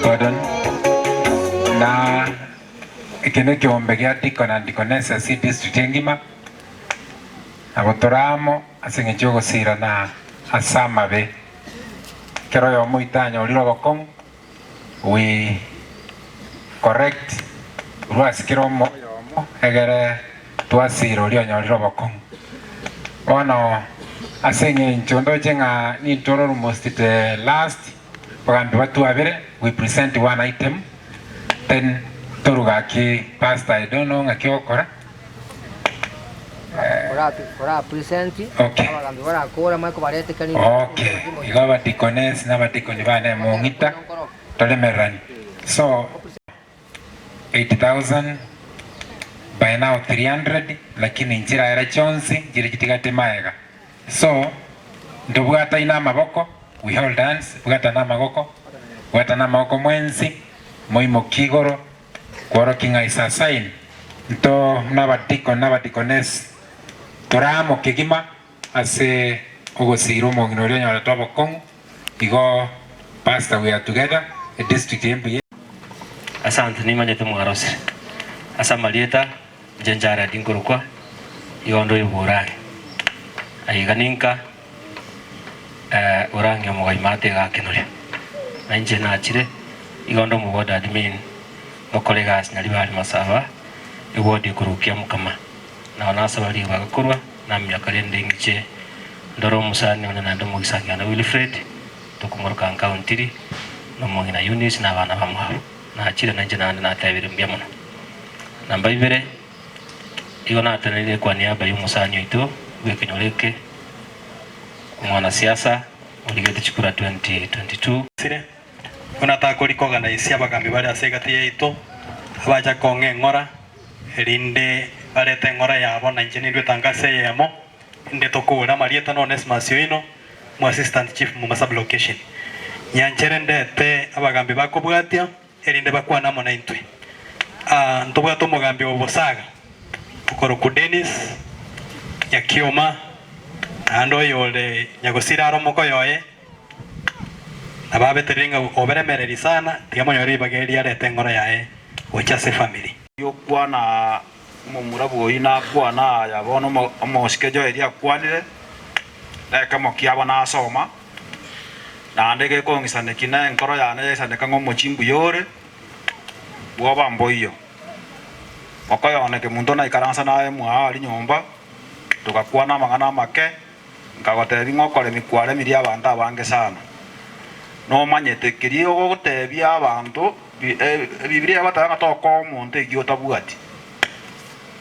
O: Pardon. Na eke nekeombe gia deacon and deaconess ase edistrict engima, nabo tore amo ase eng'encho y'ogosirana ase amabe. Ekero oyomo oito anyorire obokong'u, we correct korwa ase kera oyomo egere twasira oria onyorire obokong'u. Bono ase eng'encho ndoche ng'a nintore almost the last, abagambi batwabere, we present one item, then toru gaki pastor I don't know ng'aki ogokora.
R: Ora present
O: Okay.
R: abagambi barakora manye kobaretekania
O: Okay, igo abadeaconess na abadikoni bane mong'ita toremererani. So 8000 by now 300 lakini nchiraera chionsi nchire chitigate maega. So ntobwataine amaboko, we hold hands, bwatana amagoko, bwatana amagoko mwensi, moimokie igoro kworokia ng'a is a sign nto buna abadikoni na abadikonesi tore amo kegima ase ogosiira omong'ina oria onyorete obokong'u igo pastor we are together edistrict eye mbuya.
F: Asante, nimanyete mwarosire ase amarieta, inche Jared nkorokwa, igo onde oyo bw'Orangi. Aiga ninka Orangi omogaima ate iga akenuria. Na inche nachire, igo onde omo ward admin, ngokora egasi Nyaribari Masaba, eward ekorokwa Kiamokama. Nao nasaba ribaga korwa, naminyoka rende ing'iche ndore omosani one naende omogisangio one Wilfred, tokomoroka nka Ontiri, na omong'ina Eunice na abana bamwabo. Nachire nainche naende natebire mbuya mono. Namba ibere, igo natenenire kwa niaba y'omosani oito bw'ekenyoro eke, omwanasiasa origete chikura 2022.
B: Sire, buna takorikoganisia abagambi bare ase egati yaito, abacha kong'a eng'ora, erinde barete eng'ora yabo, na inche nindwe tanga ase eyemo, inde tokoure amarieta na Onesmus oino, omo assistant chief Muma sub-location. Nyanchere ndete abagambi bakobwatia, erinde bakwane amo naintwe. Aa, ntobwate omogambi o Bosaga, okorokwa Dennis Nyakioma, naende oyore nyagosira are omokoyo oye, nabo abeterire ng'a oberemereri sana, tiga monyore ribaga eri arete eng'ora yaye gocha ase efamiri.
U: Ri'okwana omomura bw'oyio nakwana aya bono omosike Joeli akwanire, na ekemo kiabo nasoma, naende gekong'isanekia na enkoro yane yaisaneka ng'a omochie mbuya ore, bwoba mboiyo. Mokoyone kemunto naikaransa naye mwao aria nyomba, togakwana amang'ana amake, nkagotebia ng'a okoremia kwaremirie abanto abange sana. Nomanyete keria ogotebia abanto, Ebibilia egoteba ng'a tokoa omonto ekio otabwati.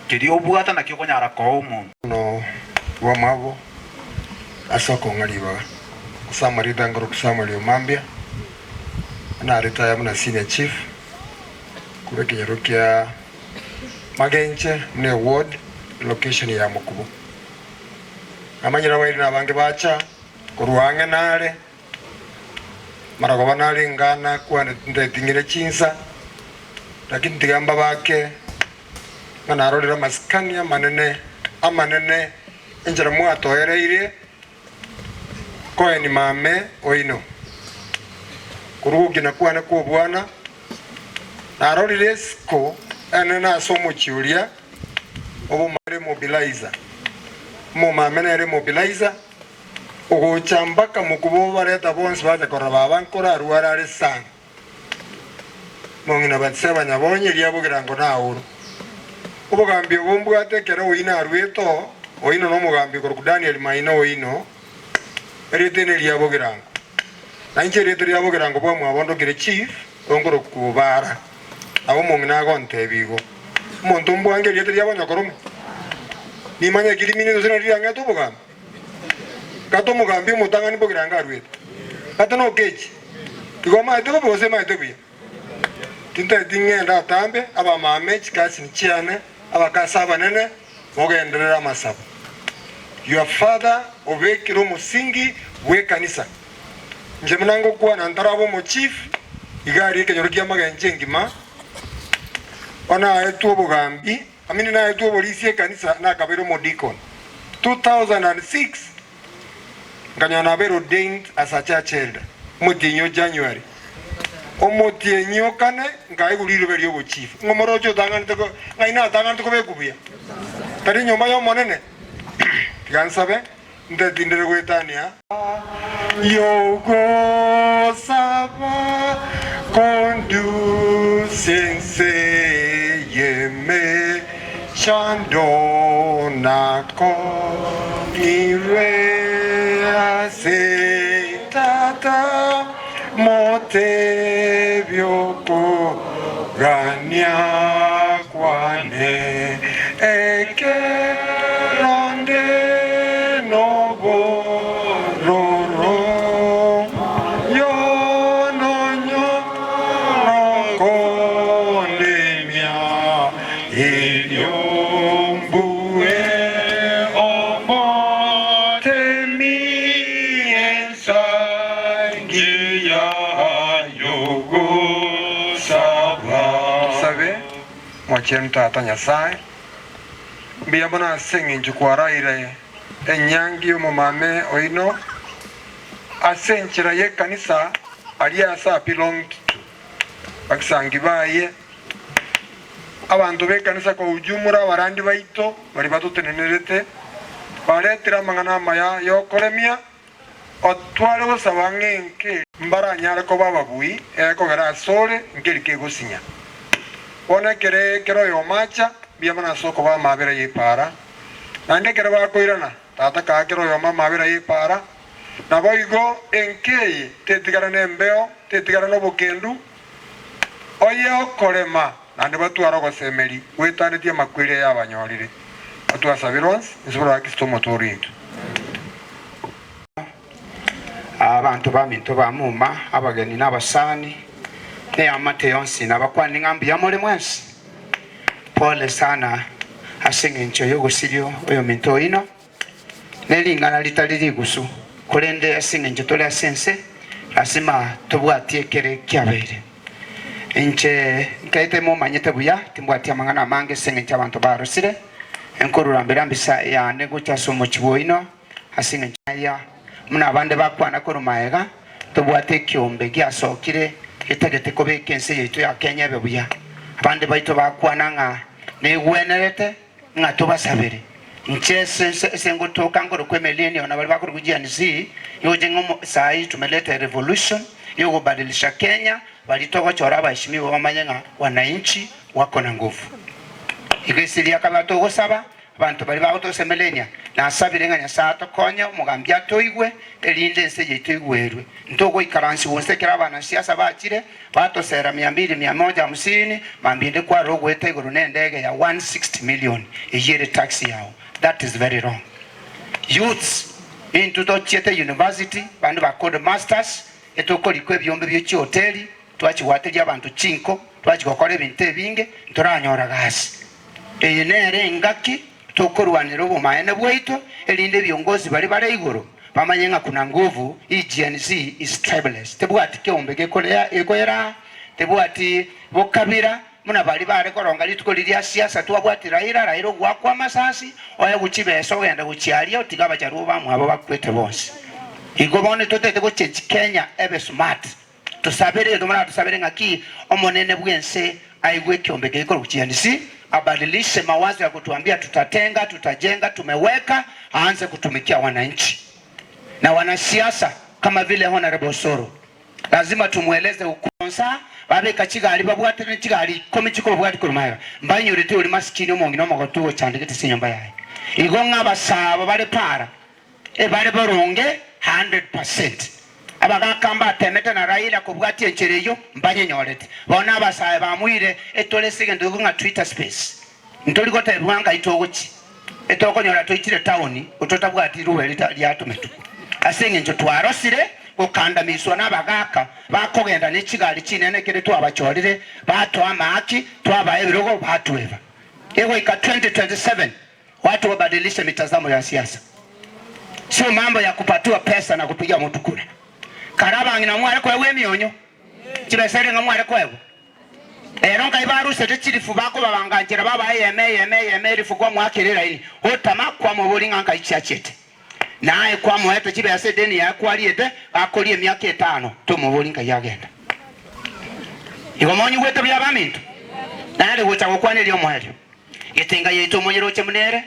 U: Keria obwate nakio okonyara koa omonto.
G: Bono bw'amabo ase okong'a ribaga. Ase amarieta nkoroku Samuel Omambia, narete aya buna senior chief korwa ekenyoro kia Magenche buna eward location ya Mokubo. Namanyire abairi nabange bacha korwa ang'e nare Marogoba nare ngana kwane nteting'ire chinsa, lakini tiga mbabake ng'a narorire amasikani amanene, amanene, enchera mwatoereire koeni mame oino. Korwa ogokina kwane kw'obwana, narorire esiko enene ase omochie oria, obomare mobilizer, omomame nere mobilizer, Ogocha mpaka mokuba obareta bonsi bacha korora baba nkorarware are sana. Mong'ina Batiseba nyabonye eria bogirango naoro. Obogambi obo mbwate ekero oino aruete oo, oino nomogambi okorokwa Daniel Maina oino, erieta eri neria bogirango. Na inche erieta ria bogirango bwamwabo ndokire chief, onkorokwa Obara. Nabo omong'ina agontebia igo. Omonto mbwange erieta ria bonyokorome? Nimanye eki rimineti gose nari riang'ete obogambi? Gati omogambi omotang'ani bogirango aruete, gati nokechi, igo amaete bobe gose emaete buya? Tintageti ng'ende atambe abamame chikasini chiane, abakasi abanene, mogenderere amasabo. Your father obekire omosingi bw'ekanisa. Inche buna ngokwana ntaraba omochief, iga aria ekenyoro ki'amagencho engima, onaetwe obogambi, Amini naetwe oborisia ekanisa nakabeire omodikon. 2006 nkanyora nabeire ordained as a church elder omotienyi o January. Omotienyi o kane nkaegwa rirobe riobochief. Ng'a omoroche otang'anete ko ng'ai natang'anete kobekwa buya? Tari enyomba y'Omonene? Tiga nsabe ntetindere goetania. Yogosaba kondusia ense y'emechando nakonyirwe ase Tata motebie okogania kwane ekero nde nobororo, yononyora okondemia, erio mbue omotemi ensa engiya y'ogosaba.
I: Tosabe, Mochenu Tata Nyasae, mbuya mono ase engencho kwaraire enyangi y'omomame oino ase enchera y'ekanisa aria ase a belonged to, bagisangi baye, abanto b'ekanisa kwa ujumula abarandi baito baria batotenenerete, baretire amang'ana amaya y'okoremia, Otware gosaba ng'a enka mbaranyare koba ababui, ekogera asore nkeri kegosinya. Bono ekero ekero oyomo acha, mbuya mono ase okobaa amaabera y'epaara, naende ekero bakoirana, tata kaa kera oyomo amaabera y'epaara. Naboigo enka eye tetigara nembeo, tetigara nobokendu, oye okorema, naende batware ogosemeria gwetanetie amakweri ayabanyorire. Otwasabire onsi, inse borwa Kristo Omotoori oito.
D: Abanto baminto ba muma, abageni na abasani, na eamate yonsi nabakwanire ng'a mbuya more mwensi. Pole sana ase engencho y'ogosiria oyominto oino, ne ring'ana ritari rigusu, korende ase engencho tore ase ense, lasima tobwatie ekere kiabeire. Inche nkaete momanyete buya, timbwati amang'ana amange ase engencho abanto barosire, nkorurambera mbisa yane gocha ase omochie bw'oino, Ase engencho aya, buna abande bakwana korwa magega, tobwate ekiombe giasokire getagete kobeka ense yaito ya Kenya ebe buya. Abande baito bakwana ng'a negwenerete ng'a tobasabere. Inche ase ase ngotoka nkorokwa emillennial na baria bakorokwa Gen Z, nigoche ng'a omo saii tumeleta erevolution yogobadilisha Kenya, baria togochora abaheshimiwa bamanye ng'a wananchi wako na nguvu. Igo ase riakaba togosaba.
J: Abanto baria bagotosemerenia, nasabire ng'a Nyasae atokonye, omogambi atoigwe, erinde ense yaito igwerwe. Ntogoikaransigwa inse ekero abanasiasa bachire, batosera mia mbili mia moja hamsini, mambia ende kwarora ogoeta igoro nendege ya 160 million, eyio ere tax yao. That is very wrong. Youths, intwe tochiete university, bande ba code masters, etokorikwa ebiombe bie chihoteli, twachigwateria abanto chinko, twachigokora ebinto ebinge, ntoranyora gasi. Eye nere engaki tokorwanera obomaene bwaito, erinde ebiongozi baria bare igoro bamanye ng'a kuna nguvu hii Gen Z is tribeless, tebwati keombe gekoeraa, tebwati bokabira buna baria bare koronga rituko riria siasa twabwati Raila, Raila ogoakwa amasasi, oegwe chibesa ogende gochia aria otige abacharuo bamwabo bakwete bonsi. Igo bono totagete gochenchi Kenya ebe smart. Tosabere egento moratusabere ng'aki Omonene bw'ense aigwe ekiombe kekorwa GNC, abadilishe mawazo ya kutuambia tutatenga, tutajenga, tumeweka, aanze kutumikia wananchi na wanasiasa kama vile Honorable Osoro. Lazima tumueleze ukweli. Babeka chigari babwate ne chigari ikomi chikobabwatia korwa magega, mbainyorete oria masikini omong'ina omogotu ochandegete ase enyomba yaye. Igo ng'a abasaabo bare para Ebare boronge 100%. Abagaka mbatemete na Raila kobwatia enchera eyio mbanyenyorete. Bono abasae bamoire etore ase egento gekong'a Twitter space. Ntori gotebigwa nkai togochia. Etokonyora toichire town ototabwati riruba riatometwe. Ase engencho twarosire gokandamiswa na abagaka bakogenda ne chigari chinene ekere twabachorire batoa amaaki twabaa ebirogo batweba. Egoika 2027 Watu wabadilishe mitazamo ya siasa, sio mambo ya kupatiwa pesa na kupigia mtu kura. Kare abang'ina mware koegwa emionyo, chibesa ere ng'a mware koegwa. Ero nkai barusete chilifu bakobabanga nchera babae eyemo eyemo eyemo elifu kwamoakera eraini otama kwamoboria ng'a nkai chiachete. Naye kwamoete chibesa edeni yaye kwariete gakoria emiaka etano tomoboria nkai agenda. Igo monyigwete buya abaminto? Nare gocha gokwana erio omoerio. Getenga yaito omonyeroche buna ere,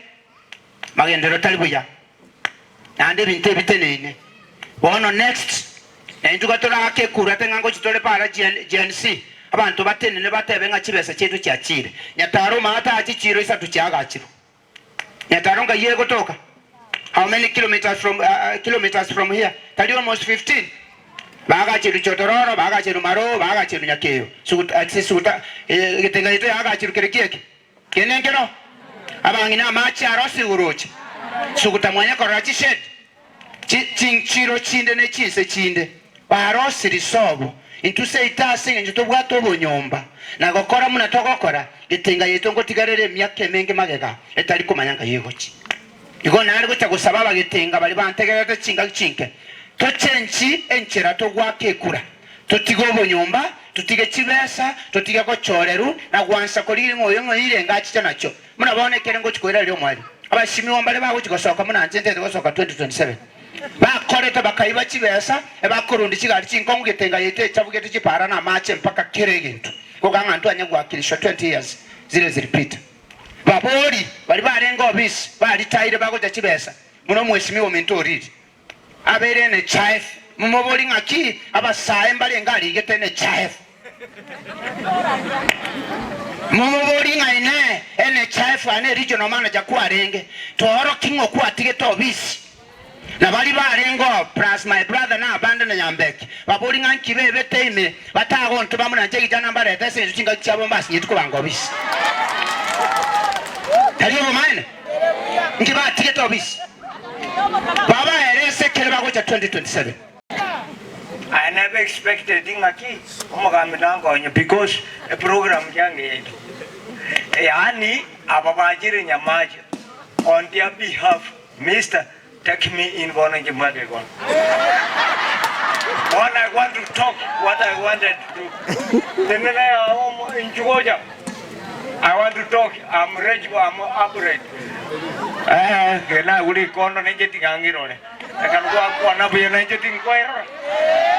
J: magenderero tari buya, naende ebinto ebiteneine. Bono next, naintwe iga toraake ekura teng'a ngochi tore para Gen Z, abanto batenene batebe ng'a chibesa chiaito chiachire. Nyataro omanyete aa chichiro isato chiagachirwe. Nyataro nkai egotoka? How many kilometers from, kilometers from here? Tari almost 15? Baagacherwe Chotororo, baagacherwe Maroo, baagacherwe Nyakeyo, Suguta, Suguta, egetenga yaito yaagacherwe kere kieke. Kende nkero abang'ina amache arosire oroche Suguta mwanya korora chished, chi, chinchiro chinde ne chinse chinde barosirie sobo. Intwe seito ase engencho tobwate obonyomba na gokora buna togokora, getenga yaito ngotigarere emiaka emenge magega etari komanya nkai egochia. Igo nare gocha gosaba abagetenga baria bantegererete chingaki chinke, tochenchi enchera togoaka ekura, totige obonyomba, totige chibesa, totige gochoreru, na gwansa korigia ng'a oyo ng'oire engachicha nachio. Buna bono ekere ngochi koirareria omoerio, abashimiwa mbare bagochi gosoka buna inche ntete gosoka 2027, bakorete bakaiba chibesa, ebakorundia chigari chinkong'u getenga yaito echabugete chipara na amache mpaka kera egento, goka ng'a ntwanye goakirishwa 20 years zire zilipita. Babori baria barenge obisi baritaire bagocha chibesa buna omwesimigwa ominto oriri abeire NHIF momobori ng'aki abasae mbarenge arigete NHIF momobori ng'a inee NHIF ane regional manager kwarenge tooroki ng'o kwatigete obisi na baria barenge oo plus my brother na abande na Nyambeki babori ng'a nki bebete ime batagontoma buna inche kijana mbarete ase engencho chingaki chiabo mbasinyeti kobanga obisi. Tari obomaene? Nki batigete obisi? Babaere ase ekere bagocha 2027.
K: I never expected ng'aki omogambi nankonye because eprogram yange yaito yaani aba bachire Nyamache on their behalf Mister take me in bono inche mbwate bono. Bono I want to talk what I wanted to do. Tenena yago inchu gocha. I want to talk, I'm ready, I'm upright. Eh, kena agure ikondo ninche ting'ang'irore. Ekero gwakwana buya nainche tinkoerora.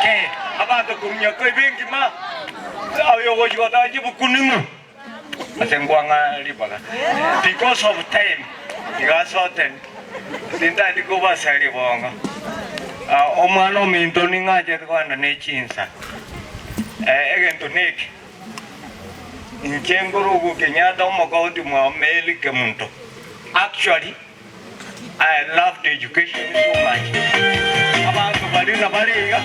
K: Ke, abanto korunya koiba engima, oyo ogochi goteba chibuku ning'o? Ase nkwang'a ribaga. Because of time, iga asote, tintati kobasaria bongo. Ah, omwana ominto ning'anchete kogenda ne chinsa. Eh, egento neke, inche nkorokwa Kenyatta omokauti mwa Meli Kemunto. Actually I loved education so much. Abanto baria nabare iga.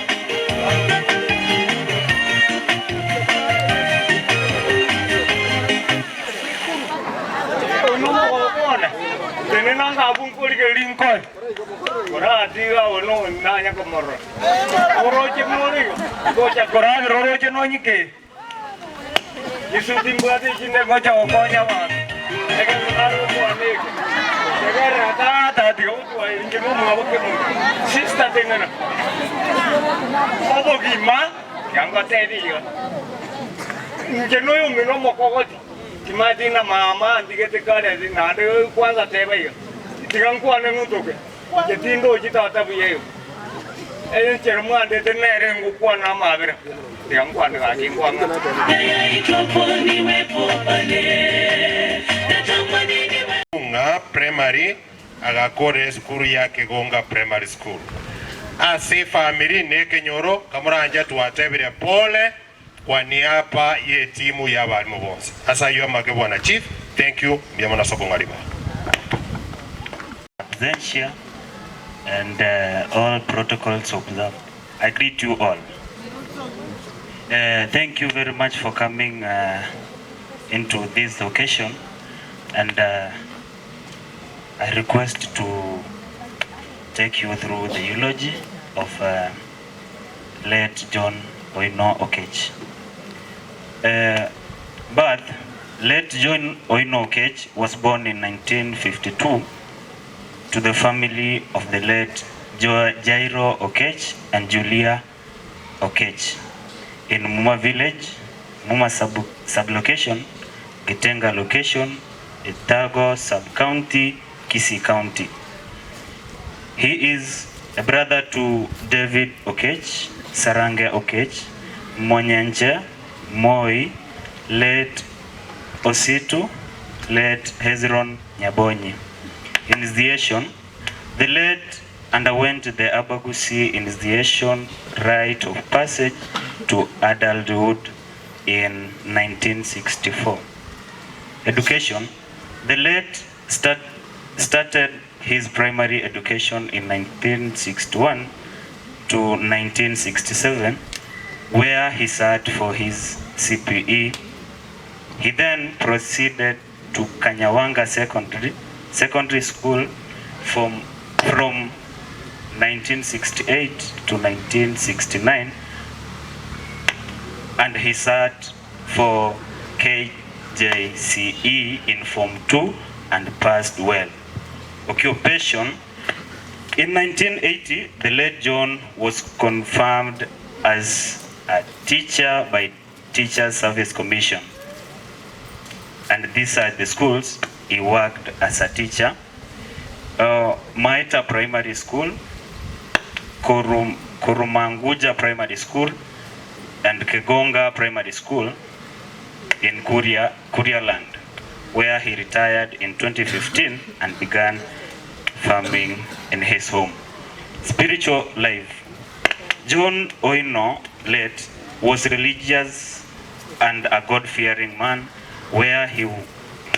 K: Oyo nomogoko one, tenena ng'a abwo nkorigereria nkoe, koratiga abwo nanya komorora. Oroche buna ore iga, ngocha koragera oroche nonyike. Chisuti mbwate echinde ngocha gokonya abanto, egento nare gokwana eke, tegerera tata tiga gotwaera inche nomwabo kemoika, sister tenena, obogima tiga ngotebie iga, inche noyomino omokogoti, timanyeti ng'a mama antigete kare naende kwanza teba iga, tiga nkwane ng'utoke. Inche tindochi tata buya igo. Enchera mwandete nere ngokwana amabera, tiga nkwane gaki nkwang'ana.
S: Ng'a Primary agakora esukuru ya Kegonga Primary School. Ase efamiri na ekenyoro kamoranche twatebire pole kwa niaba ye etimu ya abalimu bonsi. Ase ayio amake bwana Chief, thank you, mbuya mono ase okong'arima.
A: Absentia and all protocols observed. I greet you all. Thank you very much for coming into this occasion and I request to take you through the eulogy of late John Oino Okech. Birth, Late John Oino Okech was born in 1952 to the family of the late Jairo Okech and Julia Okech in Muma village, Muma sub-location, Gitenga location, Etago sub-county, Kisii County. He is a brother to David Okech, Sarange Okech, Monyenche, Moi, late Ositu, late Hezron Nyabonyi. Initiation, The late underwent the Abagusi initiation rite of passage to adulthood in 1964. Education, The late start, started his primary education in 1961 to 1967 where he sat for his CPE. He then proceeded to Kanyawanga Secondary, Secondary School from, from 1968 to 1969 and he sat for KJCE in Form 2 and passed well. Occupation In 1980, the late John was confirmed as a teacher by Teacher Service Commission. And these are the schools he worked as a teacher. Maita Primary School, Korum, Korumanguja Primary School, and Kegonga Primary School in Kuria, Kurialand, where he retired in 2015 and began farming in his home. Spiritual life. John Oino, late, was religious and a God-fearing man, where he,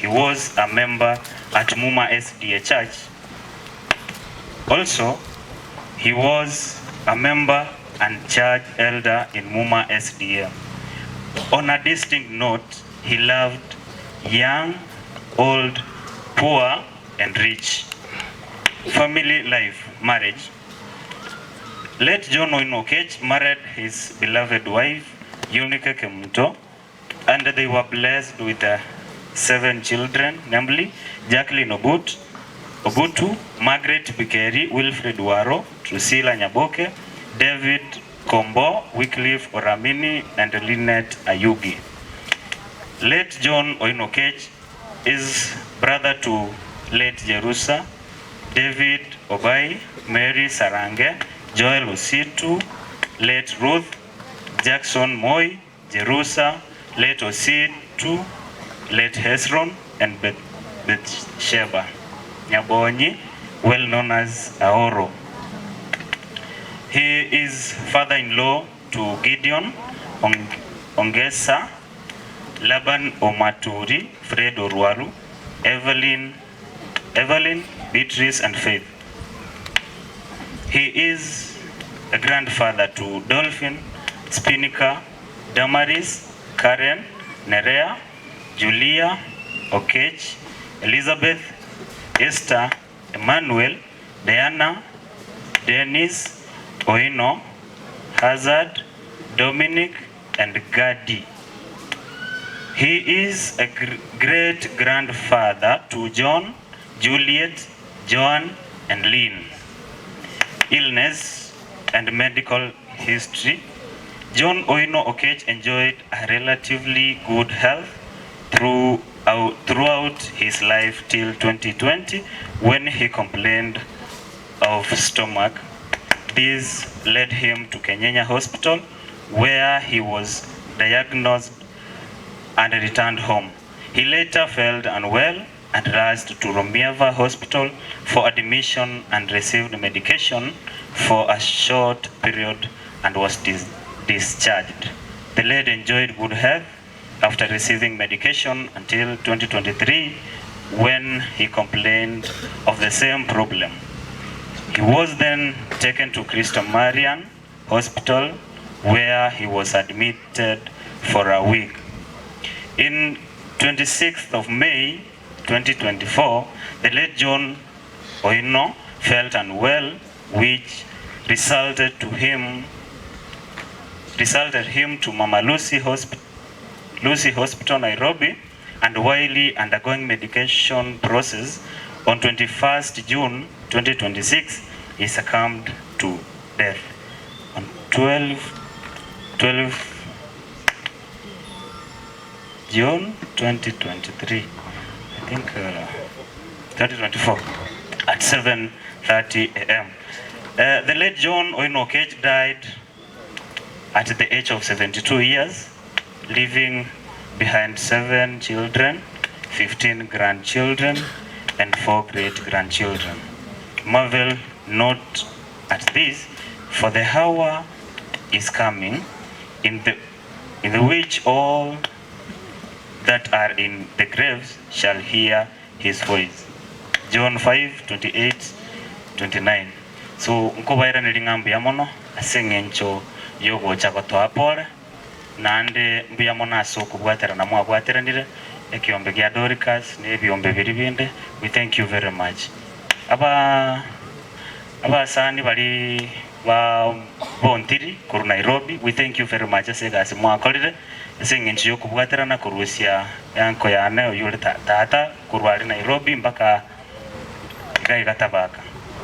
A: he was a member at Muma SDA Church. Also, he was a member and church elder in Muma SDA. On a distinct note, he loved young, old, poor, and rich. Family life, marriage. Late John Oino Okech married his beloved wife, Eunice Kemunto, and they were blessed with seven children, namely Jacqueline Obut, Obutu, Margaret Bikeri, Wilfred Waro, Drusilla Nyaboke, David Kombo, Wycliffe Oramini, and Lynette Ayugi. Late John Oino Okech is brother to late Jerusa, David Obai, Mary Sarange, Joel Ositu, late Ruth, Jackson Moi, Jerusa, late Ositu, late Hezron, and Beth Bathsheba Nyabonyi, well known as Aoro. He is father-in-law to Gideon Ong Ongesa, Laban Omaturi, Fred Orwaru, Evelyn Evelyn, Beatrice, and Faith. He is a grandfather to Dolphin, Spinnaker, Damaris, Karen, Nerea, Julia, Okech, Elizabeth, Esther, Emmanuel, Diana, Dennis, Oino, Hazard, Dominic, and Gadi. He is a great grandfather to John, Juliet, Joan, and Lynn. Illness and medical history John Oino Okech enjoyed a relatively good health throughout his life till 2020 when he complained of stomach. This led him to Kenyenya Hospital where he was diagnosed and returned home. He later felt unwell and rushed to Romieva Hospital for admission and received medication for a short period and was discharged. The lady enjoyed good health after receiving medication until 2023 when he complained of the same problem. He was then taken to Christo Marian Hospital where he was admitted for a week. In 26th of May 2024, the late John Oino felt unwell which resulted to him resulted him to Mama Lucy, Hosp Lucy Hospital, Nairobi, and while undergoing medication process on 21st June 2026, he succumbed to death. On 12, 12 June 2023, I think uh, 2024, at 7:30 a.m. Uh, the late John Oino Okech died at the age of 72 years, leaving behind 7 children, 15 grandchildren, and 4 great-grandchildren. Marvel not at this, for the hour is coming in the, in the which all that are in the graves shall hear his voice. John 5, 28, 29. So nkobairaneria ng'a mbuya mono ase eng'encho y'ogocha gotoa pore, naende mbuya mono ase okobwaterana mwabwateranire ekiombe gia Dorcas na ebiombe biria binde, we thank you very much. Aba abasani baria ba Bontiri korwa Nairobi, we thank you very much ase egasi mwakorire ase eng'encho y'okobwaterana korusia eanko yane oyio ore tata korwa aria Nairobi mpaka iga iga Tabaka.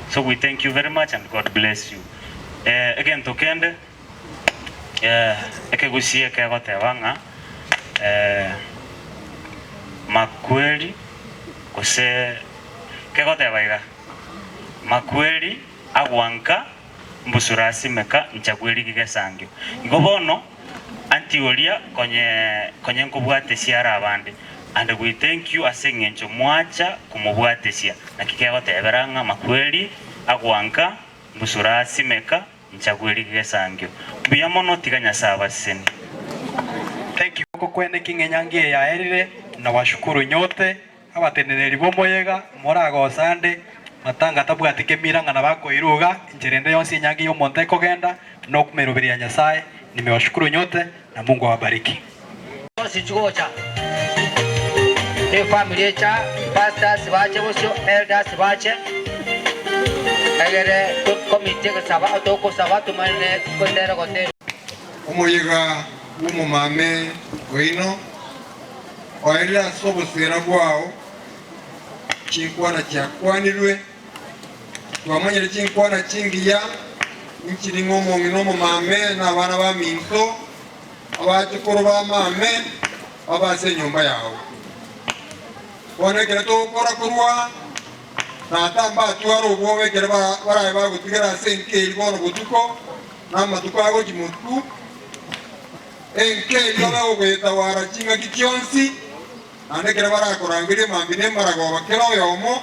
A: So we thank you very much and God bless you. Eh, egento kende eh, ekegusie kegoteba ng'a eh, makweri gose kegoteba iga makweri agwanka mbusura asimeka nchagweri gegesangio. Igo bono anti oria konye konye nkobwatesia are abande and we thank you ase eng'encho mwacha komobwatesia naki kegotebera ng'a makweri agwanka mbusura asimeka nchagweri gegesangio. Mbuya mono tiga Nyasae abasesenie.
B: Thank you. Okokwene ki ng'enyangi eye yaerire, na washukuru nyote Abateneneri b'omoyega moragosa ande, matanga tabwati kemira ng'a nabakoirwe iga, enchera ende yonsi enyangi y'omonto ekogenda, nokumeroberi ya Nyasae, nimewashukuru nyote, na Mungu awabariki.
H: Chionsi chigocha efamiri echa pastors bache bosio elders bache egere committee egesaba togosaba tomanene gotera gotera.
G: Omoyega bw'omomame oino Oerire ase oboseera bwao chinkwana chiakwanirwe, twamanyire chinkwana chingiya, inchiri ng'a omong'ina omomame na abana baminto, abachukuru ba mame, babe ase enyomba yao. Bono ekero togokora korwa tata mbatware obwoba ekero barabe bagotigara ase enka eria bono botuko, na amatuko agochia motwe. Enka eria babe ogoyetawara chingaki chionsi, naende ekero barakorangerie mambia na emaragoba kera oyomo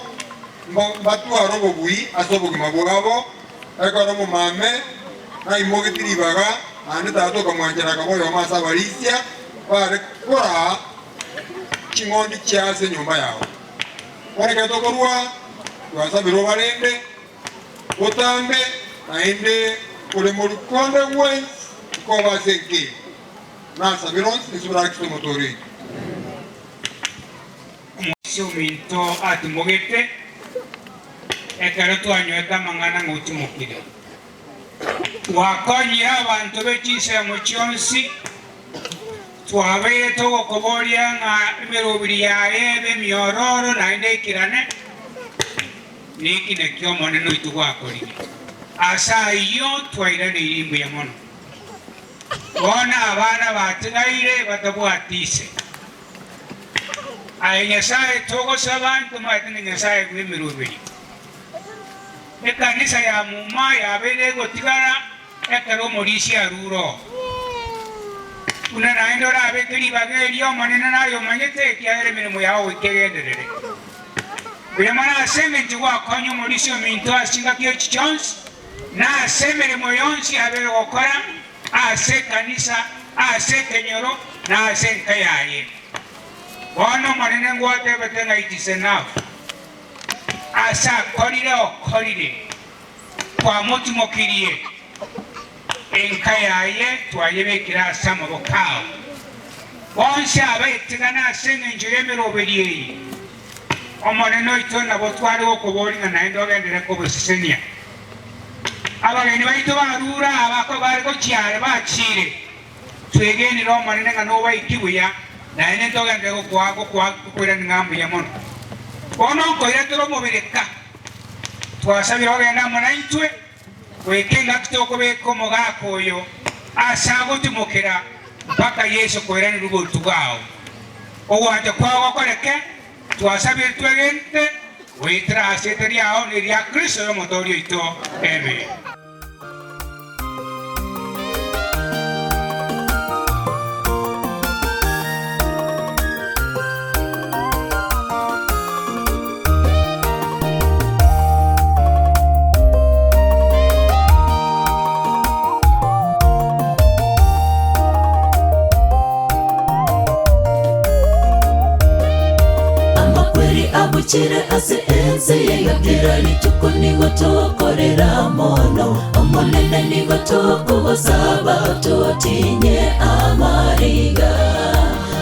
G: mbatware obobui ase obogima bwabo, ekero omomame naimogetie ribaga, naende tata okamwanchera akaba oyomo ase abarisia bare koraa ching'ondi chiaye ase enyomba yabo. Bono ekero tokorua, twasabire obarende botambe, naende ore moruko onde bwensi nkoba ase enka eye. Nasabire onsi inse orakise omotooria oito.
D: Omoisia ominto atimogete, ekero twanywete amang'ana ng'a otimokire. Twakonyire abanto be chinsemo chionsi, twabeire togokoboria ng'a emerobiri yaye ebe emiororo naende eikirane, Neki nakio Omonene oito gwakorire. Ase ayio twairaneirie mbuya mono. Bono abana batigaire batabwati ise. Aye Nyasae, togosaba ntomaete ng'a Nyasae bw'emeroberi. Ekanisa ya muma yabeire egotigara ekero omorisia arure oo. Buna naende orabeke ribaga erio Omonene naye omanyete, ekiagera emeremo yao goika egenderere. Mbuya mono ase engencho gwakonya omorisia ominto ase chingaki echi chionsi, na ase emeremo yonsi abeire gokora ase ekanisa, ase ekenyoro, na ase enka yaye. Bono Omonene ngwatebete ng'a it is enough. Ase akorire okorire, kwamotimokirie, enka yaye twayebekire ase amaboko ao. Bonsi abetigana ase engencho y'emeroberi eye, Omonene oito nabo tware gokoboria ng'a naende ogenderere kobosesenia. Abageni baito barure aba bare gochia are bachiire, twegenire Omonene ng'a nobaiki buya, naende ntogenderere gokoa gokoirania ng'a mbuya mono. Bono nkoira tore omobere ka, twasabire ogende amo naintwe goika engaki tokobeka omogaka oyo ase agotimokera mpaka Yeso koiranerwa oborutu bwao. Ogwancha kwao gokoreke, twasabire twegenete goetera ase erieta riao na eria Kristo oyo Omotooria oito. Amen.
L: Amakweri abuchire ase ense yaiga kera rituko nigo tokorera mono Omonene nigo tokogosaba ototinye amariga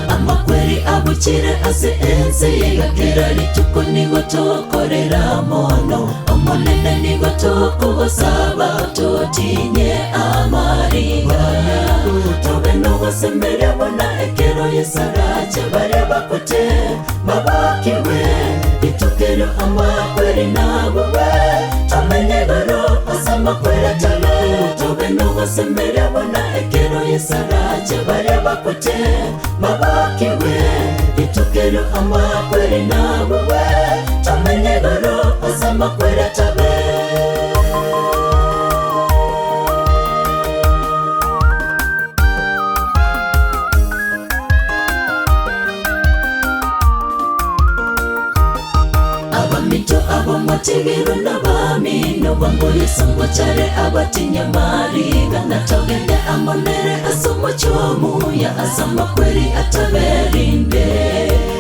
L: Amakweri abuchire ase ense yaiga kera rituko nigo tokorera mono Omonene nigo tokogosaba ototinye amariga Tobe nogosemeria buna ekero Yeso arache baria bakwete babokigwe Rituko erio amakweri nabugwe Tomenye igoro ase amakweri atare Tobe nogosemeria buna ekero Yeso arache baria bakwete babokigwe Rituko erio amakweri nabugwe Tomenye igoro ase amakweri atabe. Abaminto abo mwatigirwe nabamino bwango Yeso ngochare abatinye amariga na togende amo nere ase omochie omuya ase amakweri ataberinde.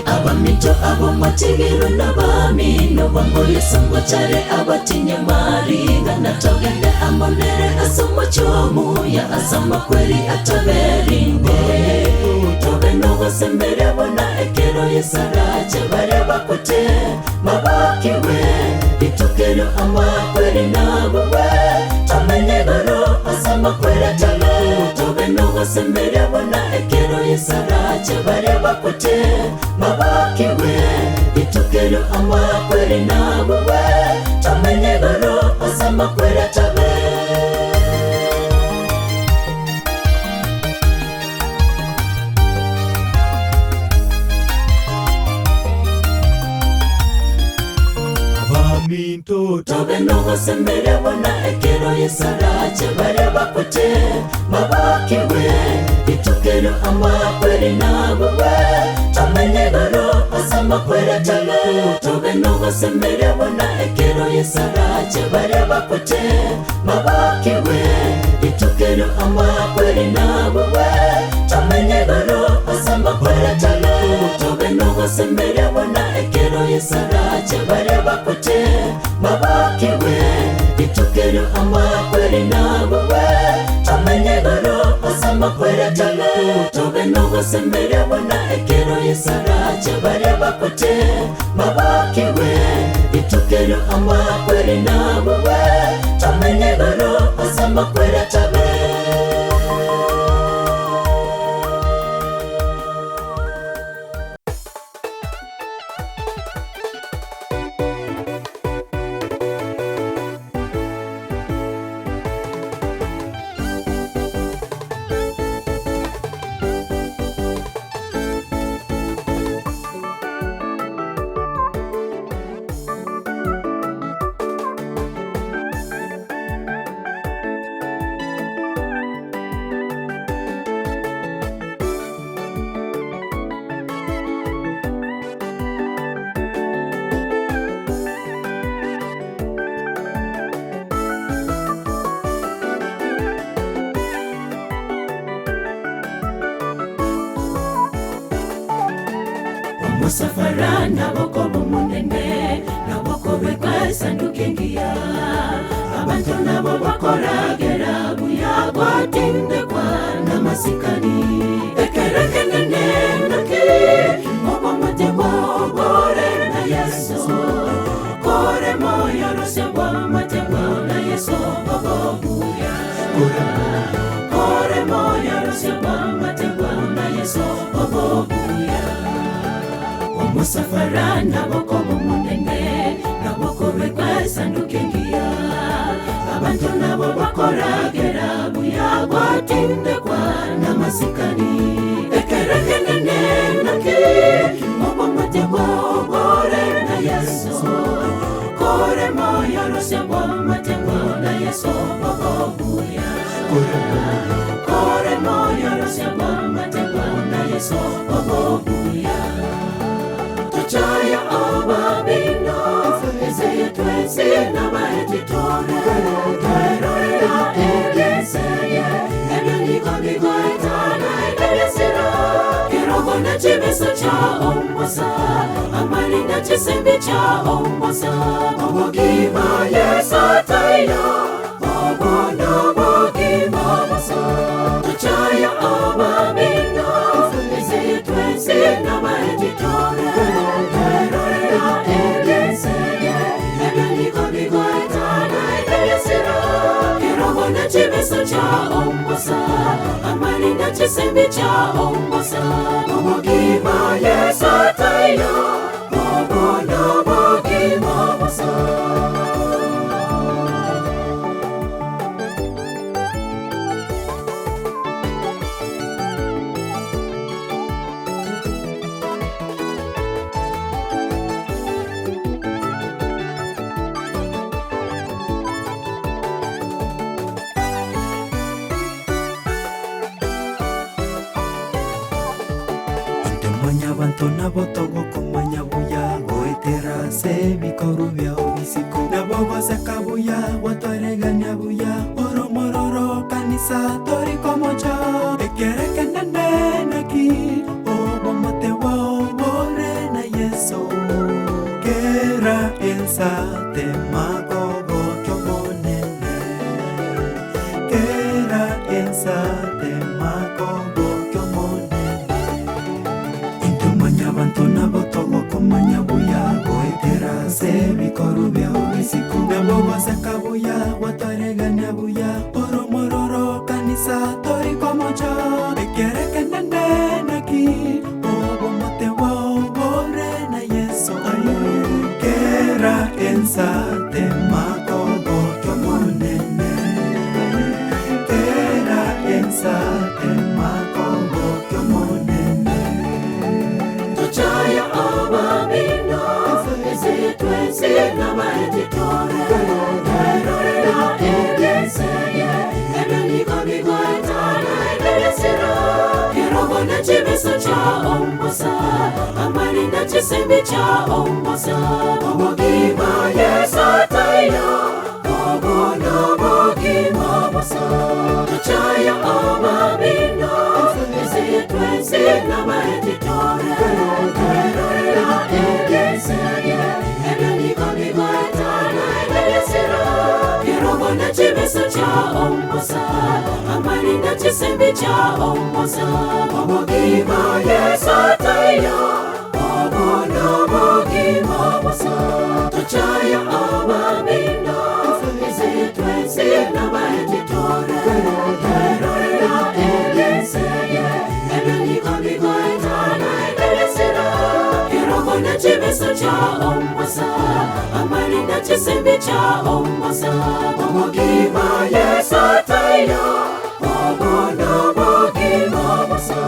L: Abaminto abo mwatigirwe nabamino bwango Yeso ngochare abatinye amariga na togende amo nere ase omochie omuya ase amakweri ataberinde. Tobe nogosemeria buna ekero Yeso arache baria bakwete babokigwe rituko erio amakweri nabugwe tomenye igoro ase amakweri atabe tobe nogosemeria buna ekero Yeso arache baria bakwete babokigwe rituko erio amakweri nabugwe tomenye igoro ase amakweri atabe.
M: Abaminto
L: Tobe nogosemeria buna ekero Yeso arache baria bakwete babokigwe rituko erio amakweri nabugwe tomenye igoro ase amakweri atabe tobe nogosemeria buna ekero Yeso arache baria bakwete babokigwe rituko erio amakweri nabugwe tomenye igoro ase amakweri atabe tobe. Tobe nogosemeria buna ekero y'esarache baria bakwete babokigwe. Rituko erio amakweri nabugwe, tomenye igoro ase amakweri atabe. Tobe nogosemeria buna ekero y'esarache baria bakwete babokigwe. Rituko erio amakweri nabugwe, tomenye igoro ase amakweri atabe. Omosafara nabokoba omonene, nabokobekwa esanduki engiya. Abanto nabo bakoragera buya, gwatindekwa namasikani. Ekero ekenene naki obomote bw'obore na Yeso, kore moyo rose bw'omote na Yeso obobuya. Kore moyo rose bw'omote na Yeso obobuya. Omosafara nabokoba omonene, nabokobekwa esanduki engiya. Abanto nabo bakoragera buya, gwatindekwa namasikani. Ekero ekenene naki obomote bw'obore na Yeso, kore moyo rose bw'omote na Yeso obobuya. Kore moyo rose bw'omote na Yeso obobuya. Tochaya ababino ezeye twensi n'abaetitore twerorera egeseye ebyo bigoetana ebyesiro kirogo na chibeso cha ombosa amarinda chisembe cha ombosa obogima Yesu tayo obono bogima bosa. Tochaya ababino ezeye twensi n'abaetitore twerorera egeseye ebyo bigoetana ebyesiro kirogo na chibeso cha ombosa amarinda chisembe cha ombosa obogima Yesu tayo obono bogima bosa.
M: Inche mwanyabanto nabo togokomanya buya, goetera ase ebikoru biao bisiko. Nabo goseka buya, gwatwaregania buya, oromororo kanisa torikomocha. Ekerekenene naki obomote bwao bore na Yeso. Kera ensa temagogo kiomonene. Kera ensa temagogo kiomonene. Intwe mwanyabanto nabo togokomanya buya, goetera ase ebikoru biao bisiko. Nabo goseka buya, gwatwaregania buya, oromororo kanisa torikomocha. Ekerekenene naki obomote bwao bore na Yeso. Kera ensa temagogo kiomonene. Kera ensa temagogo kiomonene.
L: Tochaya ababino ezeye twensi n'abaetitore twerorera egeseye ebyo bigoetana ebyesiro kirogo na chibeso cha ombosa amarinda chisembe cha ombosa obogima Yesu tayo obono bogima bosa. Tochaya ababino ezeye twensi n'abaetitore twerorera omosa amarinda chisembi cha omosa obogima Yesu taiyo obono bogima bosa tochaya abamindo ezetwensi nabaetitore terorera egeseye ebyonikobikoetana egeresera kirogona chibeso cha omosa amarinda chisembi cha omosa obogima Yesu taiyo obono bogima bosa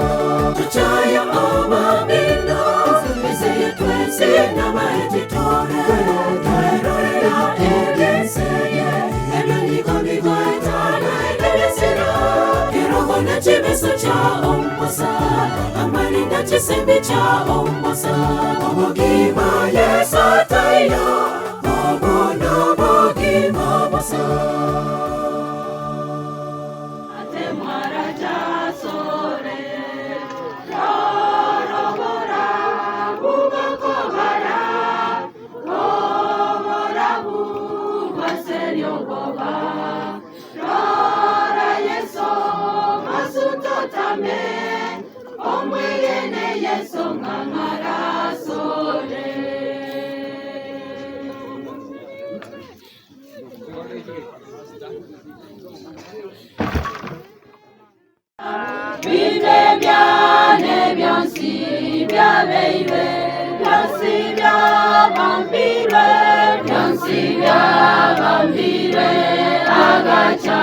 L: tochaya abamindo ezetwensi nabaetitore terorera egeseye ebyonikobikoetana egeresera kirogona chibeso cha omosa amarinda chisembi cha omosa obogima Yesu taiyo obono bogima bosa.
P: Bibe byane byonsi byabeirwe byonsi byabambirwe byonsi byabambirwe agaca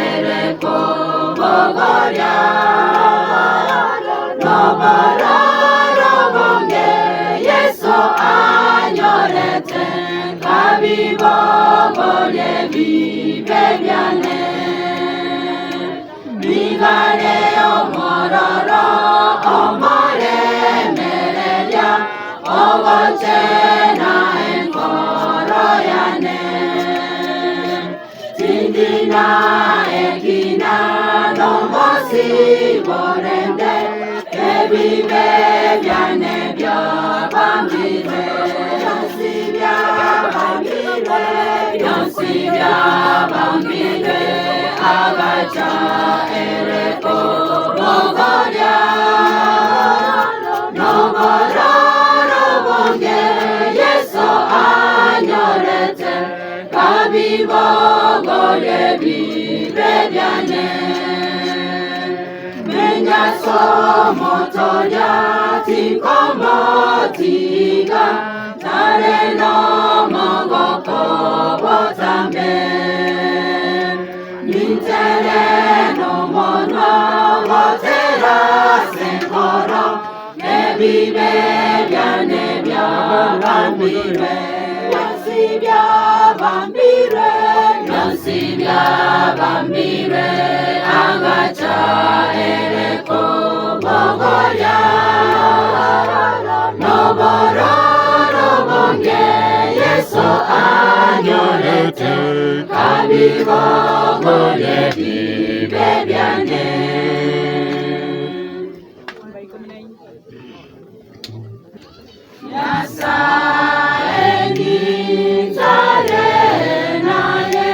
P: ereko bogorya nobororobonge Yesu anyorete kabibogorie bibe byane Nigare omororo omoremereria ogochena enkoro yane tindina ekina nomosiborende ebibe byane byabambirwe byonsi byabambirwe byonsi byabambirwe agaca ereko bogorya nobororobonge Yesu anyorete kabibogorie bibe byane menyaso motoria tinkomotiga tare nomogoko botambe nintere nomonwa gotera senkoro ebibe byane byabambirwe byonsi byabambirwe byonsi byabambirwe agaca ereko bogorya nobororobonge Yesu anyorete kabibogorie bibe byane. Nyasaye nitare naye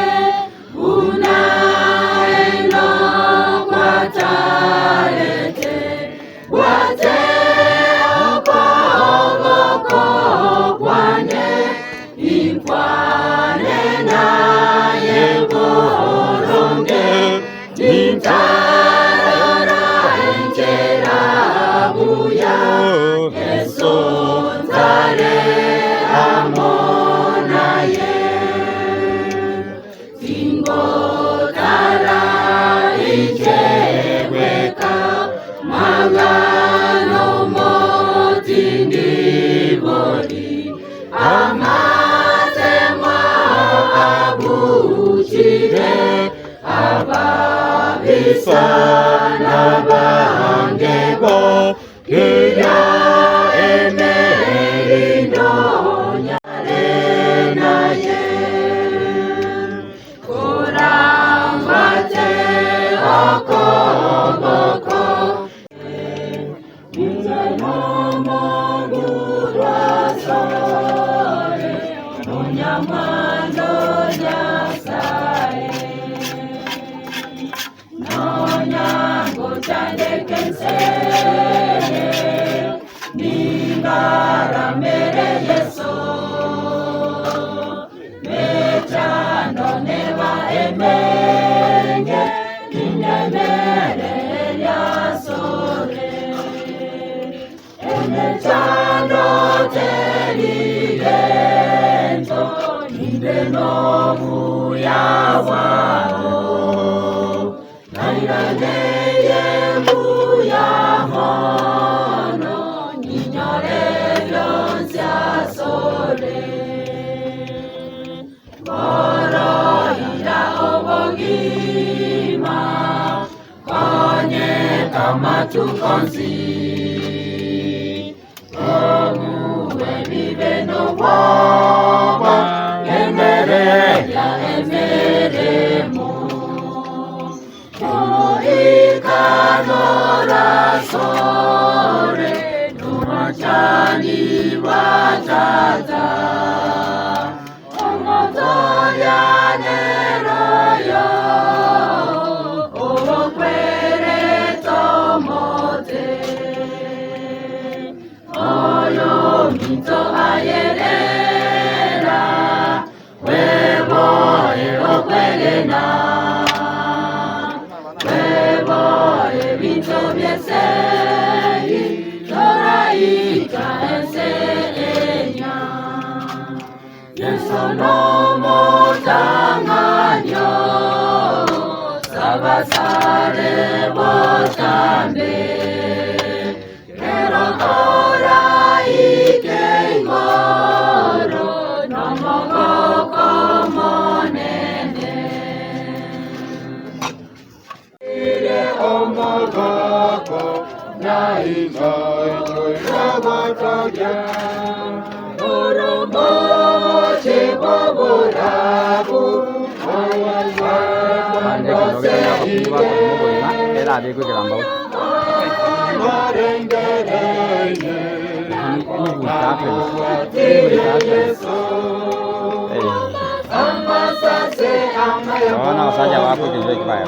P: unaendo kwatarete gwate okoboko kwane ikwane naye boronge nintarora enjera buya Yesu ntare amonaye tingotara icheweka magano motindibori amatema abuchire ababisa n'abangebo kirya emerindo nyare naye kurambate okoboko Nyasaye. Ningaramere Yeso Mechando neba emenge Inemere yasore Emechando terigento Inde nobuya wao Nairaneye mbuya mono Ninyore byonsi asore Boroira obogima Konyeka matukonzi Obuwe bibe nobwoba Emereya emeremo Oikanora sore Numachani batata Omotoyaneroyo Obokwere tomote Oyo mito ayerera Weboe okwegena Weboe binto byesei Toraika ense enya Yesu no motanganyo Sabasare botambe Kero oraike igoro Nomogoko monene
N: Ire omogoko na inoichoirogotogia Oromoche boburabu
D: Naona wasaja wako kijua kibaya.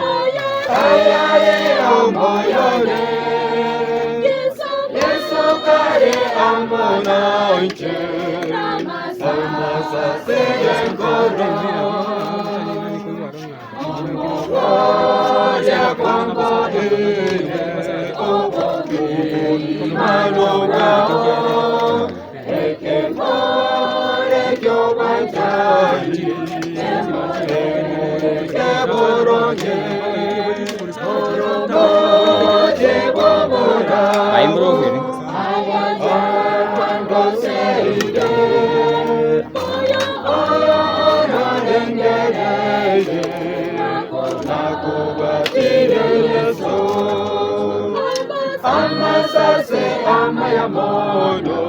P: Amasase amayamono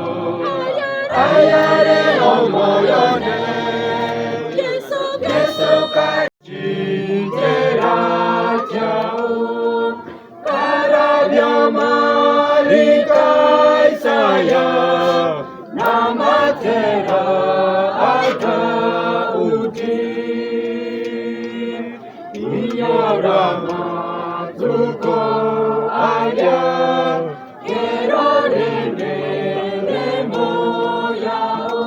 P: ayare omoyone Yesu kajitera chao Karabyamarika Isaya Namatera Adaudi Inyorama Tuko Aya Kerorene Nemo Yao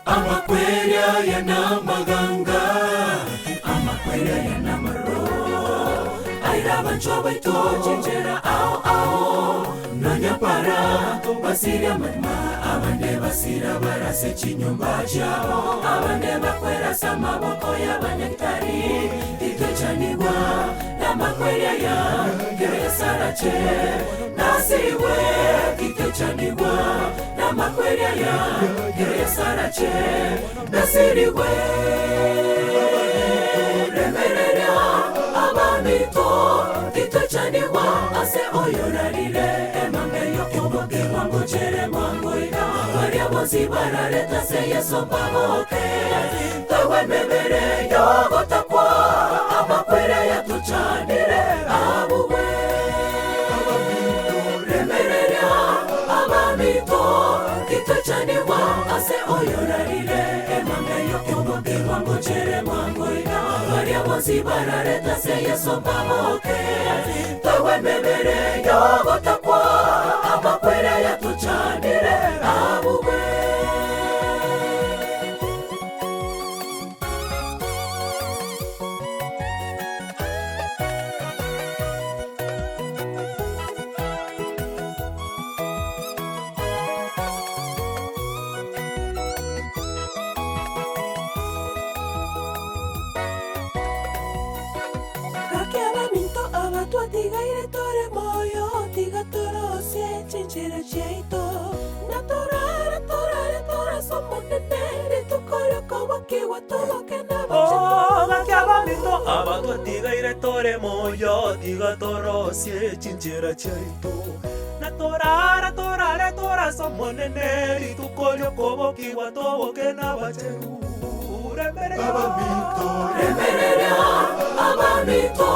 L: Amakwerya yanamaganga amakwerya yanamaro aira bancho baito chenjera ao ao nanyapara basira manma abande basira barase chinyumba chabo abande bakwerasa maboko y'abanyagitari titwechanigwa namakwerya ya keresarache nasiwe kitwechanigwa namakwerya ya keresarache nasiriwe remerera abamito titwechanigwa ase oyorarire emambe yokoboke wangochere bonsi barareta se Yeso mbaboke. Tagwa emebere yogotakwa, amakwere yatuchanire abugwe. Remereria abamito, titochanigwa ase oyorarire emambe yokobokigwa ngochere mwangoiga. Baria bonsi barareta se Yeso mbaboke. Tagwa emebere yogotakwa, amakwere yatuchanire abugwe.
M: Gaki abaminto aba twatigaire tore moyo, tiga torosie chinchera chiaito. Na torare, torare, torase Omonene, rituko ri'okobokigwa toboke
Q: Oh, gaki abaminto aba twatigaire tore moyo, tiga torosie chinchera chiaito. Na torare, torare, torase Omonene, rituko ri'okobokigwa toboke nabachenu.
L: Remereria abamito,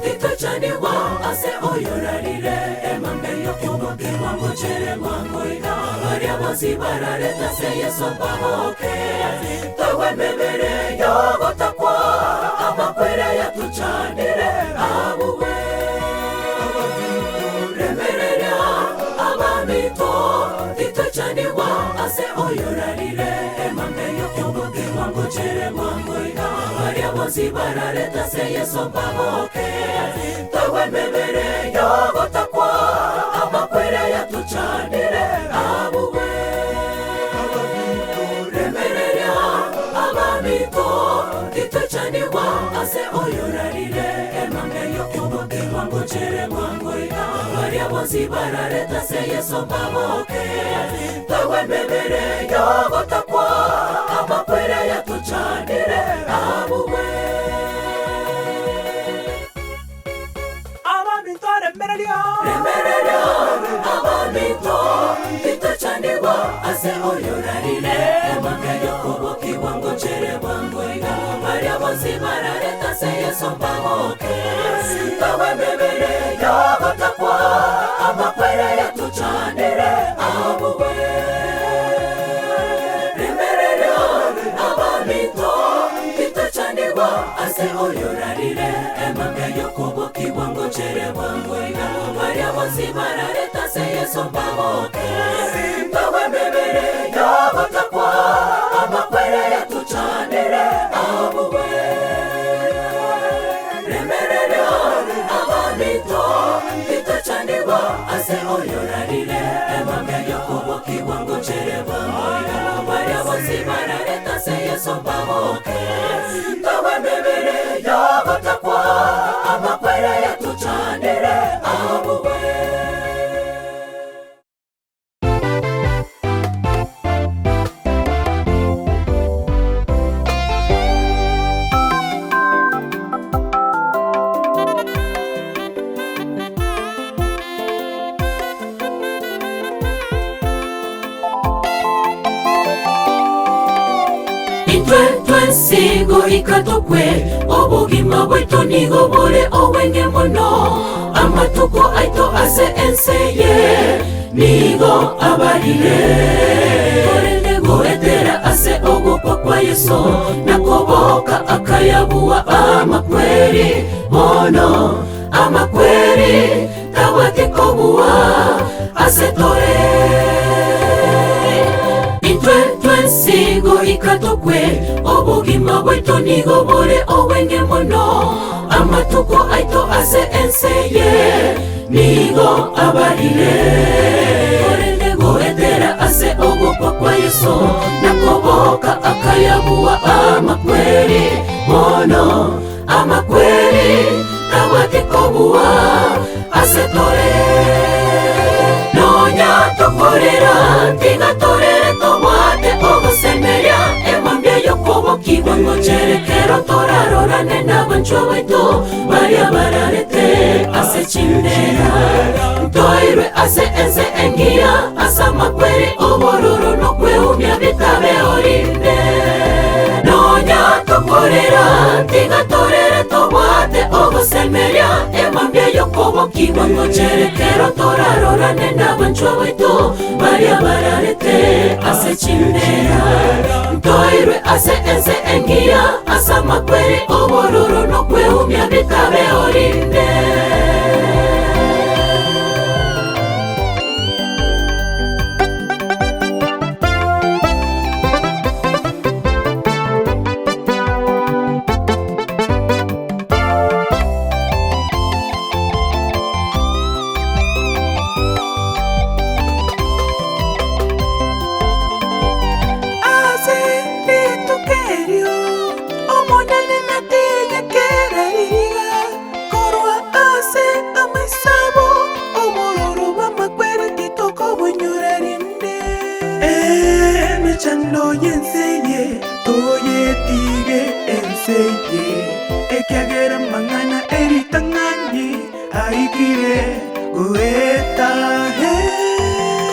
L: titochanigwa ase oyorarire emambe yokobokigwa ngochere mwangoiga. Baria bonsi barareta se Yeso mbaboke. Tagwa emebere yogotakwa, amakwere yatuchanire abugwe. Remereria abamito, titochanigwa ase oyorarire emambe yokobokigwa ngochere mwangoiga. Baria bonsi barareta se Yeso mbaboke. Tagwa emebere yogotakwa, amakwere yatuchanire abugwe. Remereria abamito, titochanigwa ase oyorarire emambe yokobokigwa ngochere mwangoiga. Baria bonsi barareta se Yeso mbaboke. Tagwa emebere yogotakwa, amakwere yatuchanire abugwe.
Q: Abaminto remereria,
L: Remereria abamito, titochanigwa ase oyorarire emambe yokobokigwa ngochere bwangoiga. Baria bonsi barareta se Yeso mbaboke. Tagwa emebere yogotakwa, amakwere yatuchanire abugwe. Remereria abamito, titochanigwa ase oyorarire emambe yokobokigwa ngochere bwangoiga. Baria bonsi barareta se Yeso mbaboke. Tagwa emebere yogotakwa, amakwere yatuchanire abugwe. Remereria abamito, titochanigwa ase oyorarire emambe yokobokigwa ngochere bwangoiga. Baria bonsi barareta se Yeso mbaboke. Tagwa emebere yogotakwa, amakwere yatuchanire abugwe. Intwe twensi goika tokwe, obogima bwaito nigo bore obwenge mono. Amatuko aito ase ense ye nigo abarire. Korende goetera ase ogokwa kwa Yeso, nakoboka akayabua amakweri mono. Amakweri tabwati kobua ase tore. Intwe twensi goika tokwe, obogima bwaito nigo bore obwenge mono. Amatuko aito ase ense ye nigo abarire. Korende goetera ase ogokwa kwa Yeso, nakoboka akayabua amakweri mono. Amakweri tabwati kobua ase tore. Nonya tokorera, tiga torere tobwate ogosemeria emambia yokobokigwa ngocherekero torarorane n'abanchwa baito baria bararete ase chimbera. Ntoirwe ase ense engiya, ase amakweri obororo nokweuta. ogosemeria emambia y'okobokigwa ngocherekero torarorane n'abanchwa baito baria bararete ase chimbera ntoirwe ase ense engiya ase amakweri obororo nokweumia bitabe orinde.
M: Ase rituko erio Omonene natige kera riiga korwa ase amaiso abo, obororo bw'amakweri titokobonyora rinde. Emechando y'ense eye toyetige ense eye, ekiagera amang'ana e ritang'ani aikire goeta.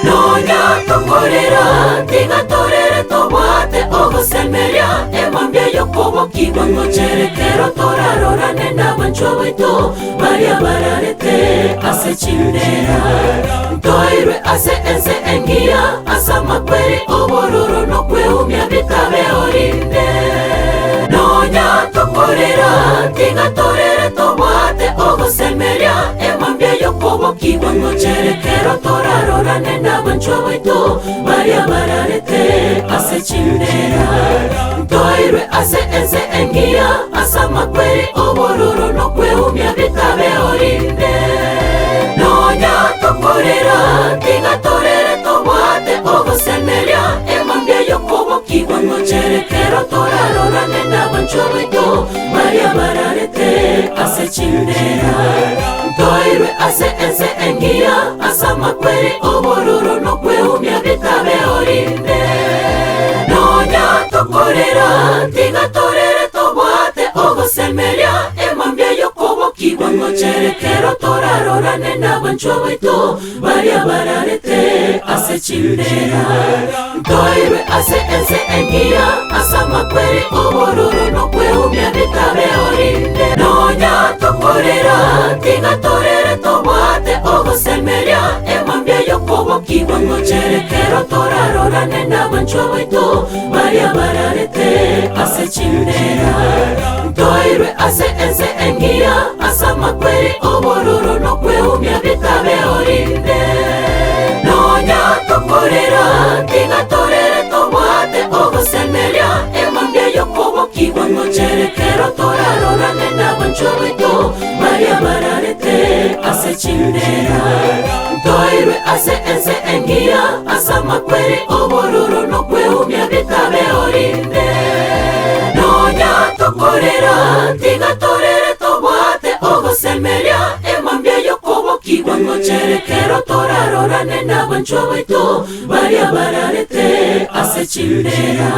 L: Nonya tokorera, tiga torere tobwate ogosemeria emambia y'okobokigwa ngochere kero torarorane n'abanchwa baito baria bararete ase chimbera ntoirwe ase ense engiya ase amakweri obororo nokweumia bitabe orinde. Nonya tokorera, tiga torere tobwate ogosemeria emambia y'okobokigwa ngochere kero torarorane n'abanchwa baito baria bararete ase chimbera ntoirwe ase ense engiya ase amakweri obororo nokweumia bitabe orinde. Nonya tokorera, tiga torere tobwate ogosemeria emambia y'okobokigwa ngochere kero torarorane n'abanchwa baito baria bararete ase chimbera ntoirwe ase ense engiya ase amakweri obororo nokweumia bitabe orinde. Nonya tokorera, tiga torere tobwate ogosemeria emambia y'okobokigwa ngochere kero torarorane n'abanchwa baito baria bararete ase chimbera ntoirwe ase ense engiya ase amakweri obororo nokweumia bitabe orinde. Nonya tokorera, tiga torere tobwate ogosemeria emambia y'okobokigwa ngochere kero torarorane n'abanchwa baito baria bararete ase chimbera ntoirwe ase ense engiya ase amakweri obororo nokweumia bitabe orinde. Nonya tokorera, tiga torere tobwate ogosemeria emambia y'okobokigwa ngochere kero torarorane n'abanchwa baito baria bararete ase chimbera ntoirwe ase ense engiya ase amakweri obororo nokweumia bitabe orinde. Nonya tokorera, tiga torere tobwate ogosemeria emambia y'okobokigwa ngochere kero torarorane n'abanchwa baito baria bararete ase chimbera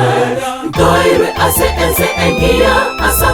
L: ntoirwe ase ense engiya ase